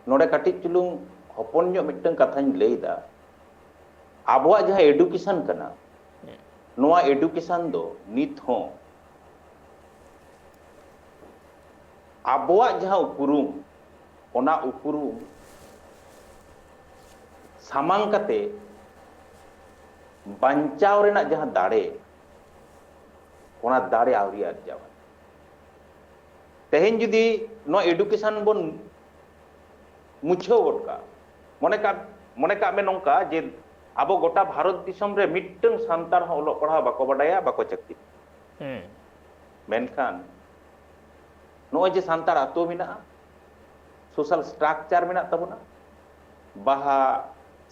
ᱱᱚᱰᱮ ᱠᱟᱹᱴᱤᱡ ᱪᱩᱞᱩᱝ ᱦᱚᱯᱚᱱ ᱧᱚᱜ ᱢᱤᱫᱴᱟᱝ ᱠᱟᱛᱷᱟᱧ ᱞᱟᱹᱭᱫᱟ᱾ ᱟᱵᱚᱣᱟᱜ ᱡᱟᱦᱟᱸ ᱮᱰᱩᱠᱮᱥᱚᱱ ᱠᱟᱱᱟ, ᱱᱚᱣᱟ ᱮᱰᱩᱠᱮᱥᱚᱱ ᱫᱚ ᱱᱤᱛ ᱦᱚᱸ ᱟᱵᱚᱣᱟᱜ ᱡᱟᱦᱟᱸ ᱩᱯᱨᱩᱢ, ᱚᱱᱟ ᱩᱯᱨᱩᱢ ᱥᱟᱢᱟᱝ ᱠᱟᱛᱮ ᱵᱟᱧᱪᱟᱣ ᱨᱮᱱᱟᱜ ᱡᱟᱦᱟᱸ ᱫᱟᱲᱮ, ᱚᱱᱟ ᱫᱟᱲᱮ ᱟᱹᱣᱨᱤ ᱟᱨᱡᱟᱣᱟ᱾ ᱛᱮᱦᱮᱧ ᱡᱩᱫᱤ ᱱᱚᱣᱟ ᱮᱰᱩᱠᱮᱥᱚᱱ ᱵᱚᱱ ᱢᱩᱪᱷᱟᱹᱣ ᱜᱚᱫ ᱠᱟᱜᱼᱟ, ᱢᱚᱱᱮ ᱠᱟᱜ ᱢᱚᱱᱮ ᱠᱟᱜ ᱢᱮ ᱱᱚᱝᱠᱟ ᱡᱮ ᱟᱵᱚ ᱜᱚᱴᱟ ᱵᱷᱟᱨᱚᱛ ᱫᱤᱥᱚᱢ ᱨᱮ ᱢᱤᱫᱴᱟᱝ ᱥᱟᱱᱛᱟᱲ ᱦᱚᱸ ᱚᱞᱚᱜ ᱯᱟᱲᱦᱟᱣ ᱵᱟᱠᱚ ᱵᱟᱰᱟᱭᱟ, ᱵᱟᱠᱚ ᱪᱟᱹᱠᱨᱤ᱾ ᱦᱩᱸ᱾ ᱢᱮᱱᱠᱷᱟᱱ ᱱᱚᱜᱼᱚᱭ ᱡᱮ ᱥᱟᱱᱛᱟᱲ ᱟᱛᱳ ᱢᱮᱱᱟᱜᱼᱟ, ᱥᱳᱥᱟᱞ ᱥᱴᱨᱟᱠᱪᱟᱨ ᱢᱮᱱᱟᱜ ᱛᱟᱵᱚᱱᱟ, ᱵᱟᱦᱟ,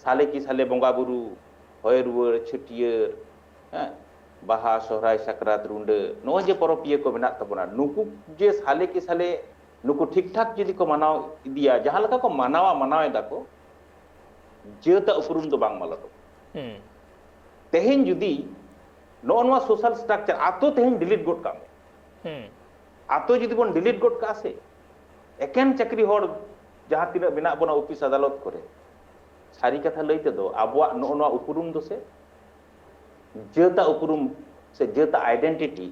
ᱥᱟᱞᱮ ᱠᱤ ᱥᱟᱞᱮ ᱵᱚᱸᱜᱟ ᱵᱩᱨᱩ, ᱦᱚᱭ ᱨᱩᱣᱟᱹᱲ, ᱪᱷᱟᱹᱴᱭᱟᱹᱨ, ᱦᱮᱸ, ᱵᱟᱦᱟ, ᱥᱚᱦᱨᱟᱭ, ᱥᱟᱠᱨᱟᱛ, ᱨᱩᱰᱟᱹ, ᱱᱚᱜᱼᱚᱭ ᱡᱮ ᱯᱚᱨᱚᱵᱽ ᱯᱤᱭᱟᱹ ᱠᱚ ᱢᱮᱱᱟᱜ ᱛᱟᱵᱚᱱᱟ, ᱱᱩᱠᱩ ᱡᱮ ᱥᱟᱞᱮ ᱠᱤ ᱥᱟᱞᱮ ᱱᱩᱠᱩ ᱴᱷᱤᱠ ᱴᱷᱟᱠ ᱡᱩᱫᱤ ᱠᱚ ᱢᱟᱱᱟᱣ ᱤᱫᱤᱭᱟ, ᱡᱟᱦᱟᱸ ᱞᱮᱠᱟ ᱠᱚ ᱢᱟᱱᱟᱣᱟ, ᱢᱟᱱᱟᱣ ᱮᱫᱟ ᱠᱚ, ᱡᱟᱹᱛᱟᱜ ᱩᱯᱨᱩᱢ ᱫᱚ ᱵᱟᱝ ᱢᱟᱞᱚᱴᱚᱜᱼᱟ᱾ ᱦᱩᱸ᱾ ᱛᱮᱦᱮᱧ ᱡᱩᱫᱤ ᱱᱚᱜᱼᱚ ᱱᱚᱣᱟ ᱥᱳᱥᱟᱞ ᱥᱴᱨᱟᱠᱪᱟᱨ, ᱟᱛᱳ ᱛᱮᱦᱮᱧ ᱰᱤᱞᱤᱴ ᱜᱚᱫ ᱠᱟᱜ ᱢᱮ, ᱦᱩᱸ᱾ ᱟᱛᱳ ᱡᱩᱫᱤ ᱵᱚᱱ ᱰᱤᱞᱤᱴ ᱜᱚᱫ ᱠᱟᱜᱼᱟ ᱥᱮ, ᱮᱠᱮᱱ ᱪᱟᱹᱠᱨᱤ ᱦᱚᱲ ᱡᱟᱦᱟᱸ ᱛᱤᱱᱟᱹᱜ ᱢᱮᱱᱟᱜ ᱵᱚᱱᱟ ᱚᱯᱷᱤᱥ ᱟᱫᱟᱞᱚᱛ ᱠᱚᱨᱮ, ᱥᱟᱹᱨᱤ ᱠᱟᱛᱷᱟ ᱞᱟᱹᱭ ᱛᱮᱫᱚ ᱟᱵᱚᱣᱟᱜ ᱱᱚᱜᱼᱚ ᱱᱚᱣᱟ ᱩᱯᱨᱩᱢ ᱫᱚ ᱥᱮ, ᱡᱟᱹᱛᱟᱜ ᱩᱯᱨᱩᱢ ᱥᱮ ᱡᱟᱹᱛᱟᱜ ᱟᱭᱰᱮᱱᱴᱤᱴᱤ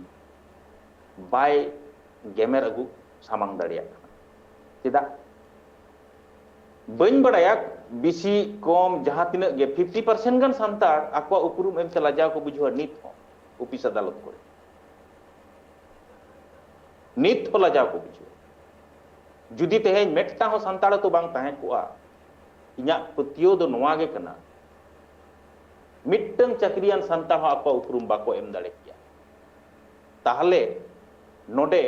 ᱵᱟᱭ ᱜᱮᱢᱮᱨ ᱟᱹᱜᱩ ᱥᱟᱢᱟᱝ ᱫᱟᱲᱮᱭᱟᱜ ᱠᱟᱱᱟ᱾ ᱪᱮᱫᱟᱜ? ᱵᱟᱹᱧ ᱵᱟᱲᱟᱭᱟ, ᱵᱮᱥᱤ ᱠᱚᱢ ᱡᱟᱦᱟᱸ ᱛᱤᱱᱟᱹᱜ ᱜᱮ ᱯᱷᱤᱯᱴᱤ ᱯᱟᱨᱥᱮᱱᱴ ᱜᱟᱱ ᱥᱟᱱᱛᱟᱲ ᱟᱠᱚᱣᱟᱜ ᱩᱯᱨᱩᱢ ᱮᱢᱛᱮ ᱞᱟᱡᱟᱣ ᱠᱚ ᱵᱩᱡᱷᱟᱹᱣᱟ ᱱᱤᱛ ᱦᱚᱸ ᱚᱯᱷᱤᱥ ᱟᱫᱟᱞᱚᱛ ᱠᱚᱨᱮ᱾ ᱱᱤᱛ ᱦᱚᱸ ᱞᱟᱡᱟᱣ ᱠᱚ ᱵᱩᱡᱷᱟᱹᱣᱟ᱾ ᱡᱩᱫᱤ ᱛᱮᱦᱮᱧ ᱢᱤᱫᱴᱟᱝ ᱦᱚᱸ ᱥᱟᱱᱛᱟᱲ ᱟᱹᱛᱩ ᱵᱟᱝ ᱛᱟᱦᱮᱸ ᱠᱚᱜᱼᱟ, ᱤᱧᱟᱹᱜ ᱯᱟᱹᱛᱭᱟᱹᱣ ᱫᱚ ᱱᱚᱣᱟ ᱜᱮ ᱠᱟᱱᱟ, ᱢᱤᱫᱴᱟᱝ ᱪᱟᱹᱠᱨᱤᱭᱟᱱ ᱥᱟᱱᱛᱟᱲ ᱦᱚᱸ ᱟᱠᱚᱣᱟᱜ ᱩᱯᱨᱩᱢ ᱵᱟᱠᱚ ᱮᱢ ᱫᱟᱲᱮ ᱠᱮᱭᱟ᱾ ᱛᱟᱦᱚᱞᱮ ᱱᱚᱰᱮ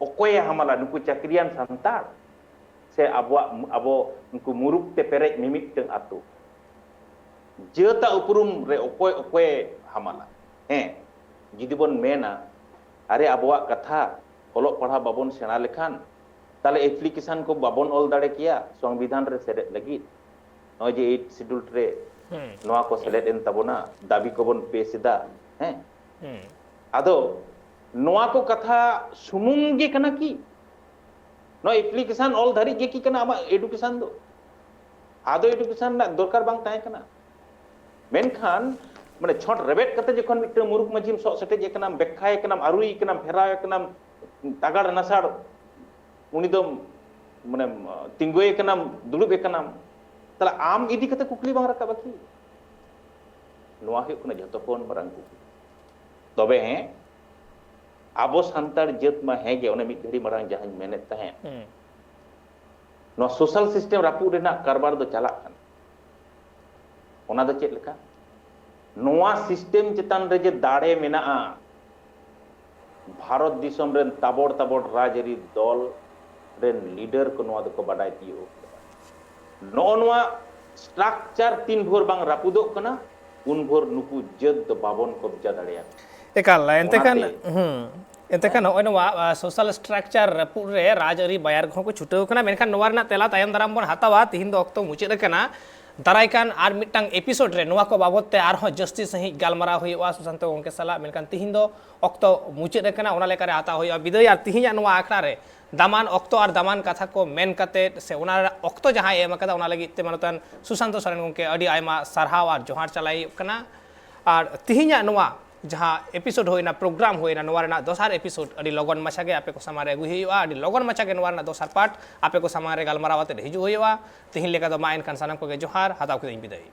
ᱚᱠᱚᱭᱮ ᱦᱟᱢᱟᱞᱟ, ᱱᱩᱠᱩ ᱪᱟᱹᱠᱨᱤᱭᱟᱱ ᱥᱟᱱᱛᱟᱲ ᱥᱮ ᱟᱵᱚᱣᱟᱜ, ᱟᱵᱚ ᱱᱩᱠᱩ ᱢᱩᱨᱩᱠ ᱛᱮ ᱯᱮᱨᱮᱡ ᱢᱤᱢᱤᱫᱴᱟᱝ ᱟᱛᱳ? ᱡᱟᱹᱛᱟᱜ ᱩᱯᱨᱩᱢ ᱨᱮ ᱚᱠᱚᱭ, ᱚᱠᱚᱭᱮ ᱦᱟᱢᱟᱞᱟ? ᱦᱮᱸ, ᱡᱩᱫᱤ ᱵᱚᱱ ᱢᱮᱱᱟ, ᱟᱨᱮ, ᱟᱵᱚᱣᱟᱜ ᱠᱟᱛᱷᱟ ᱚᱞᱚᱜ ᱯᱟᱲᱦᱟᱣ ᱵᱟᱵᱚᱱ ᱥᱮᱬᱟ ᱞᱮᱠᱷᱟᱱ, ᱛᱟᱦᱞᱮ ᱮᱯᱞᱤᱠᱮᱥᱚᱱ ᱠᱚ ᱵᱟᱵᱚᱱ ᱚᱞ ᱫᱟᱲᱮ ᱠᱮᱭᱟ ᱥᱚᱝᱵᱤᱫᱷᱟᱱ ᱨᱮ ᱥᱮᱞᱮᱫ ᱞᱟᱹᱜᱤᱫ᱾ ᱱᱚᱜᱼᱚᱭ ᱡᱮ ᱮᱭᱤᱴ ᱥᱤᱰᱩᱞ ᱨᱮ ᱦᱩᱸ᱾ ᱱᱚᱣᱟ ᱠᱚ ᱥᱮᱞᱮᱫ ᱮᱱ ᱛᱟᱵᱚᱱᱟ, ᱫᱟᱹᱵᱤ ᱠᱚᱵᱚᱱ ᱯᱮᱥ ᱮᱫᱟ, ᱦᱮᱸ? ᱦᱩᱸ᱾ ᱟᱫᱚ ᱱᱚᱣᱟ ᱠᱚ ᱠᱟᱛᱷᱟ ᱥᱩᱢᱩᱝ ᱜᱮ ᱠᱟᱱᱟ ᱠᱤ? ᱱᱚᱣᱟ ᱮᱯᱞᱤᱠᱮᱥᱚᱱ ᱚᱞ ᱫᱷᱟᱹᱨᱤᱡ ᱜᱮ ᱠᱤ ᱠᱟᱱᱟ ᱟᱢᱟᱜ ᱮᱰᱩᱠᱮᱥᱚᱱ ᱫᱚ? ᱟᱫᱚ ᱮᱰᱩᱠᱮᱥᱚᱱ ᱨᱮᱱᱟᱜ ᱫᱚᱨᱠᱟᱨ ᱵᱟᱝ ᱛᱟᱦᱮᱸ ᱠᱟᱱᱟ᱾ ᱢᱮᱱᱠᱷᱟᱱ ᱢᱟᱱᱮ ᱪᱷᱚᱴ ᱨᱮᱵᱮᱫ ᱠᱟᱛᱮ ᱡᱚᱠᱷᱚᱱ ᱢᱤᱫᱴᱟᱝ ᱢᱩᱨᱩᱠ ᱢᱟᱹᱡᱷᱤᱢ ᱥᱚᱜ ᱥᱮᱴᱮᱡ ᱮ ᱠᱟᱱᱟᱢ, ᱵᱮᱠᱠᱷᱟᱭᱮ ᱠᱟᱱᱟᱢ, ᱟᱹᱨᱩᱭᱮ ᱠᱟᱱᱟᱢ, ᱯᱷᱮᱨᱟᱣᱮ ᱠᱟᱱᱟᱢ, ᱛᱟᱜᱟᱲ ᱱᱟᱥᱟᱲ ᱩᱱᱤ ᱫᱚ ᱢᱟᱱᱮ ᱛᱤᱸᱜᱩᱭᱮ ᱠᱟᱱᱟᱢ, ᱫᱩᱲᱩᱵ ᱮ ᱠᱟᱱᱟᱢ, ᱛᱟᱦᱞᱮ ᱟᱢ ᱤᱫᱤ ᱠᱟᱛᱮ ᱠᱩᱠᱞᱤ ᱵᱟᱝ ᱨᱟᱠᱟᱵ ᱟᱠᱤ? ᱱᱚᱣᱟ ᱦᱩᱭᱩᱜ ᱠᱟᱱᱟ ᱡᱷᱚᱛᱚ ᱠᱷᱚᱱ ᱢᱟᱨᱟᱝ ᱠᱩᱠᱞᱤ᱾ ᱛᱚᱵᱮ ᱦᱮᱸ, ᱟᱵᱚ ᱥᱟᱱᱛᱟᱲ ᱡᱟᱹᱛ ᱢᱟ ᱦᱮᱸ ᱜᱮ, ᱚᱱᱮ ᱢᱤᱫ ᱜᱷᱟᱹᱲᱤ ᱢᱟᱲᱟᱝ ᱡᱟᱦᱟᱸᱧ ᱢᱮᱱᱮᱫ ᱛᱟᱦᱮᱸᱫ, ᱦᱩᱸ᱾ ᱱᱚᱣᱟ ᱥᱳᱥᱟᱞ ᱥᱤᱥᱴᱮᱢ ᱨᱟᱹᱯᱩᱫ ᱨᱮᱱᱟᱜ ᱠᱟᱨᱵᱟᱨ ᱫᱚ ᱪᱟᱞᱟᱜ ᱠᱟᱱᱟ᱾ ᱚᱱᱟ ᱫᱚ ᱪᱮᱫ ᱞᱮᱠᱟ? ᱱᱚᱣᱟ ᱥᱤᱥᱴᱮᱢ ᱪᱮᱛᱟᱱ ᱨᱮ ᱡᱮ ᱫᱟᱲᱮ ᱢᱮᱱᱟᱜᱼᱟ, ᱵᱷᱟᱨᱚᱛ ᱫᱤᱥᱚᱢ ᱨᱮᱱ ᱛᱟᱵᱚᱲ ᱛᱟᱵᱚᱲ ᱨᱟᱡᱽᱟᱹᱨᱤ ᱫᱚᱞ ᱨᱮᱱ ᱞᱤᱰᱟᱨ ᱠᱚ ᱱᱚᱣᱟ ᱫᱚᱠᱚ ᱵᱟᱰᱟᱭ ᱛᱤᱭᱳᱜ ᱠᱟᱫᱟ᱾ ᱱᱚᱜᱼᱚ ᱱᱚᱣᱟ ᱥᱴᱨᱟᱠᱪᱟᱨ ᱛᱤᱱ ᱵᱷᱳᱨ ᱵᱟᱝ ᱨᱟᱹᱯᱩᱫᱚᱜ ᱠᱟᱱᱟ, ᱩᱱ ᱵᱷᱳᱨ ᱱᱩᱠᱩ ᱡᱟᱹᱛ ᱫᱚ ᱵᱟᱵᱚᱱ ᱠᱚᱵᱡᱟ ᱫᱟᱲᱮᱭᱟᱠᱚᱣᱟ᱾ ᱮᱠᱟᱞ᱾ ᱮᱱᱛᱮ ᱠᱷᱟᱱ ᱚᱱᱟᱛᱮ ᱦᱩᱸ, ᱮᱱᱛᱮ ᱠᱷᱟᱱ ᱱᱚᱜᱼᱚᱭ ᱱᱚᱣᱟ ᱥᱳᱥᱟᱞ ᱥᱴᱨᱟᱠᱪᱟᱨ ᱨᱟᱹᱯᱩᱫ ᱨᱮ ᱨᱟᱡᱽᱟᱹᱨᱤ ᱵᱟᱭᱟᱨ ᱠᱚᱦᱚᱸ ᱠᱚ ᱪᱷᱩᱴᱟᱹᱣ ᱠᱟᱱᱟ᱾ ᱢᱮᱱᱠᱷᱟᱱ ᱱᱚᱣᱟ ᱨᱮᱱᱟᱜ ᱛᱮᱞᱟ ᱛᱟᱭᱚᱢ ᱫᱟᱨᱟᱢ ᱵᱚᱱ ᱦᱟᱛᱟᱣᱟ᱾ ᱛᱤᱦᱤᱧ ᱫᱚ ᱚᱠᱛᱚ ᱢᱩᱪᱟᱹᱫ ᱟᱠᱟᱱᱟ᱾ ᱫᱟᱨᱟᱭ ᱠᱟᱱ ᱟᱨ ᱢᱤᱫᱴᱟᱝ ᱮᱯᱤᱥᱳᱰ ᱨᱮ ᱱᱚᱣᱟ ᱠᱚ ᱵᱟᱵᱚᱛ ᱛᱮ ᱟᱨᱦᱚᱸ ᱡᱟᱹᱥᱛᱤ ᱥᱟᱺᱦᱤᱡ ᱜᱟᱞᱢᱟᱨᱟᱣ ᱦᱩᱭᱩᱜᱼᱟ ᱥᱩᱥᱟᱱᱛᱚ ᱜᱚᱢᱠᱮ ᱥᱟᱞᱟᱜ᱾ ᱢᱮᱱᱠᱷᱟᱱ ᱛᱤᱦᱤᱧ ᱫᱚ ᱚᱠᱛᱚ ᱢᱩᱪᱟᱹᱫ ᱟᱠᱟᱱᱟ, ᱚᱱᱟ ᱞᱮᱠᱟᱨᱮ ᱦᱟᱛᱟᱣ ᱦᱩᱭᱩᱜᱼᱟ ᱵᱤᱫᱟᱹᱭ᱾ ᱟᱨ ᱛᱤᱦᱤᱧᱟᱜ ᱱᱚᱣᱟ ᱟᱠᱷᱲᱟ ᱨᱮ ᱫᱟᱢᱟᱱ ᱚᱠᱛᱚ ᱟᱨ ᱫᱟᱢᱟᱱ ᱠᱟᱛᱷᱟ ᱠᱚ ᱢᱮᱱ ᱠᱟᱛᱮ ᱥᱮ ᱚᱱᱟ ᱨᱮᱱᱟᱜ ᱚᱠᱛᱚ ᱡᱟᱦᱟᱸᱭ ᱮᱢ ᱟᱠᱟᱫᱟ, ᱚᱱᱟ ᱞᱟᱹᱜᱤᱫ ᱛᱮ ᱢᱟᱱᱚᱛᱟᱱ ᱥᱩᱥᱟᱱᱛᱚ ᱥᱚᱨᱮᱱ ᱜᱚᱢᱠᱮ ᱟᱹᱰᱤ ᱟᱭᱢᱟ ᱥᱟᱨᱦᱟᱣ ᱟᱨ ᱡᱚᱦᱟᱨ ᱪᱟᱞᱟᱭ ᱦᱩᱭᱩᱜ ᱠᱟᱱᱟ᱾ ᱟᱨ ᱛᱤᱦᱤᱧᱟᱜ ᱱᱚᱣᱟ ᱡᱟᱦᱟᱸ ᱮᱯᱤᱥᱳᱰ ᱦᱩᱭᱱᱟ, ᱯᱨᱳᱜᱨᱟᱢ ᱦᱩᱭᱱᱟ, ᱱᱚᱣᱟ ᱨᱮᱱᱟᱜ ᱫᱚᱥᱟᱨ ᱮᱯᱤᱥᱳᱰ ᱟᱹᱰᱤ ᱞᱚᱜᱚᱱ ᱢᱟᱪᱷᱟ ᱜᱮ ᱟᱯᱮ ᱠᱚ ᱥᱟᱢᱟᱝ ᱨᱮ ᱟᱹᱜᱩᱭ ᱦᱩᱭᱩᱜᱼᱟ᱾ ᱟᱹᱰᱤ ᱞᱚᱜᱚᱱ ᱢᱟᱪᱷᱟ ᱜᱮ ᱱᱚᱣᱟ ᱨᱮᱱᱟᱜ ᱫᱚᱥᱟᱨ ᱯᱟᱨᱴ ᱟᱯᱮ ᱠᱚ ᱥᱟᱢᱟᱝ ᱨᱮ ᱜᱟᱞᱢᱟᱨᱟᱣ ᱟᱛᱮ ᱦᱤᱡᱩᱜ ᱦᱩᱭᱩᱜᱼᱟ᱾ ᱛᱤᱦᱤᱧ ᱞᱮᱠᱟ ᱫᱚ ᱢᱟ ᱮᱱᱠᱷᱟᱱ ᱥᱟᱱᱟᱢ ᱠᱚᱜᱮ ᱡᱚᱦᱟᱨ, ᱦᱟᱛᱟᱣ ᱠᱤᱫᱟᱹᱧ ᱵᱤᱫᱟᱹᱭ᱾